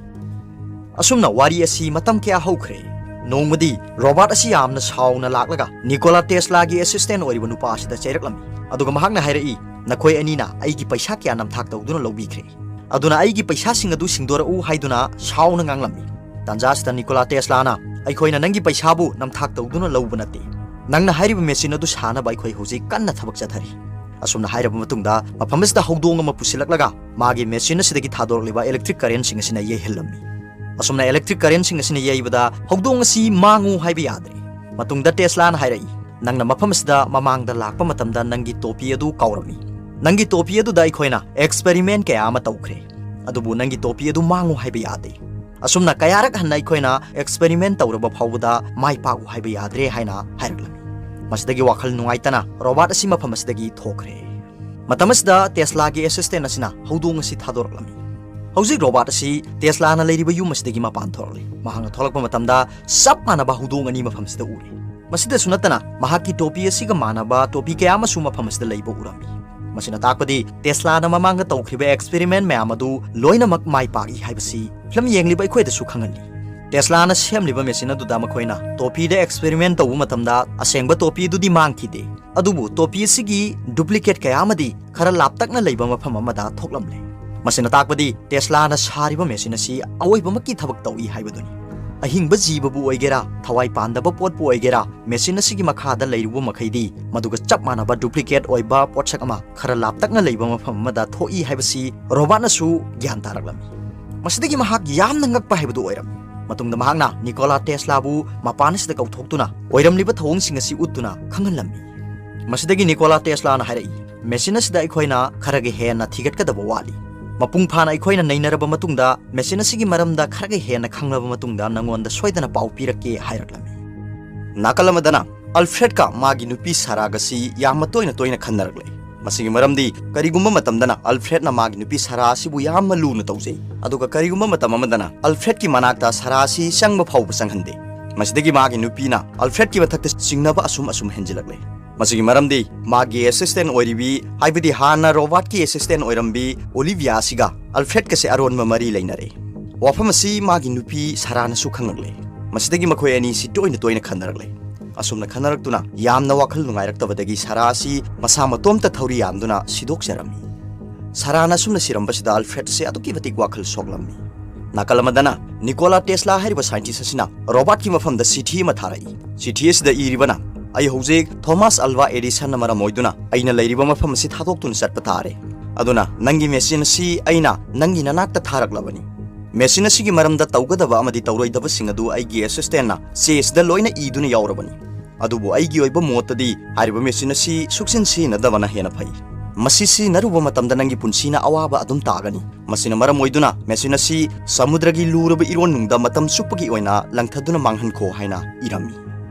ꯑꯁꯨꯝꯅ ꯋꯥꯔꯤ ꯑꯁꯤ ꯃꯇꯝ ꯀꯌꯥ ꯍꯧꯈ꯭ꯔꯦ꯫ ꯅꯣꯡꯃꯗꯤ ꯔꯣꯕꯥꯔꯠ ꯑꯁꯤ ꯌꯥꯝꯅ ꯁꯥꯎꯅ ꯂꯥꯛꯂꯒ ꯅꯤꯀꯣꯂꯥ ꯇꯦꯁꯂꯥꯒꯤ assistant ꯑꯣꯏꯔꯤꯕ ꯅꯨꯄꯥ ꯑꯁꯤꯗ ꯆꯩꯔꯛꯂꯝꯃꯤ꯫ ꯑꯗꯨꯒ ꯃꯍꯥꯛꯅ ꯍꯥꯏꯔꯛꯏ, "ꯅꯈꯣꯏ ꯑꯅꯤꯅ ꯑꯩꯒꯤ ꯄꯩꯁꯥ ꯀꯌꯥ ꯅꯝꯊꯥꯛ ꯇꯧꯗꯨꯅ ꯂꯧꯕꯤꯈ꯭ꯔꯦ꯫ ꯑꯗꯨꯅ ꯑꯩꯒꯤ ꯄꯩꯁꯥꯁꯤꯡ ꯑꯗꯨ ꯁꯤꯡꯗꯣꯔꯛꯎ" ꯍꯥꯏꯗꯨꯅ ꯁꯥꯎꯅ ꯉꯥꯡꯂꯝꯃꯤ꯫ ꯇꯥꯟꯖꯥ ꯑꯁꯤꯗ ꯅꯤꯀꯣꯂꯥ ꯇꯦꯁꯂꯥꯅ, "ꯑꯩꯈꯣꯏꯅ ꯅꯪꯒꯤ ꯄꯩꯁꯥꯕꯨ ꯅꯝꯊꯥꯛ ꯇꯧꯗꯨꯅ ꯂꯧꯕ ꯅꯠꯇꯦ꯫ ꯅꯪꯅ ꯍꯥꯏꯔꯤꯕ machine ꯑꯗꯨ ꯁꯥꯅꯕ ꯑꯩꯈꯣꯏ ꯍꯧꯖꯤꯛ ꯀꯟꯅ ꯊꯕꯛ ꯆꯠꯊꯔꯤ"꯫ ꯑꯁꯨꯝꯅ ꯍꯥꯏꯔꯕ ꯃꯇꯨꯡꯗ ꯃꯐꯝ ꯑꯁꯤꯗ ꯍꯧꯗꯣꯡ ꯑꯃ ꯄꯨꯁꯤꯜꯂꯛꯂꯒ ꯃꯥꯒꯤ machine ꯑꯁꯤꯗꯒꯤ ꯊꯥꯗꯣꯔꯛꯂꯤꯕ electric currentꯁꯤꯡ ꯑꯁꯤꯅ ꯌꯩꯍꯜꯂꯝꯃꯤ꯫ ꯑꯁꯨꯝꯅ electric currentꯁꯤꯡ ꯑꯁꯤꯅ ꯌꯩꯕꯗ ꯍꯧꯗꯣꯡ ꯑꯁꯤ ꯃꯥꯡꯉꯨ ꯍꯥꯏꯕ ꯌꯥꯗ꯭ꯔꯦ꯫ ꯃꯇꯨꯡꯗ ꯇꯦꯁꯂꯥꯅ ꯍꯥꯏꯔꯛꯏ, "ꯅꯪꯅ ꯃꯐꯝ ꯑꯁꯤꯗ ꯃꯃꯥꯡꯗ ꯂꯥꯛꯄ ꯃꯇꯝꯗ ꯅꯪꯒꯤ ꯇꯣꯄꯤ ꯑꯗꯨ ꯀꯥꯎꯔꯝꯃꯤ꯫ ꯅꯪꯒꯤ ꯇꯣꯄꯤ ꯑꯗꯨꯗ ꯑꯩꯈꯣꯏꯅ experiment ꯀꯌꯥ ꯑꯃ ꯇꯧꯈ꯭ꯔꯦ꯫ ꯑꯗꯨꯕꯨ ꯅꯪꯒꯤ ꯇꯣꯄꯤ ꯑꯗꯨ ꯃꯥꯡꯉꯨ ꯍꯥꯏꯕ ꯌꯥꯗꯦ꯫ ꯑꯁꯨꯝꯅ ꯀꯌꯥꯔꯛ ꯍꯟꯅ ꯑꯩꯈꯣꯏꯅ experiment ꯇꯧꯔꯕ ꯐꯥꯎꯕꯗ ꯃꯥꯏ ꯄꯥꯛꯎ ꯍꯥꯏꯕ ꯌꯥꯗ꯭ꯔꯦ" ꯍꯥꯏꯅ ꯍꯥꯏꯔꯛꯂꯝꯃꯤ꯫ ꯃꯁꯤꯗꯒꯤ ꯋꯥꯈꯜ ꯅꯨꯡꯉꯥꯏꯇꯅ ꯔꯣꯕꯥꯔꯠ ꯑꯁꯤ ꯃꯐꯝ ꯑꯁꯤꯗꯒꯤ ꯊꯣꯛꯈ꯭ꯔꯦ꯫ ꯃꯇꯝ ꯑꯁꯤꯗ ꯇꯦꯁꯂꯥꯒꯤ assistant ꯑꯁꯤꯅ ꯍꯧꯗꯣꯡ ꯑꯁꯤ ꯊꯥꯗꯣꯔꯛꯂꯝꯃꯤ꯫ ꯍꯧꯖꯤꯛ ꯔꯣꯕꯥꯔꯠ ꯑꯁꯤ ꯇꯦꯁꯂꯥꯅ ꯂꯩꯔꯤꯕ ꯌꯨꯝ ꯑꯁꯤꯗꯒꯤ ꯃꯄꯥꯟ ꯊꯣꯔꯛꯂꯤ꯫ ꯃꯍꯥꯛꯅ ꯊꯣꯛꯂꯛꯄ ꯃꯇꯝꯗ ꯆꯞ ꯃꯥꯟꯅꯕ ꯍꯧꯗꯣꯡ ꯑꯅꯤ ꯃꯐꯝ ꯑꯁꯤꯗ ꯎꯔꯦ꯫ ꯃꯁꯤꯗꯁꯨ ꯅꯠꯇꯅ ꯃꯍꯥꯛꯀꯤ ꯇꯣꯄꯤ ꯑꯁꯤꯒ ꯃꯥꯟꯅꯕ ꯇꯣꯄꯤ ꯀꯌꯥ ꯑꯃꯁꯨ ꯃꯐꯝ ꯑꯁꯤꯗ ꯂꯩꯕ ꯎꯔꯝꯃꯤ꯫ ꯃꯁꯤꯅ ꯇꯥꯛꯄꯗꯤ ꯇꯦꯁꯂꯥꯅ ꯃꯃꯥꯡꯗ ꯇꯧꯈ꯭ꯔꯤꯕ experiment ꯃꯌꯥꯝ ꯑꯗꯨ ꯂꯣꯏꯅꯃꯛ ꯃꯥꯏ ꯄꯥꯛꯏ ꯍꯥꯏꯕꯁꯤ ꯐꯤꯂꯝ ꯌꯦꯡꯂꯤꯕ ꯑꯩꯈꯣꯏꯗꯁꯨ ꯈꯪꯍꯜꯂꯤ꯫ ꯇꯦꯁꯂꯥꯅ ꯁꯦꯝꯂꯤꯕ machine ꯑꯗꯨꯗ ꯃꯈꯣꯏꯅ ꯇꯣꯄꯤꯗ experiment ꯇꯧꯕ ꯃꯇꯝꯗ ꯑꯁꯦꯡꯕ ꯇꯣꯄꯤ ꯑꯗꯨꯗꯤ ꯃꯥꯡꯈꯤꯗꯦ꯫ ꯑꯗꯨꯕꯨ ꯇꯣꯄꯤ ꯑꯁꯤꯒꯤ duplicate ꯀꯌꯥ ꯑꯃꯗꯤ ꯈꯔ ꯂꯥꯞꯇꯛꯅ ꯂꯩꯕ ꯃꯐꯝ ꯑꯃꯗ ꯊꯣꯛꯂꯝꯂꯦ꯫ ꯃꯁꯤꯅ ꯇꯥꯛꯄꯗꯤ ꯇꯦꯁꯂꯥꯅ ꯁꯥꯔꯤꯕ machine ꯑꯁꯤ ꯑꯑꯣꯏꯕꯃꯛꯀꯤ ꯊꯕꯛ ꯇꯧꯏ ꯍꯥꯏꯕꯗꯨꯅꯤ꯫ ꯑꯍꯤꯡꯕ ꯖꯤꯕꯕꯨ ꯑꯣꯏꯒꯦꯔꯥ, ꯊꯋꯥꯏ ꯄꯥꯟꯗꯕ ꯄꯣꯠꯄꯨ ꯑꯣꯏꯒꯦꯔꯥ, machine ꯑꯁꯤꯒꯤ ꯃꯈꯥꯗ ꯂꯩꯔꯨꯕ ꯃꯈꯩꯗꯤ ꯃꯗꯨꯒ ꯆꯞ ꯃꯥꯟꯅꯕ duplicate ꯑꯣꯏꯕ ꯄꯣꯠꯁꯛ ꯑꯃ ꯈꯔ ꯂꯥꯞꯇꯛꯅ ꯂꯩꯕ ꯃꯐꯝ ꯑꯃꯗ ꯊꯣꯛꯏ ꯍꯥꯏꯕꯁꯤ ꯔꯣꯕꯥꯔꯠꯅꯁꯨ ꯒ꯭ꯌꯥꯟ ꯇꯥꯔꯛꯂꯝꯃꯤ꯫ ꯃꯁꯤꯗꯒꯤ ꯃꯍꯥꯛ ꯌꯥꯝꯅ ꯉꯛꯄ ꯍꯥꯏꯕꯗꯨ ꯑꯣꯏꯔꯝꯃꯤ꯫ ꯃꯇꯨꯡꯗ ꯃꯍꯥꯛꯅ ꯅꯤꯀꯣꯂꯥ ꯇꯦꯁꯂꯥꯕꯨ ꯃꯄꯥꯟ ꯑꯁꯤꯗ ꯀꯧꯊꯣꯛꯇꯨꯅ ꯑꯣꯏꯔꯝꯂꯤꯕ ꯊꯧꯑꯣꯡꯁꯤꯡ ꯑꯁꯤ ꯎꯠꯇꯨꯅ ꯈꯪꯍꯜꯂꯝꯃꯤ꯫ ꯃꯁꯤꯗꯒꯤ ꯅꯤꯀꯣꯂꯥ ꯇꯦꯁꯂꯥꯅ ꯍꯥꯏꯔꯛꯏ, "Machine ꯑꯁꯤꯗ ꯑꯩꯈꯣꯏꯅ ꯈꯔꯒ ꯍꯦꯟꯅ ꯊꯤꯒꯠꯀꯗꯕ ꯋꯥꯠꯂꯤ꯫ ꯃꯄꯨꯡ ꯐꯥꯅ ꯑꯩꯈꯣꯏꯅ ꯅꯩꯅꯔꯕ ꯃꯇꯨꯡꯗ, ꯃꯦꯆꯤꯟ ꯑꯁꯤꯒꯤ ꯃꯔꯝꯗ ꯈꯔꯒ ꯍꯦꯟꯅ ꯈꯪꯂꯕ ꯃꯇꯨꯡꯗ ꯅꯉꯣꯟꯗ ꯁꯣꯏꯗꯅ ꯄꯥꯎ ꯄꯤꯔꯛꯀꯦ" ꯍꯥꯏꯔꯛꯂꯝꯃꯤ꯫ ꯅꯥꯀꯜ ꯑꯃꯗꯅ ꯑꯜꯐ꯭ꯔꯦꯗꯀ ꯃꯥꯒꯤ ꯅꯨꯄꯤ ꯁꯥꯔꯥꯒꯁꯤ ꯌꯥꯝꯅ ꯇꯣꯏꯅ ꯇꯣꯏꯅ ꯈꯟꯅꯔꯛꯂꯦ꯫ ꯃꯁꯤꯒꯤ ꯃꯔꯝꯗꯤ, ꯀꯔꯤꯒꯨꯝꯕ ꯃꯇꯝꯗꯅ ꯑꯜꯐ꯭ꯔꯦꯗꯅ ꯃꯥꯒꯤ ꯅꯨꯄꯤ ꯁꯥꯔꯥ ꯑꯁꯤꯕꯨ ꯌꯥꯝꯅ ꯂꯨꯅ ꯇꯧꯖꯩ, ꯑꯗꯨꯒ ꯀꯔꯤꯒꯨꯝꯕ ꯃꯇꯝ ꯑꯃꯗꯅ ꯑꯜꯐ꯭ꯔꯦꯗꯀꯤ ꯃꯅꯥꯛꯇ ꯁꯥꯔꯥ ꯑꯁꯤ ꯆꯪꯕ ꯐꯥꯎꯕ ꯆꯪꯍꯟꯗꯦ꯫ ꯃꯁꯤꯗꯒꯤ ꯃꯥꯒꯤ ꯅꯨꯄꯤꯅ ꯑꯜꯐ꯭ꯔꯦꯗꯀꯤ ꯃꯊꯛꯇ ꯆꯤꯡꯅꯕ ꯑꯁꯨꯝ ꯑꯁꯨꯝ ꯍꯦꯟꯖꯤꯜꯂꯛꯂꯦ꯫ ꯃꯁꯤꯒꯤ ꯃꯔꯝꯗꯤ, ꯃꯥꯒꯤ ꯑꯦꯁꯤꯁꯇꯦꯟ ꯑꯣꯏꯔꯤꯕꯤ, ꯍꯥꯏꯕꯗꯤ ꯍꯥꯟꯅ ꯔꯣꯕꯥꯔꯠꯀꯤ ꯑꯦꯁꯤꯁꯇꯦꯟ ꯑꯣꯏꯔꯝꯕꯤ ꯑꯣꯂꯤꯚꯤꯌꯥ ꯑꯁꯤꯒ ꯑꯜꯐ꯭ꯔꯦꯗꯀꯁꯦ ꯑꯔꯣꯟꯕ ꯃꯔꯤ ꯂꯩꯅꯔꯦ꯫ ꯋꯥꯐꯝ ꯑꯁꯤ ꯃꯥꯒꯤ ꯅꯨꯄꯤ ꯁꯥꯔꯥꯅꯁꯨ ꯈꯪꯂꯛꯂꯦ꯫ ꯃꯁꯤꯗꯒꯤ ꯃꯈꯣꯏ ꯑꯅꯤꯁꯤ ꯇꯣꯏꯅ ꯇꯣꯏꯅ ꯈꯟꯅꯔꯛꯂꯦ꯫ ꯑꯁꯨꯝꯅ ꯈꯟꯅꯔꯛꯇꯨꯅ ꯌꯥꯝꯅ ꯋꯥꯈꯜ ꯅꯨꯡꯉꯥꯏꯔꯛꯇꯕꯗꯒꯤ ꯁꯥꯔꯥ ꯑꯁꯤ ꯃꯁꯥ ꯃꯇꯣꯝꯇ ꯊꯧꯔꯤ ꯌꯥꯟꯗꯨꯅ ꯁꯤꯗꯣꯛꯆꯔꯝꯃꯤ꯫ ꯁꯥꯔꯥꯅ ꯑꯁꯨꯝꯅ ꯁꯤꯔꯝꯕꯁꯤꯗ ꯑꯜꯐ꯭ꯔꯦꯗꯁꯦ ꯑꯗꯨꯛꯀꯤ ꯃꯇꯤꯛ ꯋꯥꯈꯜ ꯁꯣꯛꯂꯝꯃꯤ꯫ ꯅꯥꯀꯜ ꯑꯃꯗꯅ ꯅꯤꯀꯣꯂꯥ ꯇꯦꯁꯂꯥ ꯍꯥꯏꯔꯤꯕ ꯁꯥꯏꯟꯇꯤꯁ ꯑꯁꯤꯅ ꯔꯣꯕꯥꯔꯠꯀꯤ ꯃꯐꯝꯗ ꯆꯤꯊꯤ ꯑꯃ ꯊꯥꯔꯛꯏ꯫ ꯆꯤꯊꯤ ꯑꯁꯤꯗ ꯏꯔꯤꯕꯅ, "ꯑꯩ ꯍꯧꯖꯤꯛ ꯊꯣꯃꯥꯁ ꯑꯜꯚꯥ ꯑꯦꯗꯤꯁꯟꯅ ꯃꯔꯝ ꯑꯣꯏꯗꯨꯅ ꯑꯩꯅ ꯂꯩꯔꯤꯕ ꯃꯐꯝ ꯑꯁꯤ ꯊꯥꯗꯣꯛꯇꯨꯅ ꯆꯠꯄ ꯇꯥꯔꯦ꯫ ꯑꯗꯨꯅ ꯅꯪꯒꯤ ꯃꯦꯆꯤꯟ ꯑꯁꯤ ꯑꯩꯅ ꯅꯪꯒꯤ ꯅꯅꯥꯛꯇ ꯊꯥꯔꯛꯂꯕꯅꯤ꯫ ꯃꯦꯆꯤꯟ ꯑꯁꯤꯒꯤ ꯃꯔꯝꯗ ꯇꯧꯒꯗꯕ ꯑꯃꯗꯤ ꯇꯧꯔꯣꯏꯗꯕꯁꯤꯡ ꯑꯗꯨ ꯑꯩꯒꯤ ꯑꯦꯁꯤꯁꯇꯦꯟꯅ ꯆꯦ ꯑꯁꯤꯗ ꯂꯣꯏꯅ ꯏꯗꯨꯅ ꯌꯥꯎꯔꯕꯅꯤ꯫ ꯑꯗꯨꯕꯨ ꯑꯩꯒꯤ ꯑꯣꯏꯕ ꯃꯣꯠꯇꯗꯤ ꯍꯥꯏꯔꯤꯕ ꯃꯦꯆꯤꯟ ꯑꯁꯤ ꯁꯨꯛꯁꯤꯟ ꯁꯤꯖꯤꯟꯅꯗꯕꯅ ꯍꯦꯟꯅ ꯐꯩ꯫ ꯃꯁꯤ ꯁꯤꯖꯤꯟꯅꯔꯨꯕ ꯃꯇꯝꯗ ꯅꯪꯒꯤ ꯄꯨꯟꯁꯤꯅ ꯑꯋꯥꯕ ꯑꯗꯨꯝ ꯇꯥꯒꯅꯤ꯫ ꯃꯁꯤꯅ ꯃꯔꯝ ꯑꯣꯏꯗꯨꯅ ꯃꯦꯆꯤꯟ ꯑꯁꯤ ꯁꯃꯨꯗ꯭ꯔꯒꯤ ꯂꯨꯔꯕ ꯏꯔꯣꯟꯅꯨꯡꯗ ꯃꯇꯝ ꯆꯨꯞꯄꯒꯤ ꯑꯣꯏꯅ ꯂꯪꯊꯗꯨꯅ ꯃꯥꯡꯍꯟꯈꯣ" ꯍꯥꯏꯅ ꯏꯔꯝꯃꯤ꯫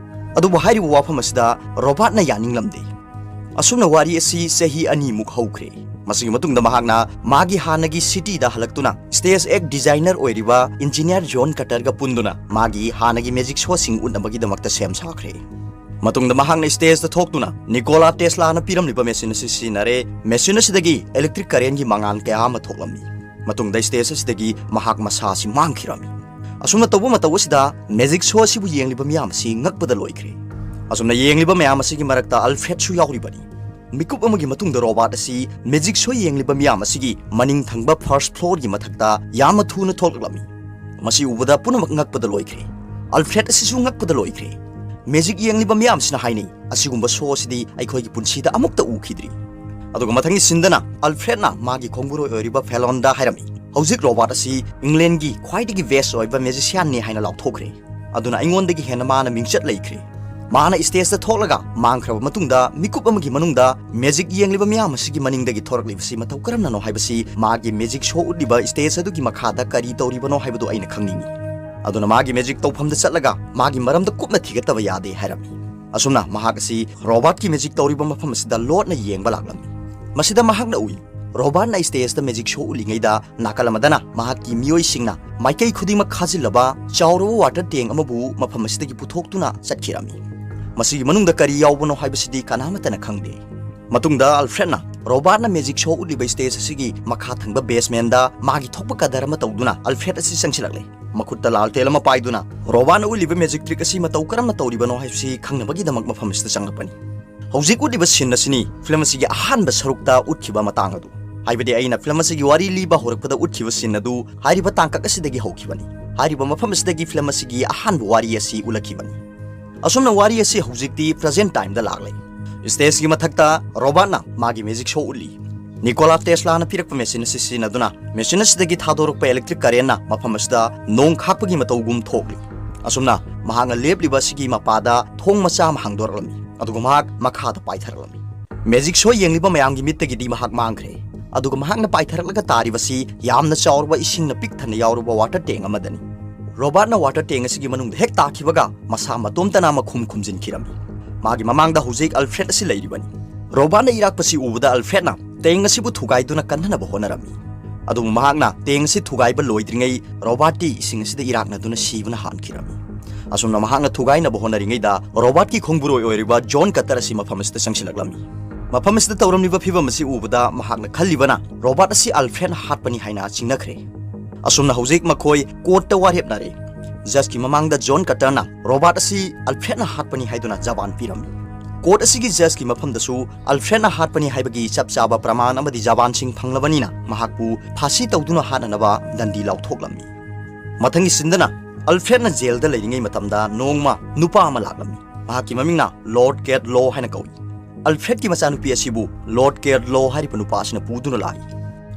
ꯑꯗꯨꯕꯨ ꯍꯥꯏꯔꯤꯕ ꯋꯥꯐꯝ ꯑꯁꯤꯗ ꯔꯣꯕꯥꯔꯠꯅ ꯌꯥꯅꯤꯡꯂꯝꯗꯦ꯫ ꯑꯁꯨꯝꯅ ꯋꯥꯔꯤ ꯑꯁꯤ ꯆꯍꯤ ꯑꯅꯤꯃꯨꯛ ꯍꯧꯈ꯭ꯔꯦ꯫ ꯃꯁꯤꯒꯤ ꯃꯇꯨꯡꯗ ꯃꯍꯥꯛꯅ ꯃꯥꯒꯤ ꯍꯥꯟꯅꯒꯤ ꯁꯤꯇꯤꯗ ꯍꯜꯂꯛꯇꯨꯅ ꯁ꯭ꯇꯦꯖ ꯑꯦꯛ ꯗꯤꯖꯥꯏꯅꯔ ꯑꯣꯏꯔꯤꯕ ꯏꯟꯖꯤꯅꯤꯌꯥꯔ ꯖꯣꯟ ꯀꯇꯔꯒ ꯄꯨꯟꯗꯨꯅ ꯃꯥꯒꯤ ꯍꯥꯟꯅꯒꯤ ꯃꯦꯖꯤꯛ ꯁꯣꯁꯤꯡ ꯎꯠꯅꯕꯒꯤꯗꯃꯛꯇ ꯁꯦꯝ ꯁꯥꯈ꯭ꯔꯦ꯫ ꯃꯇꯨꯡꯗ ꯃꯍꯥꯛꯅ ꯁ꯭ꯇꯦꯖꯇ ꯊꯣꯛꯇꯨꯅ ꯅꯤꯀꯣꯂꯥ ꯇꯦꯁꯂꯥꯅ ꯄꯤꯔꯝꯂꯤꯕ ꯃꯦꯆꯤꯟ ꯑꯁꯤ ꯁꯤꯖꯤꯟꯅꯔꯦ꯫ ꯃꯦꯆꯤꯟ ꯑꯁꯤꯗꯒꯤ ꯏꯂꯦꯛꯇ꯭ꯔꯤꯛ ꯀꯔꯦꯟꯒꯤ ꯃꯉꯥꯜ ꯀꯌꯥ ꯑꯃ ꯊꯣꯛꯂꯝꯃꯤ꯫ ꯃꯇꯨꯡꯗ ꯁ꯭ꯇꯦꯖ ꯑꯁꯤꯗꯒꯤ ꯃꯍꯥꯛ ꯃꯁꯥ ꯑꯁꯤ ꯃꯥꯡꯈꯤꯔꯝꯃꯤ꯫ ꯑꯁꯨꯝꯅ ꯇꯧꯕ ꯃꯇꯧ ꯑꯁꯤꯗ ꯃꯦꯖꯤꯛ ꯁꯣ ꯑꯁꯤꯕꯨ ꯌꯦꯡꯂꯤꯕ ꯃꯤꯌꯥꯝ ꯑꯁꯤ ꯉꯛꯄꯗ ꯂꯣꯏꯈ꯭ꯔꯦ꯫ ꯑꯁꯨꯝꯅ ꯌꯦꯡꯂꯤꯕ ꯃꯌꯥꯝ ꯑꯁꯤꯒꯤ ꯃꯔꯛꯇ ꯑꯜꯐ꯭ꯔꯦꯗꯁꯨ ꯌꯥꯎꯔꯤꯕꯅꯤ꯫ ꯃꯤꯀꯨꯞ ꯑꯃꯒꯤ ꯃꯇꯨꯡꯗ ꯔꯣꯕꯥꯔꯠ ꯑꯁꯤ ꯃꯦꯖꯤꯛ ꯁꯣ ꯌꯦꯡꯂꯤꯕ ꯃꯤꯌꯥꯝ ꯑꯁꯤꯒꯤ ꯃꯅꯤꯡ ꯊꯪꯕ ꯐꯥꯔꯁ ꯐ꯭ꯂꯣꯔꯒꯤ ꯃꯊꯛꯇ ꯌꯥꯝꯅ ꯊꯨꯅ ꯊꯣꯛꯂꯛꯂꯝꯃꯤ꯫ ꯃꯁꯤ ꯎꯕꯗ ꯄꯨꯝꯅꯃꯛ ꯉꯛꯄꯗ ꯂꯣꯏꯈ꯭ꯔꯦ꯫ ꯑꯜꯐ꯭ꯔꯦꯗ ꯑꯁꯤꯁꯨ ꯉꯛꯄꯗ ꯂꯣꯏꯈ꯭ꯔꯦ꯫ ꯃꯦꯖꯤꯛ ꯌꯦꯡꯂꯤꯕ ꯃꯤꯌꯥꯝꯁꯤꯅ ꯍꯥꯏꯅꯩ, "ꯑꯁꯤꯒꯨꯝꯕ ꯁꯣ ꯑꯁꯤꯗꯤ ꯑꯩꯈꯣꯏꯒꯤ ꯄꯨꯟꯁꯤꯗ ꯑꯃꯨꯛꯇ ꯎꯈꯤꯗ꯭ꯔꯤ"꯫ ꯑꯗꯨꯒ ꯃꯊꯪꯒꯤ ꯁꯤꯟꯗꯅ ꯑꯜꯐ꯭ꯔꯦꯗꯅ ꯃꯥꯒꯤ ꯈꯣꯡꯕꯨꯔꯣꯏ ꯑꯣꯏꯔꯤꯕ ꯐꯦꯂꯣꯟꯗ ꯍꯥꯏꯔꯝꯃꯤ, "ꯍꯧꯖꯤꯛ ꯔꯣꯕꯥꯔꯠ ꯑꯁꯤ ꯏꯪꯂꯦꯟꯒꯤ ꯈ꯭ꯋꯥꯏꯗꯒꯤ ꯕꯦꯁ ꯑꯣꯏꯕ ꯃꯦꯖꯤꯁꯤꯌꯥꯟꯅꯤ" ꯍꯥꯏꯅ ꯂꯥꯎꯊꯣꯛꯈ꯭ꯔꯦ꯫ "ꯑꯗꯨꯅ ꯑꯩꯉꯣꯟꯗꯒꯤ ꯍꯦꯟꯅ ꯃꯥꯅ ꯃꯤꯡꯆꯠ ꯂꯩꯈ꯭ꯔꯦ"꯫ ꯃꯥꯅ ꯁ꯭ꯇꯦꯖꯇ ꯊꯣꯛꯂꯒ ꯃꯥꯡꯈ꯭ꯔꯕ ꯃꯇꯨꯡꯗ ꯃꯤꯀꯨꯞ ꯑꯃꯒꯤ ꯃꯅꯨꯡꯗ ꯃꯦꯖꯤꯛ ꯌꯦꯡꯂꯤꯕ ꯃꯤꯌꯥꯝ ꯑꯁꯤꯒꯤ ꯃꯅꯤꯡꯗꯒꯤ ꯊꯣꯔꯛꯂꯤꯕꯁꯤ ꯃꯇꯧ ꯀꯔꯝꯅꯅꯣ ꯍꯥꯏꯕꯁꯤ, ꯃꯥꯒꯤ ꯃꯦꯖꯤꯛ ꯁꯣ ꯎꯠꯂꯤꯕ ꯁ꯭ꯇꯦꯖ ꯑꯗꯨꯒꯤ ꯃꯈꯥꯗ ꯀꯔꯤ ꯇꯧꯔꯤꯕꯅꯣ ꯍꯥꯏꯕꯗꯨ ꯑꯩꯅ ꯈꯪꯅꯤꯡꯏ꯫ ꯑꯗꯨꯅ ꯃꯥꯒꯤ ꯃꯦꯖꯤꯛ ꯇꯧꯐꯝꯗ ꯆꯠꯂꯒ ꯃꯥꯒꯤ ꯃꯔꯝꯗ ꯀꯨꯞꯅ ꯊꯤꯒꯠꯇꯕ ꯌꯥꯗꯦ ꯍꯥꯏꯔꯝꯃꯤ꯫ ꯑꯁꯨꯝꯅ ꯃꯍꯥꯛ ꯑꯁꯤ ꯔꯣꯕꯥꯔꯠꯀꯤ ꯃꯦꯖꯤꯛ ꯇꯧꯔꯤꯕ ꯃꯐꯝ ꯑꯁꯤꯗ ꯂꯣꯠꯅ ꯌꯦꯡꯕ ꯂꯥꯛꯂꯝꯃꯤ꯫ ꯃꯁꯤꯗ ꯃꯍꯥꯛꯅ ꯎꯏ, ꯔꯣꯕꯥꯔꯠꯅ ꯁ꯭ꯇꯦꯖꯇ ꯃꯦꯖꯤꯛ ꯁꯣ ꯎꯠꯂꯤꯉꯩꯗ ꯅꯥꯀꯜ ꯑꯃꯗꯅ ꯃꯍꯥꯛꯀꯤ ꯃꯤꯑꯣꯏꯁꯤꯡꯅ ꯃꯥꯏꯀꯩ ꯈꯨꯗꯤꯡꯃꯛ ꯈꯥꯖꯤꯜꯂꯕ ꯆꯥꯎꯔꯕ ꯋꯥꯇꯔ ꯇꯦꯡ ꯑꯃꯕꯨ ꯃꯐꯝ ꯑꯁꯤꯗꯒꯤ ꯄꯨꯊꯣꯛꯇꯨꯅ ꯆꯠꯈꯤꯔꯝꯃꯤ꯫ ꯃꯁꯤꯒꯤ ꯃꯅꯨꯡꯗ ꯀꯔꯤ ꯌꯥꯎꯕꯅꯣ ꯍꯥꯏꯕꯁꯤꯗꯤ ꯀꯅꯥꯃꯠꯇꯅ ꯈꯪꯗꯦ꯫ ꯃꯇꯨꯡꯗ ꯑꯜꯐ꯭ꯔꯦꯗꯅ ꯔꯣꯕꯥꯔꯠꯅ ꯃꯦꯖꯤꯛ ꯁꯣ ꯎꯠꯂꯤꯕ ꯁ꯭ꯇꯦꯖ ꯑꯁꯤꯒꯤ ꯃꯈꯥ ꯊꯪꯕ ꯕꯦꯁꯃꯦꯟꯗ ꯃꯥꯒꯤ ꯊꯣꯛꯄ ꯀꯗꯔ ꯑꯃ ꯇꯧꯗꯨꯅ ꯑꯜꯐ꯭ꯔꯦꯗ ꯑꯁꯤ ꯆꯪꯁꯤꯜꯂꯛꯂꯦ꯫ ꯃꯈꯨꯠꯇ ꯂꯥꯜꯇꯦꯜ ꯑꯃ ꯄꯥꯏꯗꯨꯅ ꯔꯣꯕꯥꯔꯠꯅ ꯎꯠꯂꯤꯕ ꯃꯦꯖꯤꯛ ꯇ꯭ꯔꯤꯛ ꯑꯁꯤ ꯃꯇꯧ ꯀꯔꯝꯅ ꯇꯧꯔꯤꯕꯅꯣ ꯍꯥꯏꯕꯁꯤ ꯈꯪꯅꯕꯒꯤꯗꯃꯛ ꯃꯐꯝ ꯑꯁꯤꯗ ꯆꯪꯂꯛꯄꯅꯤ꯫ ꯍꯧꯖꯤꯛ ꯎꯠꯂꯤꯕ ꯁꯤꯟ ꯑꯁꯤꯅꯤ ꯐꯤꯂꯝ ꯑꯁꯤꯒꯤ ꯑꯍꯥꯟꯕ ꯁꯔꯨꯛꯇ ꯎꯠꯈꯤꯕ ꯃꯇꯥꯡ ꯑꯗꯨ, ꯍꯥꯏꯕꯗꯤ ꯑꯩꯅ ꯐꯤꯂꯝ ꯑꯁꯤꯒꯤ ꯋꯥꯔꯤ ꯂꯤꯕ ꯍꯧꯔꯛꯄꯗ ꯎꯠꯈꯤꯕ ꯁꯤꯟ ꯑꯗꯨ ꯍꯥꯏꯔꯤꯕ ꯇꯥꯡꯀꯛ ꯑꯁꯤꯗꯒꯤ ꯍꯧꯈꯤꯕꯅꯤ꯫ ꯍꯥꯏꯔꯤꯕ ꯃꯐꯝ ꯑꯁꯤꯗꯒꯤ ꯐꯤꯂꯝ ꯑꯁꯤꯒꯤ ꯑꯍꯥꯟꯕ ꯋꯥꯔꯤ ꯑꯁꯤ ꯎꯠꯂꯛꯈꯤꯕꯅꯤ꯫ ꯑꯁꯨꯝꯅ ꯋꯥꯔꯤ ꯑꯁꯤ ꯍꯧꯖꯤꯛꯇꯤ ꯄ꯭ꯔꯖꯦꯟ ꯇꯥꯏꯝꯗ ꯂꯥꯛꯂꯦ꯫ ꯁ꯭ꯇꯦꯖꯀꯤ ꯃꯊꯛꯇ ꯔꯣꯕꯥꯔꯠꯅ ꯃꯥꯒꯤ ꯃꯦꯖꯤꯛ ꯁꯣ ꯎꯠꯂꯤ꯫ ꯅꯤꯀꯣꯂꯥ ꯇꯦꯁꯂꯥꯅ ꯄꯤꯔꯛꯄ ꯃꯦꯁꯤꯟ ꯑꯁꯤ ꯁꯤꯖꯤꯟꯅꯗꯨꯅ ꯃꯦꯁꯤꯟ ꯑꯁꯤꯗꯒꯤ ꯊꯥꯗꯣꯔꯛꯄ ꯏꯂꯦꯛꯇ꯭ꯔꯤꯛ ꯀꯔꯦꯟꯅ ꯃꯐꯝ ꯑꯁꯤꯗ ꯅꯣꯡ ꯈꯥꯛꯄꯒꯤ ꯃꯇꯧꯒꯨꯝ ꯊꯣꯛꯂꯤ꯫ ꯑꯁꯨꯝꯅ ꯃꯍꯥꯛꯅ ꯂꯦꯞꯂꯤꯕ ꯑꯁꯤꯒꯤ ꯃꯄꯥꯗ ꯊꯣꯡ ꯃꯆꯥ ꯑꯃ ꯍꯥꯡꯗꯣꯔꯛꯂꯝꯃꯤ, ꯑꯗꯨꯒ ꯃꯍꯥꯛ ꯃꯈꯥꯗ ꯄꯥꯏꯊꯔꯛꯂꯝꯃꯤ꯫ ꯃꯦꯖꯤꯛ ꯁꯣ ꯌꯦꯡꯂꯤꯕ ꯃꯌꯥꯝꯒꯤ ꯃꯤꯠꯇꯒꯤꯗꯤ ꯃꯍꯥꯛ ꯃꯥꯡꯈ꯭ꯔꯦ, ꯑꯗꯨꯒ ꯃꯍꯥꯛꯅ ꯄꯥꯏꯊꯔꯛꯂꯒ ꯇꯥꯔꯤꯕꯁꯤ ꯌꯥꯝꯅ ꯆꯥꯎꯔꯕ ꯏꯁꯤꯡꯅ ꯄꯤꯛ ꯊꯟꯅ ꯌꯥꯎꯔꯕ ꯋꯥꯇꯔ ꯇꯦꯡ ꯑꯃꯗꯅꯤ꯫ ꯔꯣꯕꯥꯔꯠꯅ ꯋꯥꯇꯔ ꯇꯦꯡ ꯑꯁꯤꯒꯤ ꯃꯅꯨꯡꯗ ꯍꯦꯛ ꯇꯥꯈꯤꯕꯒ ꯃꯁꯥ ꯃꯇꯣꯝꯇꯅ ꯃꯈꯨꯝ ꯈꯨꯝꯖꯤꯟꯈꯤꯔꯝꯃꯤ꯫ ꯃꯥꯒꯤ ꯃꯃꯥꯡꯗ ꯍꯧꯖꯤꯛ ꯑꯜꯐ꯭ꯔꯦꯗ ꯑꯁꯤ ꯂꯩꯔꯤꯕꯅꯤ꯫ ꯔꯣꯕꯥꯔꯠꯅ ꯏꯔꯥꯛꯄꯁꯤ ꯎꯕꯗ ꯑꯜꯐ꯭ꯔꯦꯗꯅ ꯇꯦꯡ ꯑꯁꯤꯕꯨ ꯊꯨꯒꯥꯏꯗꯨꯅ ꯀꯟꯅꯅꯕ ꯍꯣꯠꯅꯔꯝꯃꯤ꯫ ꯑꯗꯨꯕꯨ ꯃꯍꯥꯛꯅ ꯇꯦꯡ ꯑꯁꯤ ꯊꯨꯒꯥꯏꯕ ꯂꯣꯏꯗ꯭ꯔꯤꯉꯩ ꯔꯣꯕꯥꯔꯠꯇꯤ ꯏꯁꯤꯡ ꯑꯁꯤꯗ ꯏꯔꯥꯛꯅꯗꯨꯅ ꯁꯤꯕꯅ ꯍꯥꯟꯈꯤꯔꯝꯃꯤ꯫ ꯑꯁꯨꯝꯅ ꯃꯍꯥꯛꯅ ꯊꯨꯒꯥꯏꯅꯕ ꯍꯣꯠꯅꯔꯤꯉꯩꯗ ꯔꯣꯕꯥꯔꯠꯀꯤ ꯈꯣꯡꯕꯨꯔꯣꯏ ꯑꯣꯏꯔꯤꯕ ꯖꯣꯟ ꯀꯇꯔ ꯑꯁꯤ ꯃꯐꯝ ꯑꯁꯤꯗ ꯆꯪꯁꯤꯜꯂꯛꯂꯝꯃꯤ꯫ ꯃꯐꯝ ꯑꯁꯤꯗ ꯇꯧꯔꯝꯂꯤꯕ ꯐꯤꯕꯝ ꯑꯁꯤ ꯎꯕꯗ ꯃꯍꯥꯛꯅ ꯈꯜꯂꯤꯕꯅ ꯔꯣꯕꯥꯔꯠ ꯑꯁꯤ ꯑꯜꯐ꯭ꯔꯦꯗꯅ ꯍꯥꯠꯄꯅꯤ ꯍꯥꯏꯅ ꯆꯤꯡꯅꯈ꯭ꯔꯦ꯫ ꯑꯁꯨꯝꯅ ꯍꯧꯖꯤꯛ ꯃꯈꯣꯏ ꯀꯣꯔꯠꯇ ꯋꯥꯔꯦꯞꯅꯔꯦ꯫ ꯖꯖꯀꯤ ꯃꯃꯥꯡꯗ ꯖꯣꯟ ꯀꯇꯔꯅ ꯔꯣꯕꯥꯔꯠ ꯑꯁꯤ ꯑꯜꯐ꯭ꯔꯦꯗꯅ ꯍꯥꯠꯄꯅꯤ ꯍꯥꯏꯗꯨꯅ ꯖꯕꯥꯟ ꯄꯤꯔꯝꯃꯤ꯫ ꯀꯣꯔꯠ ꯑꯁꯤꯒꯤ ꯖꯖꯀꯤ ꯃꯐꯝꯗꯁꯨ ꯑꯜꯐ꯭ꯔꯦꯗꯅ ꯍꯥꯠꯄꯅꯤ ꯍꯥꯏꯕꯒꯤ ꯆꯞ ꯆꯥꯕ ꯄ꯭ꯔꯃꯥꯟ ꯑꯃꯗꯤ ꯖꯕꯥꯟꯁꯤꯡ ꯐꯪꯂꯕꯅꯤꯅ ꯃꯍꯥꯛꯄꯨ ꯐꯥꯁꯤ ꯇꯧꯗꯨꯅ ꯍꯥꯠꯅꯅꯕ ꯗꯟꯗꯤ ꯂꯥꯎꯊꯣꯛꯂꯝꯃꯤ꯫ ꯃꯊꯪꯒꯤ ꯁꯤꯟꯗꯅ ꯑꯜꯐ꯭ꯔꯦꯗꯅ ꯖꯦꯜꯗ ꯂꯩꯔꯤꯉꯩ ꯃꯇꯝꯗ ꯅꯣꯡꯃ ꯅꯨꯄꯥ ꯑꯃ ꯂꯥꯛꯂꯝꯃꯤ꯫ ꯃꯍꯥꯛꯀꯤ ꯃꯃꯤꯡꯅ ꯂꯣꯔꯗ ꯀꯦꯠ ꯂꯣ ꯍꯥꯏꯅ ꯀꯧꯏ꯫ ꯑꯜꯐ꯭ꯔꯦꯗꯀꯤ ꯃꯆꯥꯅꯨꯄꯤ ꯑꯁꯤꯕꯨ ꯂꯣꯔꯗ ꯀꯦꯠ ꯂꯣ ꯍꯥꯏꯔꯤꯕ ꯅꯨꯄꯥ ꯑꯁꯤꯅ ꯄꯨꯗꯨꯅ ꯂꯥꯛꯏ꯫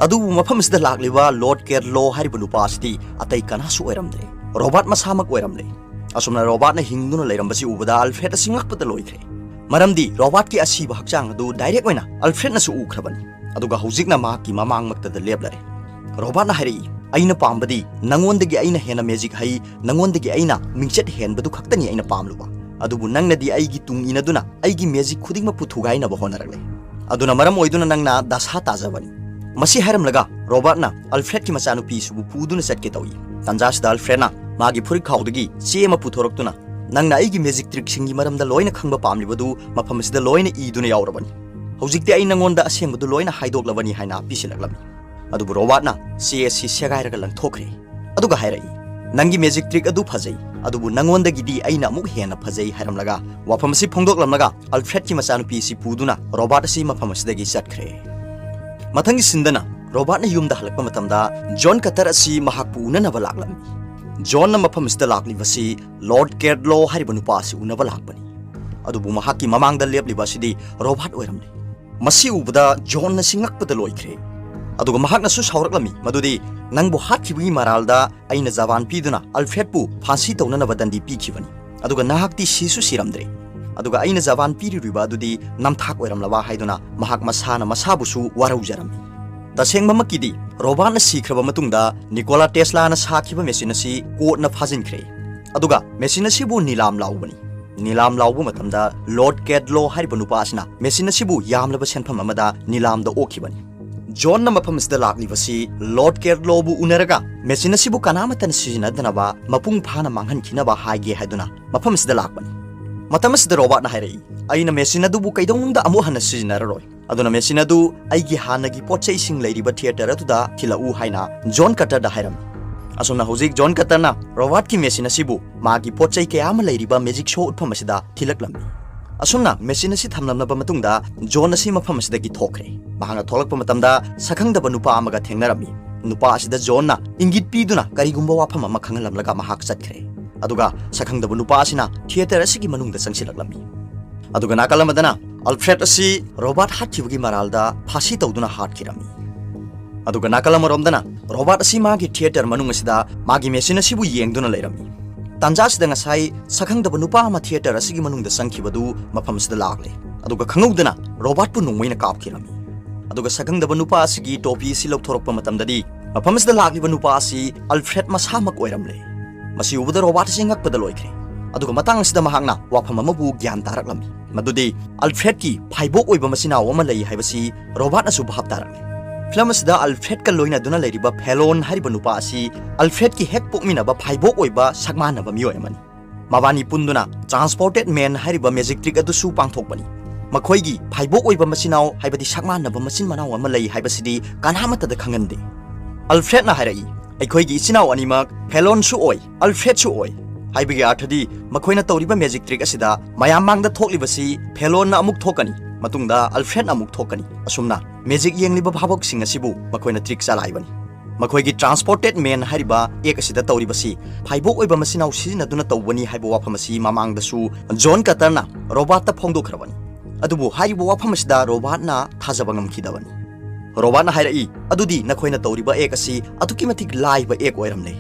ꯑꯗꯨꯕꯨ ꯃꯐꯝ ꯑꯁꯤꯗ ꯂꯥꯛꯂꯤꯕ ꯂꯣꯔꯗ ꯀꯦꯠ ꯂꯣ ꯍꯥꯏꯔꯤꯕ ꯅꯨꯄꯥ ꯑꯁꯤꯗꯤ ꯑꯇꯩ ꯀꯅꯥꯁꯨ ꯑꯣꯏꯔꯝꯗ꯭ꯔꯦ, ꯔꯣꯕꯥꯔꯠ ꯃꯁꯥꯃꯛ ꯑꯣꯏꯔꯝꯂꯦ꯫ ꯑꯁꯨꯝꯅ ꯔꯣꯕꯥꯔꯠꯅ ꯍꯤꯡꯗꯨꯅ ꯂꯩꯔꯝꯕꯁꯤ ꯎꯕꯗ ꯑꯜꯐ꯭ꯔꯦꯗ ꯑꯁꯤ ꯉꯛꯄꯗ ꯂꯣꯏꯈ꯭ꯔꯦ꯫ ꯃꯔꯝꯗꯤ ꯔꯣꯕꯥꯔꯠꯀꯤ ꯑꯁꯤꯕ ꯍꯛꯆꯥꯡ ꯑꯗꯨ ꯗꯥꯏꯔꯦꯛ ꯑꯣꯏꯅ ꯑꯜꯐ꯭ꯔꯦꯗꯅꯁꯨ ꯎꯈ꯭ꯔꯕꯅꯤ꯫ ꯑꯗꯨꯒ ꯍꯧꯖꯤꯛꯅ ꯃꯍꯥꯛꯀꯤ ꯃꯃꯥꯡꯃꯛꯇꯗ ꯂꯦꯞꯂꯔꯦ꯫ ꯔꯣꯕꯥꯔꯠꯅ ꯍꯥꯏꯔꯛꯏ, "ꯑꯩꯅ ꯄꯥꯝꯕꯗꯤ ꯅꯉꯣꯟꯗꯒꯤ ꯑꯩꯅ ꯍꯦꯟꯅ ꯃꯦꯖꯤꯛ ꯍꯩ, ꯅꯉꯣꯟꯗꯒꯤ ꯑꯩꯅ ꯃꯤꯡꯆꯠ ꯍꯦꯟꯕꯗꯨ ꯈꯛꯇꯅꯤ ꯑꯩꯅ ꯄꯥꯝꯂꯨꯕ꯫ ꯑꯗꯨꯕꯨ ꯅꯪꯅꯗꯤ ꯑꯩꯒꯤ ꯇꯨꯡ ꯏꯟꯅꯗꯨꯅ ꯑꯩꯒꯤ ꯃꯦꯖꯤꯛ ꯈꯨꯗꯤꯡꯃꯛꯄꯨ ꯊꯨꯒꯥꯏꯅꯕ ꯍꯣꯠꯅꯔꯛꯂꯦ꯫ ꯑꯗꯨꯅ ꯃꯔꯝ ꯑꯣꯏꯗꯨꯅ ꯅꯪꯅ ꯗꯁꯥ ꯇꯥꯖꯕꯅꯤ꯫" ꯃꯁꯤ ꯍꯥꯏꯔꯝꯂꯒ ꯔꯣꯕꯥꯔꯠꯅ ꯑꯜꯐ꯭ꯔꯦꯗꯀꯤ ꯃꯆꯥꯅꯨꯄꯤꯁꯤꯕꯨ ꯄꯨꯗꯨꯅ ꯆꯠꯀꯦ ꯇꯧꯏ꯫ ꯇꯥꯟꯖꯥꯁꯤꯗ ꯑꯜꯐ꯭ꯔꯦꯗꯅ ꯃꯥꯒꯤ ꯐꯨꯔꯤꯠ ꯈꯥꯎꯗꯒꯤ ꯆꯦ ꯑꯃ ꯄꯨꯊꯣꯔꯛꯇꯨꯅ, "ꯅꯪꯅ ꯑꯩꯒꯤ ꯃꯦꯖꯤꯛ ꯇ꯭ꯔꯤꯛꯁꯤꯡꯒꯤ ꯃꯔꯝꯗ ꯂꯣꯏꯅ ꯈꯪꯕ ꯄꯥꯝꯂꯤꯕꯗꯨ ꯃꯐꯝ ꯑꯁꯤꯗ ꯂꯣꯏꯅ ꯏꯗꯨꯅ ꯌꯥꯎꯔꯕꯅꯤ꯫ ꯍꯧꯖꯤꯛꯇꯤ ꯑꯩ ꯅꯉꯣꯟꯗ ꯑꯁꯦꯡꯕꯗꯨ ꯂꯣꯏꯅ ꯍꯥꯏꯗꯣꯛꯂꯕꯅꯤ" ꯍꯥꯏꯅ ꯄꯤꯁꯤꯜꯂꯛꯂꯝꯃꯤ꯫ ꯑꯗꯨꯕꯨ ꯔꯣꯕꯥꯔꯠꯅ ꯆꯦ ꯑꯁꯤ ꯁꯦꯒꯥꯏꯔꯒ ꯂꯪꯊꯣꯛꯈ꯭ꯔꯦ꯫ ꯑꯗꯨꯒ ꯍꯥꯏꯔꯛꯏ, "ꯅꯪꯒꯤ ꯃꯦꯖꯤꯛ ꯇ꯭ꯔꯤꯛ ꯑꯗꯨ ꯐꯖꯩ, ꯑꯗꯨꯕꯨ ꯅꯉꯣꯟꯗꯒꯤꯗꯤ ꯑꯩꯅ ꯑꯃꯨꯛ ꯍꯦꯟꯅ ꯐꯖꯩ" ꯍꯥꯏꯔꯝꯂꯒ ꯋꯥꯐꯝ ꯑꯁꯤ ꯐꯣꯡꯗꯣꯛꯂꯝꯂꯒ ꯑꯜꯐ꯭ꯔꯦꯗꯀꯤ ꯃꯆꯥꯅꯨꯄꯤ ꯑꯁꯤ ꯄꯨꯗꯨꯅ ꯔꯣꯕꯥꯔꯠ ꯑꯁꯤ ꯃꯐꯝ ꯑꯁꯤꯗꯒꯤ ꯆꯠꯈ꯭ꯔꯦ꯫ ꯃꯊꯪꯒꯤ ꯁꯤꯟꯗꯅ ꯔꯣꯕꯥꯔꯠꯅ ꯌꯨꯝꯗ ꯍꯜꯂꯛꯄ ꯃꯇꯝꯗ ꯖꯣꯟ ꯀꯇꯔ ꯑꯁꯤ ꯃꯍꯥꯛꯄꯨ ꯎꯅꯅꯕ ꯂꯥꯛꯂꯝꯃꯤ꯫ ꯖꯣꯟꯅ ꯃꯐꯝ ꯑꯁꯤꯗ ꯂꯥꯛꯂꯤꯕꯁꯤ ꯂꯣꯔꯗ ꯀꯦꯗꯂꯣ ꯍꯥꯏꯔꯤꯕ ꯅꯨꯄꯥ ꯑꯁꯤ ꯎꯅꯕ ꯂꯥꯛꯄꯅꯤ꯫ ꯑꯗꯨꯕꯨ ꯃꯍꯥꯛꯀꯤ ꯃꯃꯥꯡꯗ ꯂꯦꯞꯂꯤꯕ ꯑꯁꯤꯗꯤ ꯔꯣꯕꯥꯔꯠ ꯑꯣꯏꯔꯝꯂꯦ꯫ ꯃꯁꯤ ꯎꯕꯗ ꯖꯣꯟ ꯑꯁꯤ ꯉꯛꯄꯗ ꯂꯣꯏꯈ꯭ꯔꯦ꯫ ꯑꯗꯨꯒ ꯃꯍꯥꯛꯅꯁꯨ ꯁꯥꯎꯔꯛꯂꯝꯃꯤ, ꯃꯗꯨꯗꯤ, "ꯅꯪꯕꯨ ꯍꯥꯠꯈꯤꯕꯒꯤ ꯃꯔꯥꯜꯗ ꯑꯩꯅ ꯖꯕꯥꯟ ꯄꯤꯗꯨꯅ ꯑꯜꯐ꯭ꯔꯦꯗꯄꯨ ꯐꯥꯟꯁꯤ ꯇꯧꯅꯅꯕ ꯗꯟꯗꯤ ꯄꯤꯈꯤꯕꯅꯤ꯫ ꯑꯗꯨꯒ ꯅꯍꯥꯛꯇꯤ ꯁꯤꯁꯨ ꯁꯤꯔꯝꯗ꯭ꯔꯦ꯫ ꯑꯗꯨꯒ ꯑꯩꯅ ꯖꯕꯥꯟ ꯄꯤꯔꯨꯔꯤꯕ ꯑꯗꯨꯗꯤ ꯅꯝꯊꯥꯛ ꯑꯣꯏꯔꯝꯂꯕ" ꯍꯥꯏꯗꯨꯅ ꯃꯍꯥꯛ ꯃꯁꯥꯅ ꯃꯁꯥꯕꯨꯁꯨ ꯋꯥꯔꯧꯖꯔꯝꯃꯤ꯫ ꯇꯁꯦꯡꯕꯃꯛꯀꯤꯗꯤ ꯔꯣꯕꯥꯔꯠꯅ ꯁꯤꯈ꯭ꯔꯕ ꯃꯇꯨꯡꯗ ꯅꯤꯀꯣꯂꯥ ꯇꯦꯁꯂꯥꯅ ꯁꯥꯈꯤꯕ ꯃꯦꯆꯤꯟ ꯑꯁꯤ ꯀꯣꯔꯠꯅ ꯐꯥꯖꯤꯟꯈ꯭ꯔꯦ꯫ ꯑꯗꯨꯒ ꯃꯦꯆꯤꯟ ꯑꯁꯤꯕꯨ ꯅꯤꯂꯥꯝ ꯂꯥꯎꯕꯅꯤ꯫ ꯅꯤꯂꯥꯝ ꯂꯥꯎꯕ ꯃꯇꯝꯗ ꯂꯣꯔꯗ ꯀꯦꯗꯂꯣ ꯍꯥꯏꯔꯤꯕ ꯅꯨꯄꯥ ꯑꯁꯤꯅ ꯃꯦꯆꯤꯟ ꯑꯁꯤꯕꯨ ꯌꯥꯝꯂꯕ ꯁꯦꯟꯐꯝ ꯑꯃꯗ ꯅꯤꯂꯥꯝꯗ ꯑꯣꯛꯈꯤꯕꯅꯤ꯫ ꯖꯣꯟꯅ ꯃꯐꯝ ꯑꯁꯤꯗ ꯂꯥꯛꯂꯤꯕꯁꯤ ꯂꯣꯔꯗ ꯀꯦꯗꯂꯣꯕꯨ ꯎꯅꯔꯒ ꯃꯦꯆꯤꯟ ꯑꯁꯤꯕꯨ ꯀꯅꯥꯃꯠꯇꯅ ꯁꯤꯖꯤꯟꯅꯗꯅꯕ ꯃꯄꯨꯡ ꯐꯥꯅ ꯃꯥꯡꯍꯟꯈꯤꯅꯕ ꯍꯥꯏꯒꯦ ꯍꯥꯏꯗꯨꯅ ꯃꯐꯝ ꯑꯁꯤꯗ ꯂꯥꯛꯄꯅꯤ꯫ ꯃꯇꯝ ꯑꯁꯤꯗ ꯔꯣꯕꯥꯔꯠꯅ ꯍꯥꯏꯔꯛꯏ, "ꯑꯩꯅ ꯃꯦꯆꯤꯟ ꯑꯗꯨꯕꯨ ꯀꯩꯗꯧꯅꯨꯡꯗ ꯑꯃꯨꯛ ꯍꯟꯅ ꯁꯤꯖꯤꯟꯅꯔꯔꯣꯏ꯫ ꯑꯗꯨꯅ ꯃꯦꯆꯤꯟ ꯑꯗꯨ ꯑꯩꯒꯤ ꯍꯥꯟꯅꯒꯤ ꯄꯣꯠ ꯆꯩꯁꯤꯡ ꯂꯩꯔꯤꯕ ꯊꯤꯌꯦꯇꯔ ꯑꯗꯨꯗ ꯊꯤꯜꯂꯛꯎ" ꯍꯥꯏꯅ ꯖꯣꯟ ꯀꯇꯔꯗ ꯍꯥꯏꯔꯝꯃꯤ꯫ ꯑꯁꯨꯝꯅ ꯍꯧꯖꯤꯛ ꯖꯣꯟ ꯀꯇꯔꯅ ꯔꯣꯕꯥꯔꯠꯀꯤ ꯃꯦꯆꯤꯟ ꯑꯁꯤꯕꯨ ꯃꯥꯒꯤ ꯄꯣꯠ ꯆꯩ ꯀꯌꯥ ꯑꯃ ꯂꯩꯔꯤꯕ ꯃꯦꯖꯤꯛ ꯁꯣ ꯎꯠꯐꯝ ꯑꯁꯤꯗ ꯊꯤꯜꯂꯛꯂꯝꯃꯤ꯫ ꯑꯁꯨꯝꯅ ꯃꯦꯆꯤꯟ ꯑꯁꯤ ꯊꯝꯂꯝꯂꯕ ꯃꯇꯨꯡꯗ ꯖꯣꯟ ꯑꯁꯤ ꯃꯐꯝ ꯑꯁꯤꯗꯒꯤ ꯊꯣꯛꯈ꯭ꯔꯦ꯫ ꯃꯍꯥꯛꯅ ꯊꯣꯛꯂꯛꯄ ꯃꯇꯝꯗ ꯁꯛꯈꯪꯗꯕ ꯅꯨꯄꯥ ꯑꯃꯒ ꯊꯦꯡꯅꯔꯝꯃꯤ꯫ ꯅꯨꯄꯥ ꯑꯁꯤꯗ ꯖꯣꯟꯅ ꯏꯪꯒꯤꯠ ꯄꯤꯗꯨꯅ ꯀꯔꯤꯒꯨꯝꯕ ꯋꯥꯐꯝ ꯑꯃ ꯈꯪꯍꯜꯂꯝꯂꯒ ꯃꯍꯥꯛ ꯆꯠꯈ꯭ꯔꯦ꯫ ꯑꯗꯨꯒ ꯁꯛꯈꯪꯗꯕ ꯅꯨꯄꯥ ꯑꯁꯤꯅ ꯊꯤꯌꯦꯇꯔ ꯑꯁꯤꯒꯤ ꯃꯅꯨꯡꯗ ꯆꯪꯁꯤꯜꯂꯛꯂꯝꯃꯤ꯫ ꯑꯗꯨꯒ ꯅꯥꯀꯜ ꯑꯃꯗꯅ ꯑꯜꯐ꯭ꯔꯦꯗ ꯑꯁꯤ ꯔꯣꯕꯥꯔꯠ ꯍꯥꯠꯈꯤꯕꯒꯤ ꯃꯔꯥꯜꯗ ꯐꯥꯁꯤ ꯇꯧꯗꯨꯅ ꯍꯥꯠꯈꯤꯔꯝꯃꯤ꯫ ꯑꯗꯨꯒ ꯅꯥꯀꯜ ꯑꯃꯔꯣꯝꯗꯅ ꯔꯣꯕꯥꯔꯠ ꯑꯁꯤ ꯃꯥꯒꯤ ꯊꯤꯌꯦꯇꯔ ꯃꯅꯨꯡ ꯑꯁꯤꯗ ꯃꯥꯒꯤ ꯃꯦꯆꯤꯟ ꯑꯁꯤꯕꯨ ꯌꯦꯡꯗꯨꯅ ꯂꯩꯔꯝꯃꯤ꯫ ꯇꯥꯟꯖꯥꯁꯤꯗ ꯉꯁꯥꯏ ꯁꯛꯈꯪꯗꯕ ꯅꯨꯄꯥ ꯑꯃ ꯊꯤꯌꯦꯇꯔ ꯑꯁꯤꯒꯤ ꯃꯅꯨꯡꯗ ꯆꯪꯈꯤꯕꯗꯨ ꯃꯐꯝꯁꯤꯗ ꯂꯥꯛꯂꯦ꯫ ꯑꯗꯨꯒ ꯈꯪꯍꯧꯗꯅ ꯔꯣꯕꯥꯔꯠꯄꯨ ꯅꯣꯡꯃꯩꯅ ꯀꯥꯞꯈꯤꯔꯝꯃꯤ꯫ ꯑꯗꯨꯒ ꯁꯛꯈꯪꯗꯕ ꯅꯨꯄꯥ ꯑꯁꯤꯒꯤ ꯇꯣꯄꯤ ꯑꯁꯤ ꯂꯧꯊꯣꯔꯛꯄ ꯃꯇꯝꯗꯗꯤ ꯃꯐꯝ ꯑꯁꯤꯗ ꯂꯥꯛꯂꯤꯕ ꯅꯨꯄꯥ ꯑꯁꯤ ꯑꯜꯐ꯭ꯔꯦꯗ ꯃꯁꯥꯃꯛ ꯑꯣꯏꯔꯝꯂꯦ꯫ ꯃꯁꯤ ꯎꯕꯗ ꯔꯣꯕꯥꯔꯠ ꯑꯁꯤ ꯉꯛꯄꯗ ꯂꯣꯏꯈ꯭ꯔꯦ꯫ ꯑꯗꯨꯒ ꯃꯇꯥꯡ ꯑꯁꯤꯗ ꯃꯍꯥꯛꯅ ꯋꯥꯐꯝ ꯑꯃꯕꯨ ꯒ꯭ꯌꯥꯟ ꯇꯥꯔꯛꯂꯝꯃꯤ, ꯃꯗꯨꯗꯤ ꯑꯜꯐ꯭ꯔꯦꯗꯀꯤ ꯐꯥꯏꯕꯣꯛ ꯑꯣꯏꯕ ꯃꯆꯤꯟ ꯃꯅꯥꯎ ꯑꯃ ꯂꯩ ꯍꯥꯏꯕꯁꯤ ꯔꯣꯕꯥꯔꯠꯅꯁꯨ ꯚꯥꯞ ꯇꯥꯔꯛꯂꯦ꯫ ꯐꯤꯂꯝ ꯑꯁꯤꯗ ꯑꯜꯐ꯭ꯔꯦꯗꯀ ꯂꯣꯏꯅꯗꯨꯅ ꯂꯩꯔꯤꯕ ꯐꯦꯂꯣꯟ ꯍꯥꯏꯔꯤꯕ ꯅꯨꯄꯥ ꯑꯁꯤ ꯑꯜꯐ꯭ꯔꯦꯗꯀꯤ ꯍꯦꯛ ꯄꯣꯛꯃꯤꯟꯅꯕ ꯐꯥꯏꯕꯣꯛ ꯑꯣꯏꯕ ꯁꯛꯃꯥꯟꯅꯕ ꯃꯤꯑꯣꯏ ꯑꯃꯅꯤ꯫ ꯃꯕꯥꯅꯤ ꯄꯨꯟꯗꯨꯅ ꯇ꯭ꯔꯥꯟꯁꯄꯣꯔꯇꯦꯗ ꯃꯦꯟ ꯍꯥꯏꯔꯤꯕ ꯃꯦꯖꯤꯛ ꯇ꯭ꯔꯤꯛ ꯑꯗꯨꯁꯨ ꯄꯥꯡꯊꯣꯛꯄꯅꯤ꯫ ꯃꯈꯣꯏꯒꯤ ꯐꯥꯏꯕꯣꯛ ꯑꯣꯏꯕ ꯃꯆꯤꯟ ꯃꯅꯥꯎ, ꯍꯥꯏꯕꯗꯤ ꯁꯛꯃꯥꯟꯅꯕ ꯃꯆꯤꯟ ꯃꯅꯥꯎ ꯑꯃ ꯂꯩ ꯍꯥꯏꯕꯁꯤꯗꯤ ꯀꯅꯥꯃꯠꯇꯗ ꯈꯪꯍꯟꯗꯦ꯫ ꯑꯜꯐ꯭ꯔꯦꯗꯅ ꯍꯥꯏꯔꯛꯏ, "ꯑꯩꯈꯣꯏꯒꯤ ꯏꯆꯤꯟ ꯏꯅꯥꯎ ꯑꯅꯤꯃꯛ ꯐꯦꯂꯣꯟꯁꯨ ꯑꯣꯏ, ꯑꯜꯐ꯭ꯔꯦꯗꯁꯨ ꯑꯣꯏ" ꯍꯥꯏꯕꯒꯤ ꯑꯔꯊꯗꯤ ꯃꯈꯣꯏꯅ ꯇꯧꯔꯤꯕ ꯃꯦꯖꯤꯛ ꯇ꯭ꯔꯤꯛ ꯑꯁꯤꯗ ꯃꯌꯥꯝ ꯃꯥꯡꯗ ꯊꯣꯛꯂꯤꯕꯁꯤ ꯐꯦꯂꯣꯟꯅ ꯑꯃꯨꯛ ꯊꯣꯛꯀꯅꯤ, ꯃꯇꯨꯡꯗ ꯑꯜꯐ꯭ꯔꯦꯗꯅ ꯑꯃꯨꯛ ꯊꯣꯛꯀꯅꯤ꯫ ꯑꯁꯨꯝꯅ ꯃꯦꯖꯤꯛ ꯌꯦꯡꯂꯤꯕ ꯚꯥꯕꯣꯛꯁꯤꯡ ꯑꯁꯤꯕꯨ ꯃꯈꯣꯏꯅ ꯇ꯭ꯔꯤꯛ ꯆꯂꯥꯏꯕꯅꯤ꯫ ꯃꯈꯣꯏꯒꯤ ꯇ꯭ꯔꯥꯟꯁꯄꯣꯔꯇꯦꯗ ꯃꯦꯟ ꯍꯥꯏꯔꯤꯕ ꯑꯦꯛ ꯑꯁꯤꯗ ꯇꯧꯔꯤꯕꯁꯤ ꯐꯥꯏꯕꯣꯛ ꯑꯣꯏꯕ ꯃꯆꯤꯟ ꯃꯅꯥꯎ ꯁꯤꯖꯤꯟꯅꯗꯨꯅ ꯇꯧꯕꯅꯤ ꯍꯥꯏꯕ ꯋꯥꯐꯝ ꯑꯁꯤ ꯃꯃꯥꯡꯗꯁꯨ ꯖꯣꯟ ꯀꯇꯔꯅ ꯔꯣꯕꯥꯔꯠꯇ ꯐꯣꯡꯗꯣꯛꯈ꯭ꯔꯕꯅꯤ꯫ ꯑꯗꯨꯕꯨ ꯍꯥꯏꯔꯤꯕ ꯋꯥꯐꯝ ꯑꯁꯤꯗ ꯔꯣꯕꯥꯔꯠꯅ ꯊꯥꯖꯕ ꯉꯝꯈꯤꯗꯕꯅꯤ꯫ ꯔꯣꯕꯥꯔꯠꯅ ꯍꯥꯏꯔꯛꯏ, "ꯑꯗꯨꯗꯤ ꯅꯈꯣꯏꯅ ꯇꯧꯔꯤꯕ ꯑꯦꯛ ꯑꯁꯤ ꯑꯗꯨꯛꯀꯤ ꯃꯇꯤꯛ ꯂꯥꯏꯕ ꯑꯦꯛ ꯑꯣꯏꯔꯝꯂꯦ"꯫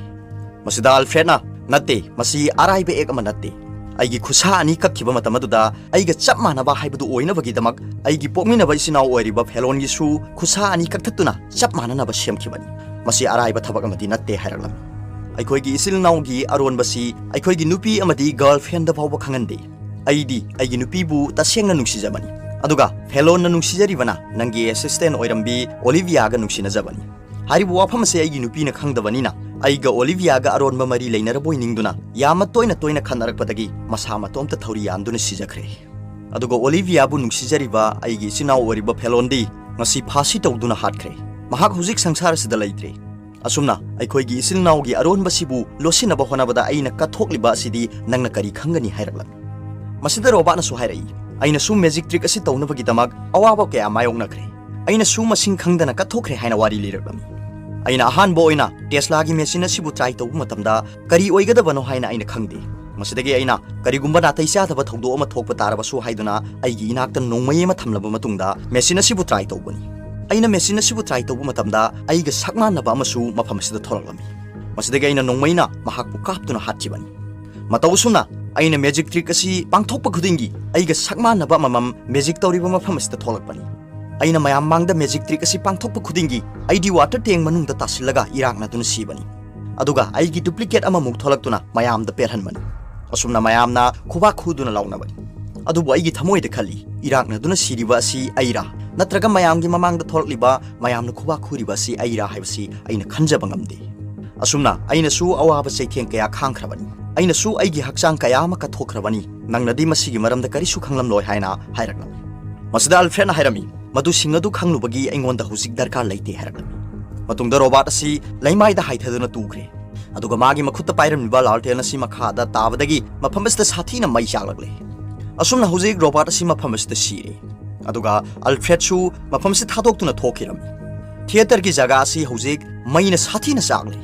ꯃꯁꯤꯗ ꯑꯜꯐ꯭ꯔꯦꯗꯅ, "ꯅꯠꯇꯦ, ꯃꯁꯤ ꯑꯔꯥꯏꯕ ꯑꯦꯛ ꯑꯃ ꯅꯠꯇꯦ꯫ ꯑꯩꯒꯤ ꯈꯨꯠꯁꯥ ꯑꯅꯤ ꯀꯛꯈꯤꯕ ꯃꯇꯝ ꯑꯗꯨꯗ ꯑꯩꯒ ꯆꯞ ꯃꯥꯟꯅꯕ ꯍꯥꯏꯕꯗꯨ ꯑꯣꯏꯅꯕꯒꯤꯗꯃꯛ ꯑꯩꯒꯤ ꯄꯣꯛꯃꯤꯟꯅꯕ ꯏꯆꯤꯟ ꯏꯅꯥꯎ ꯑꯣꯏꯔꯤꯕ ꯐꯦꯂꯣꯟꯒꯤꯁꯨ ꯈꯨꯠꯁꯥ ꯑꯅꯤ ꯀꯛꯊꯠꯇꯨꯅ ꯆꯞ ꯃꯥꯟꯅꯅꯕ ꯁꯦꯝꯈꯤꯕꯅꯤ꯫ ꯃꯁꯤ ꯑꯔꯥꯏꯕ ꯊꯕꯛ ꯑꯃꯗꯤ ꯅꯠꯇꯦ" ꯍꯥꯏꯔꯛꯂꯝꯃꯤ꯫ ꯑꯩꯈꯣꯏꯒꯤ ꯏꯆꯤꯜ ꯏꯅꯥꯎꯒꯤ ꯑꯔꯣꯟꯕꯁꯤ ꯑꯩꯈꯣꯏꯒꯤ ꯅꯨꯄꯤ ꯑꯃꯗꯤ ꯒꯔꯜ ꯐ꯭ꯔꯦꯟꯗ ꯐꯥꯎꯕ ꯈꯪꯍꯟꯗꯦ꯫ ꯑꯩꯗꯤ ꯑꯩꯒꯤ ꯅꯨꯄꯤꯕꯨ ꯇꯁꯦꯡꯅ ꯅꯨꯡꯁꯤꯖꯕꯅꯤ, ꯑꯗꯨꯒ ꯐꯦꯂꯣꯟꯅ ꯅꯨꯡꯁꯤꯖꯔꯤꯕꯅ ꯅꯪꯒꯤ ꯑꯦꯁꯤꯁꯇꯦꯟ ꯑꯣꯏꯔꯝꯕꯤ ꯑꯣꯂꯤꯚꯤꯌꯥꯒ ꯅꯨꯡꯁꯤꯅꯖꯕꯅꯤ꯫ ꯍꯥꯏꯔꯤꯕ ꯋꯥꯐꯝ ꯑꯁꯤ ꯑꯩꯒꯤ ꯅꯨꯄꯤꯅ ꯈꯪꯗꯕꯅꯤꯅ ꯑꯩꯒ ꯑꯣꯂꯤꯚꯤꯌꯥꯒ ꯑꯔꯣꯟꯕ ꯃꯔꯤ ꯂꯩꯅꯔꯕꯣꯏ ꯅꯤꯡꯗꯨꯅ ꯌꯥꯝꯅ ꯇꯣꯏꯅ ꯇꯣꯏꯅ ꯈꯠꯅꯔꯛꯄꯗꯒꯤ ꯃꯁꯥ ꯃꯇꯣꯝꯇ ꯊꯧꯔꯤ ꯌꯥꯟꯗꯨꯅ ꯁꯤꯖꯈ꯭ꯔꯦ꯫ ꯑꯗꯨꯒ ꯑꯣꯂꯤꯚꯤꯌꯥꯕꯨ ꯅꯨꯡꯁꯤꯖꯔꯤꯕ ꯑꯩꯒꯤ ꯏꯆꯤꯟ ꯏꯅꯥꯎ ꯑꯣꯏꯔꯤꯕ ꯐꯦꯂꯣꯟꯗꯤ ꯉꯁꯤ ꯐꯥꯁꯤ ꯇꯧꯗꯨꯅ ꯍꯥꯠꯈ꯭ꯔꯦ꯫ ꯃꯍꯥꯛ ꯍꯧꯖꯤꯛ ꯁꯪꯁꯥꯔ ꯑꯁꯤꯗ ꯂꯩꯇ꯭ꯔꯦ꯫ ꯑꯁꯨꯝꯅ ꯑꯩꯈꯣꯏꯒꯤ ꯏꯆꯤꯜ ꯏꯅꯥꯎꯒꯤ ꯑꯔꯣꯟꯕꯁꯤꯕꯨ ꯂꯣꯠꯁꯤꯟꯅꯕ ꯍꯣꯠꯅꯕꯗ ꯑꯩꯅ ꯀꯠꯊꯣꯛꯂꯤꯕ ꯑꯁꯤꯗꯤ ꯅꯪꯅ ꯀꯔꯤ ꯈꯪꯒꯅꯤ ꯍꯥꯏꯔꯛꯂꯝꯃꯤ꯫ ꯃꯁꯤꯗ ꯔꯣꯕꯥꯔꯠꯅꯁꯨ ꯍꯥꯏꯔꯛꯏ, "ꯑꯩꯅꯁꯨ ꯃꯦꯖꯤꯛ ꯇ꯭ꯔꯤꯛ ꯑꯁꯤ ꯇꯧꯅꯕꯒꯤꯗꯃꯛ ꯑꯋꯥꯕ ꯀꯌꯥ ꯃꯥꯌꯣꯛꯅꯈ꯭ꯔꯦ꯫ ꯑꯩꯅꯁꯨ ꯃꯁꯤꯡ ꯈꯪꯗꯅ ꯀꯠꯊꯣꯛꯈ꯭ꯔꯦ" ꯍꯥꯏꯅ ꯋꯥꯔꯤ ꯂꯤꯔꯛꯂꯝꯃꯤ꯫ ꯑꯩꯅ ꯑꯍꯥꯟꯕ ꯑꯣꯏꯅ ꯇꯦꯁꯂꯥꯒꯤ ꯃꯦꯆꯤꯟ ꯑꯁꯤꯕꯨ ꯇ꯭ꯔꯥꯏ ꯇꯧꯕ ꯃꯇꯝꯗ ꯀꯔꯤ ꯑꯣꯏꯒꯗꯕꯅꯣ ꯍꯥꯏꯅ ꯑꯩꯅ ꯈꯪꯗꯦ꯫ ꯃꯁꯤꯗꯒꯤ ꯑꯩꯅ ꯀꯔꯤꯒꯨꯝꯕ ꯅꯥꯇꯩ ꯆꯥꯗꯕ ꯊꯧꯗꯣꯛ ꯑꯃ ꯊꯣꯛꯄ ꯇꯥꯔꯕꯁꯨ ꯍꯥꯏꯗꯨꯅ ꯑꯩꯒꯤ ꯏꯅꯥꯛꯇ ꯅꯣꯡꯃꯩ ꯑꯃ ꯊꯝꯂꯕ ꯃꯇꯨꯡꯗ ꯃꯦꯆꯤꯟ ꯑꯁꯤꯕꯨ ꯇ꯭ꯔꯥꯏ ꯇꯧꯕꯅꯤ꯫ ꯑꯩꯅ ꯃꯦꯆꯤꯟ ꯑꯁꯤꯕꯨ ꯇ꯭ꯔꯥꯏ ꯇꯧꯕ ꯃꯇꯝꯗ ꯑꯩꯒ ꯁꯛ ꯃꯥꯟꯅꯕ ꯑꯃꯁꯨ ꯃꯐꯝ ꯑꯁꯤꯗ ꯊꯣꯔꯛꯂꯝꯃꯤ꯫ ꯃꯁꯤꯗꯒꯤ ꯑꯩꯅ ꯅꯣꯡꯃꯩꯅ ꯃꯍꯥꯛꯄꯨ ꯀꯥꯞꯇꯨꯅ ꯍꯥꯠꯈꯤꯕꯅꯤ꯫ ꯃꯇꯧ ꯑꯁꯨꯝꯅ ꯑꯩꯅ magic trick ꯑꯁꯤ ꯄꯥꯡꯊꯣꯛꯄ ꯈꯨꯗꯤꯡꯒꯤ ꯑꯩꯒ ꯁꯛ ꯃꯥꯟꯅꯕ ꯑꯃꯃꯝ magic ꯇꯧꯔꯤꯕ ꯃꯐꯝ ꯑꯁꯤꯗ ꯊꯣꯛꯂꯛꯄꯅꯤ꯫ ꯑꯩꯅ ꯃꯌꯥꯝ ꯃꯥꯡꯗ magic trick ꯑꯁꯤ ꯄꯥꯡꯊꯣꯛꯄ ꯈꯨꯗꯤꯡꯒꯤ ꯑꯩꯗꯤ water tank ꯃꯅꯨꯡꯗ ꯇꯥꯁꯤꯜꯂꯒ ꯏꯔꯥꯛꯅꯗꯨꯅ ꯁꯤꯕꯅꯤ꯫ ꯑꯗꯨꯒ ꯑꯩꯒꯤ duplicate ꯑꯃꯃꯨꯛ ꯊꯣꯛꯂꯛꯇꯨꯅ ꯃꯌꯥꯝꯗ ꯄꯦꯜꯍꯟꯕꯅꯤ꯫ ꯑꯁꯨꯝꯅ ꯃꯌꯥꯝꯅ ꯈꯨꯕꯥꯛ ꯈꯨꯗꯨꯅ ꯂꯥꯎꯅꯕꯅꯤ꯫ ꯑꯗꯨꯕꯨ ꯑꯩꯒꯤ ꯊꯃꯣꯏꯗ ꯈꯜꯂꯤ, ꯏꯔꯥꯛꯅꯗꯨꯅ ꯁꯤꯔꯤꯕ ꯑꯁꯤ ꯑꯩꯔꯥ, ꯅꯠꯇ꯭ꯔꯒ ꯃꯌꯥꯝꯒꯤ ꯃꯃꯥꯡꯗ ꯊꯣꯛꯂꯛꯂꯤꯕ, ꯃꯌꯥꯝꯅ ꯈꯨꯕꯥꯛ ꯈꯨꯔꯤꯕ ꯑꯁꯤ ꯑꯩꯔꯥ ꯍꯥꯏꯕꯁꯤ ꯑꯩꯅ ꯈꯟꯖꯕ ꯉꯝꯗꯦ꯫ ꯑꯁꯨꯝꯅ ꯑꯩꯅꯁꯨ ꯑꯋꯥꯕ ꯆꯩꯊꯦꯡ ꯀꯌꯥ ꯈꯥꯡꯈ꯭ꯔꯕꯅꯤ꯫ ꯑꯩꯅꯁꯨ ꯑꯩꯒꯤ ꯍꯛꯆꯥꯡ ꯀꯌꯥ ꯑꯃ ꯀꯠꯊꯣꯛꯈ꯭ꯔꯕꯅꯤ꯫ ꯅꯪꯅꯗꯤ ꯃꯁꯤꯒꯤ ꯃꯔꯝꯗ ꯀꯔꯤꯁꯨ ꯈꯪꯂꯝꯂꯣꯏ ꯍꯥꯏꯅ ꯍꯥꯏꯔꯛꯂꯝꯃꯤ꯫ ꯃꯁꯤꯗ Alfredꯅ ꯍꯥꯏꯔꯝꯃꯤ, "ꯃꯗꯨꯁꯤꯡ ꯑꯗꯨ ꯈꯪꯂꯨꯕꯒꯤ ꯑꯩꯉꯣꯟꯗ ꯍꯧꯖꯤꯛ ꯗꯔꯀꯥꯔ ꯂꯩꯇꯦ" ꯍꯥꯏꯔꯛꯂꯝꯃꯤ꯫ ꯃꯇꯨꯡꯗ robot ꯑꯁꯤ ꯂꯩꯃꯥꯏꯗ ꯍꯥꯏꯊꯗꯨꯅ ꯇꯨꯈ꯭ꯔꯦ꯫ ꯑꯗꯨꯒ ꯃꯥꯒꯤ ꯃꯈꯨꯠꯇ ꯄꯥꯏꯔꯝꯂꯤꯕ ꯂꯥꯜꯇꯦꯟ ꯑꯁꯤ ꯃꯈꯥꯗ ꯇꯥꯕꯗꯒꯤ ꯃꯐꯝ ꯑꯁꯤꯗ ꯁꯥꯊꯤꯅ ꯃꯩ ꯆꯥꯛꯂꯛꯂꯦ꯫ ꯑꯁꯨꯝꯅ ꯍꯧꯖꯤꯛ robot ꯑꯁꯤ ꯃꯐꯝ ꯑꯁꯤꯗ ꯁꯤꯔꯦ꯫ ꯑꯗꯨꯒ Alfredꯁꯨ ꯃꯐꯝ ꯑꯁꯤ ꯊꯥꯗꯣꯛꯇꯨꯅ ꯊꯣꯛꯈꯤꯔꯝꯃꯤ꯫ Theatreꯒꯤ ꯖꯒꯥ ꯑꯁꯤ ꯍꯧꯖꯤꯛ ꯃꯩꯅ ꯁꯥꯊꯤꯅ ꯆꯥꯛꯂꯦ꯫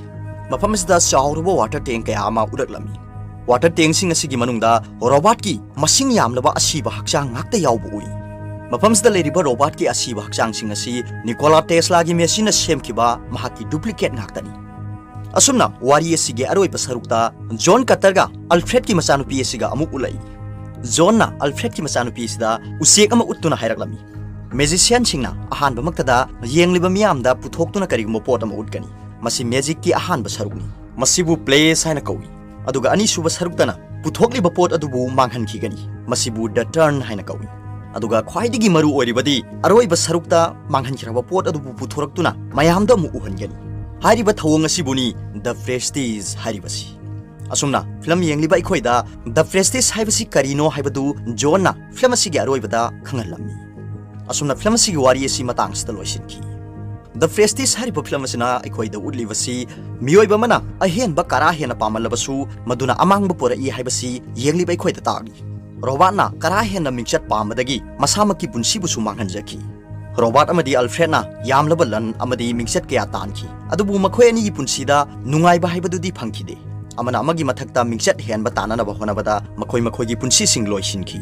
ꯃꯐꯝ ꯑꯁꯤꯗ ꯆꯥꯎꯔꯕ water tank ꯀꯌꯥ ꯑꯃ ꯎꯔꯛꯂꯝꯃꯤ꯫ Water tankꯁꯤꯡ ꯑꯁꯤꯒꯤ ꯃꯅꯨꯡꯗ robotꯀꯤ ꯃꯁꯤꯡ ꯌꯥꯝꯂꯕ ꯑꯁꯤꯕ ꯍꯛꯆꯥꯡ ꯉꯥꯛꯇ ꯌꯥꯎꯕ ꯎꯏ꯫ ꯃꯐꯝꯁꯤꯗ ꯂꯩꯔꯤꯕ robotꯀꯤ ꯑꯁꯤꯕ ꯍꯛꯆꯥꯡꯁꯤꯡ ꯑꯁꯤ Nikola Teslaꯒꯤ machineꯅ ꯁꯦꯝꯈꯤꯕ ꯃꯍꯥꯛꯀꯤ duplicate ꯉꯥꯛꯇꯅꯤ꯫ ꯑꯁꯨꯝꯅ ꯋꯥꯔꯤ ꯑꯁꯤꯒꯤ ꯑꯔꯣꯏꯕ ꯁꯔꯨꯛꯇ John Carterꯒ Alfredꯀꯤ ꯃꯆꯥꯅꯨꯄꯤ ꯑꯁꯤꯒ ꯑꯃꯨꯛ ꯎꯠꯂꯛꯏ꯫ Johnꯅ Alfredꯀꯤ ꯃꯆꯥꯅꯨꯄꯤ ꯑꯁꯤꯗ ꯎꯆꯦꯛ ꯑꯃ ꯎꯠꯇꯨꯅ ꯍꯥꯏꯔꯛꯂꯝꯃꯤ, "Magicianꯁꯤꯡꯅ ꯑꯍꯥꯟꯕꯃꯛꯇꯗ ꯌꯦꯡꯂꯤꯕ ꯃꯤꯌꯥꯝꯗ ꯄꯨꯊꯣꯛꯇꯨꯅ ꯀꯔꯤꯒꯨꯝꯕ ꯄꯣꯠ ꯑꯃ ꯎꯠꯀꯅꯤ꯫ ꯃꯁꯤ magicꯀꯤ ꯑꯍꯥꯟꯕ ꯁꯔꯨꯛꯅꯤ꯫ ꯃꯁꯤꯕꯨ place ꯍꯥꯏꯅ ꯀꯧꯏ꯫ ꯑꯗꯨꯒ ꯑꯅꯤꯁꯨꯕ ꯁꯔꯨꯛꯇꯅ ꯄꯨꯊꯣꯛꯂꯤꯕ ꯄꯣꯠ ꯑꯗꯨꯕꯨ ꯃꯥꯡꯍꯟꯈꯤꯒꯅꯤ꯫ ꯃꯁꯤꯕꯨ the turn ꯍꯥꯏꯅ ꯀꯧꯏ꯫ ꯑꯗꯨꯒ ꯈ꯭ꯋꯥꯏꯗꯒꯤ ꯃꯔꯨ ꯑꯣꯏꯔꯤꯕꯗꯤ ꯑꯔꯣꯏꯕ ꯁꯔꯨꯛꯇ ꯃꯥꯡꯍꯟꯈ꯭ꯔꯕ ꯄꯣꯠ ꯑꯗꯨꯕꯨ ꯄꯨꯊꯣꯔꯛꯇꯨꯅ ꯃꯌꯥꯝꯗ ꯑꯃꯨꯛ ꯎꯍꯟꯒꯅꯤ꯫ ꯍꯥꯏꯔꯤꯕ ꯊꯧꯑꯣꯡ ꯑꯁꯤꯕꯨꯅꯤ The Prestige ꯍꯥꯏꯔꯤꯕꯁꯤ"꯫ ꯑꯁꯨꯝꯅ film ꯌꯦꯡꯂꯤꯕ ꯑꯩꯈꯣꯏꯗ The Prestige ꯍꯥꯏꯕꯁꯤ ꯀꯔꯤꯅꯣ ꯍꯥꯏꯕꯗꯨ Johnꯅ film ꯑꯁꯤꯒꯤ ꯑꯔꯣꯏꯕꯗ ꯈꯪꯍꯜꯂꯝꯃꯤ꯫ ꯑꯁꯨꯝꯅ film ꯑꯁꯤꯒꯤ ꯋꯥꯔꯤ ꯑꯁꯤ ꯃꯇꯥꯡ ꯑꯁꯤꯗ ꯂꯣꯏꯁꯤꯟꯈꯤ꯫ The Prestige ꯍꯥꯏꯔꯤꯕ film ꯑꯁꯤꯅ ꯑꯩꯈꯣꯏꯗ ꯎꯠꯂꯤꯕꯁꯤ ꯃꯤꯑꯣꯏꯕ ꯑꯃꯅ ꯑꯍꯦꯟꯕ ꯀꯔꯥ ꯍꯦꯟꯅ ꯄꯥꯝꯃꯜꯂꯕꯁꯨ ꯃꯗꯨꯅ ꯑꯃꯥꯡꯕ ꯄꯨꯔꯛꯏ ꯍꯥꯏꯕꯁꯤ ꯌꯦꯡꯂꯤꯕ ꯑꯩꯈꯣꯏꯗ ꯇꯥꯛꯂꯤ꯫ Robotꯅ ꯀꯔꯥ ꯍꯦꯟꯅ ꯃꯤꯡꯆꯠ ꯄꯥꯝꯕꯗꯒꯤ ꯃꯁꯥꯃꯛꯀꯤ ꯄꯨꯟꯁꯤꯕꯨꯁꯨ ꯃꯥꯡꯍꯟꯖꯈꯤ꯫ Robot ꯑꯃꯗꯤ Alfredꯅ ꯌꯥꯝꯂꯕ ꯂꯟ ꯑꯃꯗꯤ ꯃꯤꯡꯆꯠ ꯀꯌꯥ ꯇꯥꯟꯈꯤ, ꯑꯗꯨꯕꯨ ꯃꯈꯣꯏ ꯑꯅꯤꯒꯤ ꯄꯨꯟꯁꯤꯗ ꯅꯨꯡꯉꯥꯏꯕ ꯍꯥꯏꯕꯗꯨꯗꯤ ꯐꯪꯈꯤꯗꯦ꯫ ꯑꯃꯅ ꯑꯃꯒꯤ ꯃꯊꯛꯇ ꯃꯤꯡꯆꯠ ꯍꯦꯟꯕ ꯇꯥꯟꯅꯅꯕ ꯍꯣꯠꯅꯕꯗ ꯃꯈꯣꯏ ꯃꯈꯣꯏꯒꯤ ꯄꯨꯟꯁꯤꯁꯤꯡ ꯂꯣꯏꯁꯤꯟꯈꯤ꯫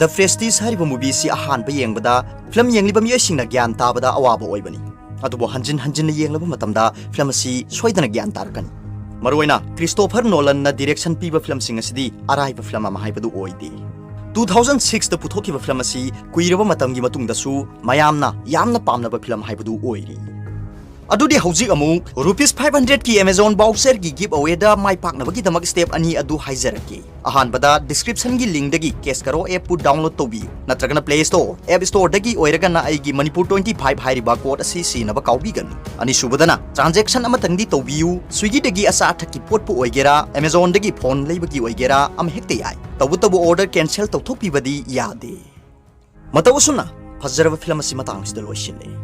The Prestige ꯍꯥꯏꯔꯤꯕ movie ꯑꯁꯤ ꯑꯍꯥꯟꯕ ꯌꯦꯡꯕꯗ film ꯌꯦꯡꯂꯤꯕ ꯃꯤꯑꯣꯏꯁꯤꯡꯅ ꯒ꯭ꯌꯥꯟ ꯇꯥꯕꯗ ꯑꯋꯥꯕ ꯑꯣꯏꯕꯅꯤ꯫ ꯑꯗꯨꯕꯨ ꯍꯟꯖꯤꯟ ꯍꯟꯖꯤꯟꯅ ꯌꯦꯡꯂꯕ ꯃꯇꯝꯗ film ꯑꯁꯤ ꯁꯣꯏꯗꯅ ꯒ꯭ꯌꯥꯟ ꯇꯥꯔꯛꯀꯅꯤ꯫ ꯃꯔꯨꯑꯣꯏꯅ ꯀ꯭ꯔꯤꯁꯇꯣꯐꯔ ꯅꯣꯂꯟꯅ ꯗꯤꯔꯦꯛꯁꯟ ꯄꯤꯕ ꯐꯤꯂꯝꯁꯤꯡ ꯑꯁꯤꯗꯤ ꯑꯔꯥꯏꯕ ꯐꯤꯂꯝ ꯑꯃ ꯍꯥꯏꯕꯗꯨ ꯑꯣꯏꯗꯦ꯫ ꯇꯨ ꯊꯥꯎꯖꯟ ꯁꯤꯛꯁꯇ ꯄꯨꯊꯣꯛꯈꯤꯕ ꯐꯤꯂꯝ ꯑꯁꯤ ꯀꯨꯏꯔꯕ ꯃꯇꯝꯒꯤ ꯃꯇꯨꯡꯗꯁꯨ ꯃꯌꯥꯝꯅ ꯌꯥꯝꯅ ꯄꯥꯝꯅꯕ ꯐꯤꯂꯝ ꯍꯥꯏꯕꯗꯨ ꯑꯣꯏꯔꯤ꯫ ꯑꯗꯨꯗꯤ ꯍꯧꯖꯤꯛ ꯑꯃꯨꯛ ꯔꯨꯄꯤꯁ ꯐꯥꯏꯚ ꯍꯟꯗ꯭ꯔꯦꯠꯀꯤ ꯑꯦꯃꯥꯖꯣꯟ ꯚꯥꯎꯆꯔꯒꯤ ꯒꯤꯐ ꯑꯋꯦꯗ ꯃꯥꯏ ꯄꯥꯛꯅꯕꯒꯤꯗꯃꯛ ꯁ꯭ꯇꯦꯞ ꯑꯅꯤ ꯑꯗꯨ ꯍꯥꯏꯖꯔꯛꯀꯦ꯫ ꯑꯍꯥꯟꯕꯗ ꯗꯤꯁꯀ꯭ꯔꯤꯞꯁꯟꯒꯤ ꯂꯤꯡꯗꯒꯤ ꯀꯦꯁ ꯀꯔꯣ ꯑꯦꯞꯄꯨ ꯗꯥꯎꯟꯂꯣꯗ ꯇꯧꯕꯤꯌꯨ, ꯅꯠꯇ꯭ꯔꯒꯅ ꯄ꯭ꯂꯦ ꯁ꯭ꯇꯣꯔ, ꯑꯦꯞ ꯁ꯭ꯇꯣꯔꯗꯒꯤ ꯑꯣꯏꯔꯒꯅ ꯑꯩꯒꯤ ꯃꯅꯤꯄꯨꯔ ꯇ꯭ꯋꯦꯟꯇꯤ ꯐꯥꯏꯚ ꯍꯥꯏꯔꯤꯕ ꯀꯣꯗ ꯑꯁꯤ ꯁꯤꯖꯤꯟꯅꯕ ꯀꯥꯎꯕꯤꯒꯅꯨ꯫ ꯑꯅꯤꯁꯨꯕꯗꯅ ꯇ꯭ꯔꯥꯟꯖꯦꯛꯁꯟ ꯑꯃꯇꯪꯗꯤ ꯇꯧꯕꯤꯌꯨ, ꯁ꯭ꯋꯤꯒꯤꯗꯒꯤ ꯑꯆꯥ ꯑꯊꯛꯀꯤ ꯄꯣꯠꯄꯨ ꯑꯣꯏꯒꯦꯔꯥ, ꯑꯦꯃꯥꯖꯣꯟꯗꯒꯤ ꯐꯣꯟ ꯂꯩꯕꯒꯤ ꯑꯣꯏꯒꯦꯔꯥ, ꯑꯃꯍꯦꯛꯇ ꯌꯥꯏ꯫ ꯇꯧꯕꯇꯕꯨ ꯑꯣꯔꯗꯔ ꯀꯦꯟꯁꯦꯜ ꯇꯧꯊꯣꯛꯄꯤꯕꯗꯤ ꯌꯥꯗꯦ꯫ ꯃꯇꯧ ꯑꯁꯨꯝꯅ ꯐꯖꯔꯕ ꯐꯤꯂꯝ ꯑꯁꯤ ꯃꯇꯥꯡꯁꯤꯗ ꯂꯣꯏꯁꯤꯜꯂꯦ꯫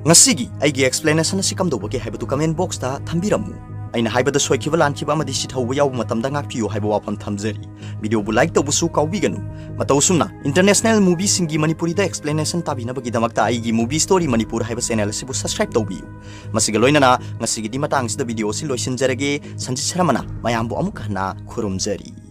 ꯉꯁꯤꯒꯤ ꯑꯩꯒꯤ ꯑꯦꯛꯁꯄ꯭ꯂꯦꯅꯦꯁꯟ ꯑꯁꯤ ꯀꯝꯗꯧꯕꯒꯦ ꯍꯥꯏꯕꯗꯨ ꯀꯃꯦꯟ ꯕꯣꯛꯁꯇ ꯊꯝꯕꯤꯔꯝꯃꯨ꯫ ꯑꯩꯅ ꯍꯥꯏꯕꯗ ꯁꯣꯏꯈꯤꯕ ꯂꯥꯟꯈꯤꯕ ꯑꯃꯗꯤ ꯁꯤꯊꯧꯕ ꯌꯥꯎꯕ ꯃꯇꯝꯗ ꯉꯥꯛꯄꯤꯌꯨ ꯍꯥꯏꯕ ꯋꯥꯐꯝ ꯊꯝꯖꯔꯤ꯫ ꯚꯤꯗꯤꯑꯣꯕꯨ ꯂꯥꯏꯛ ꯇꯧꯕꯁꯨ ꯀꯥꯎꯕꯤꯒꯅꯨ꯫ ꯃꯇꯧ ꯑꯁꯨꯝꯅ ꯏꯟꯇꯔꯅꯦꯁꯅꯦꯜ ꯃꯨꯚꯤꯁꯤꯡꯒꯤ ꯃꯅꯤꯄꯨꯔꯤꯗ ꯑꯦꯛꯁꯄ꯭ꯂꯦꯅꯦꯁꯟ ꯇꯥꯕꯤꯅꯕꯒꯤꯗꯃꯛꯇ ꯑꯩꯒꯤ ꯃꯨꯚꯤ ꯁ꯭ꯇꯣꯔꯤ ꯃꯅꯤꯄꯨꯔ ꯍꯥꯏꯕ ꯆꯦꯅꯦꯜ ꯑꯁꯤꯕꯨ ꯁꯕꯁꯀ꯭ꯔꯥꯏꯕ ꯇꯧꯕꯤꯌꯨ꯫ ꯃꯁꯤꯒ ꯂꯣꯏꯅꯅ ꯉꯁꯤꯒꯤꯗꯤ ꯃꯇꯥꯡꯁꯤꯗ ꯚꯤꯗꯤꯑꯣ ꯑꯁꯤ ꯂꯣꯏꯁꯤꯟꯖꯔꯒꯦ꯫ ꯁꯟꯖꯤꯠ ꯁꯔꯃꯅ ꯃꯌꯥꯝꯕꯨ ꯑꯃꯨꯛ ꯍꯟꯅ ꯈꯨꯔꯨꯝꯖꯔꯤ꯫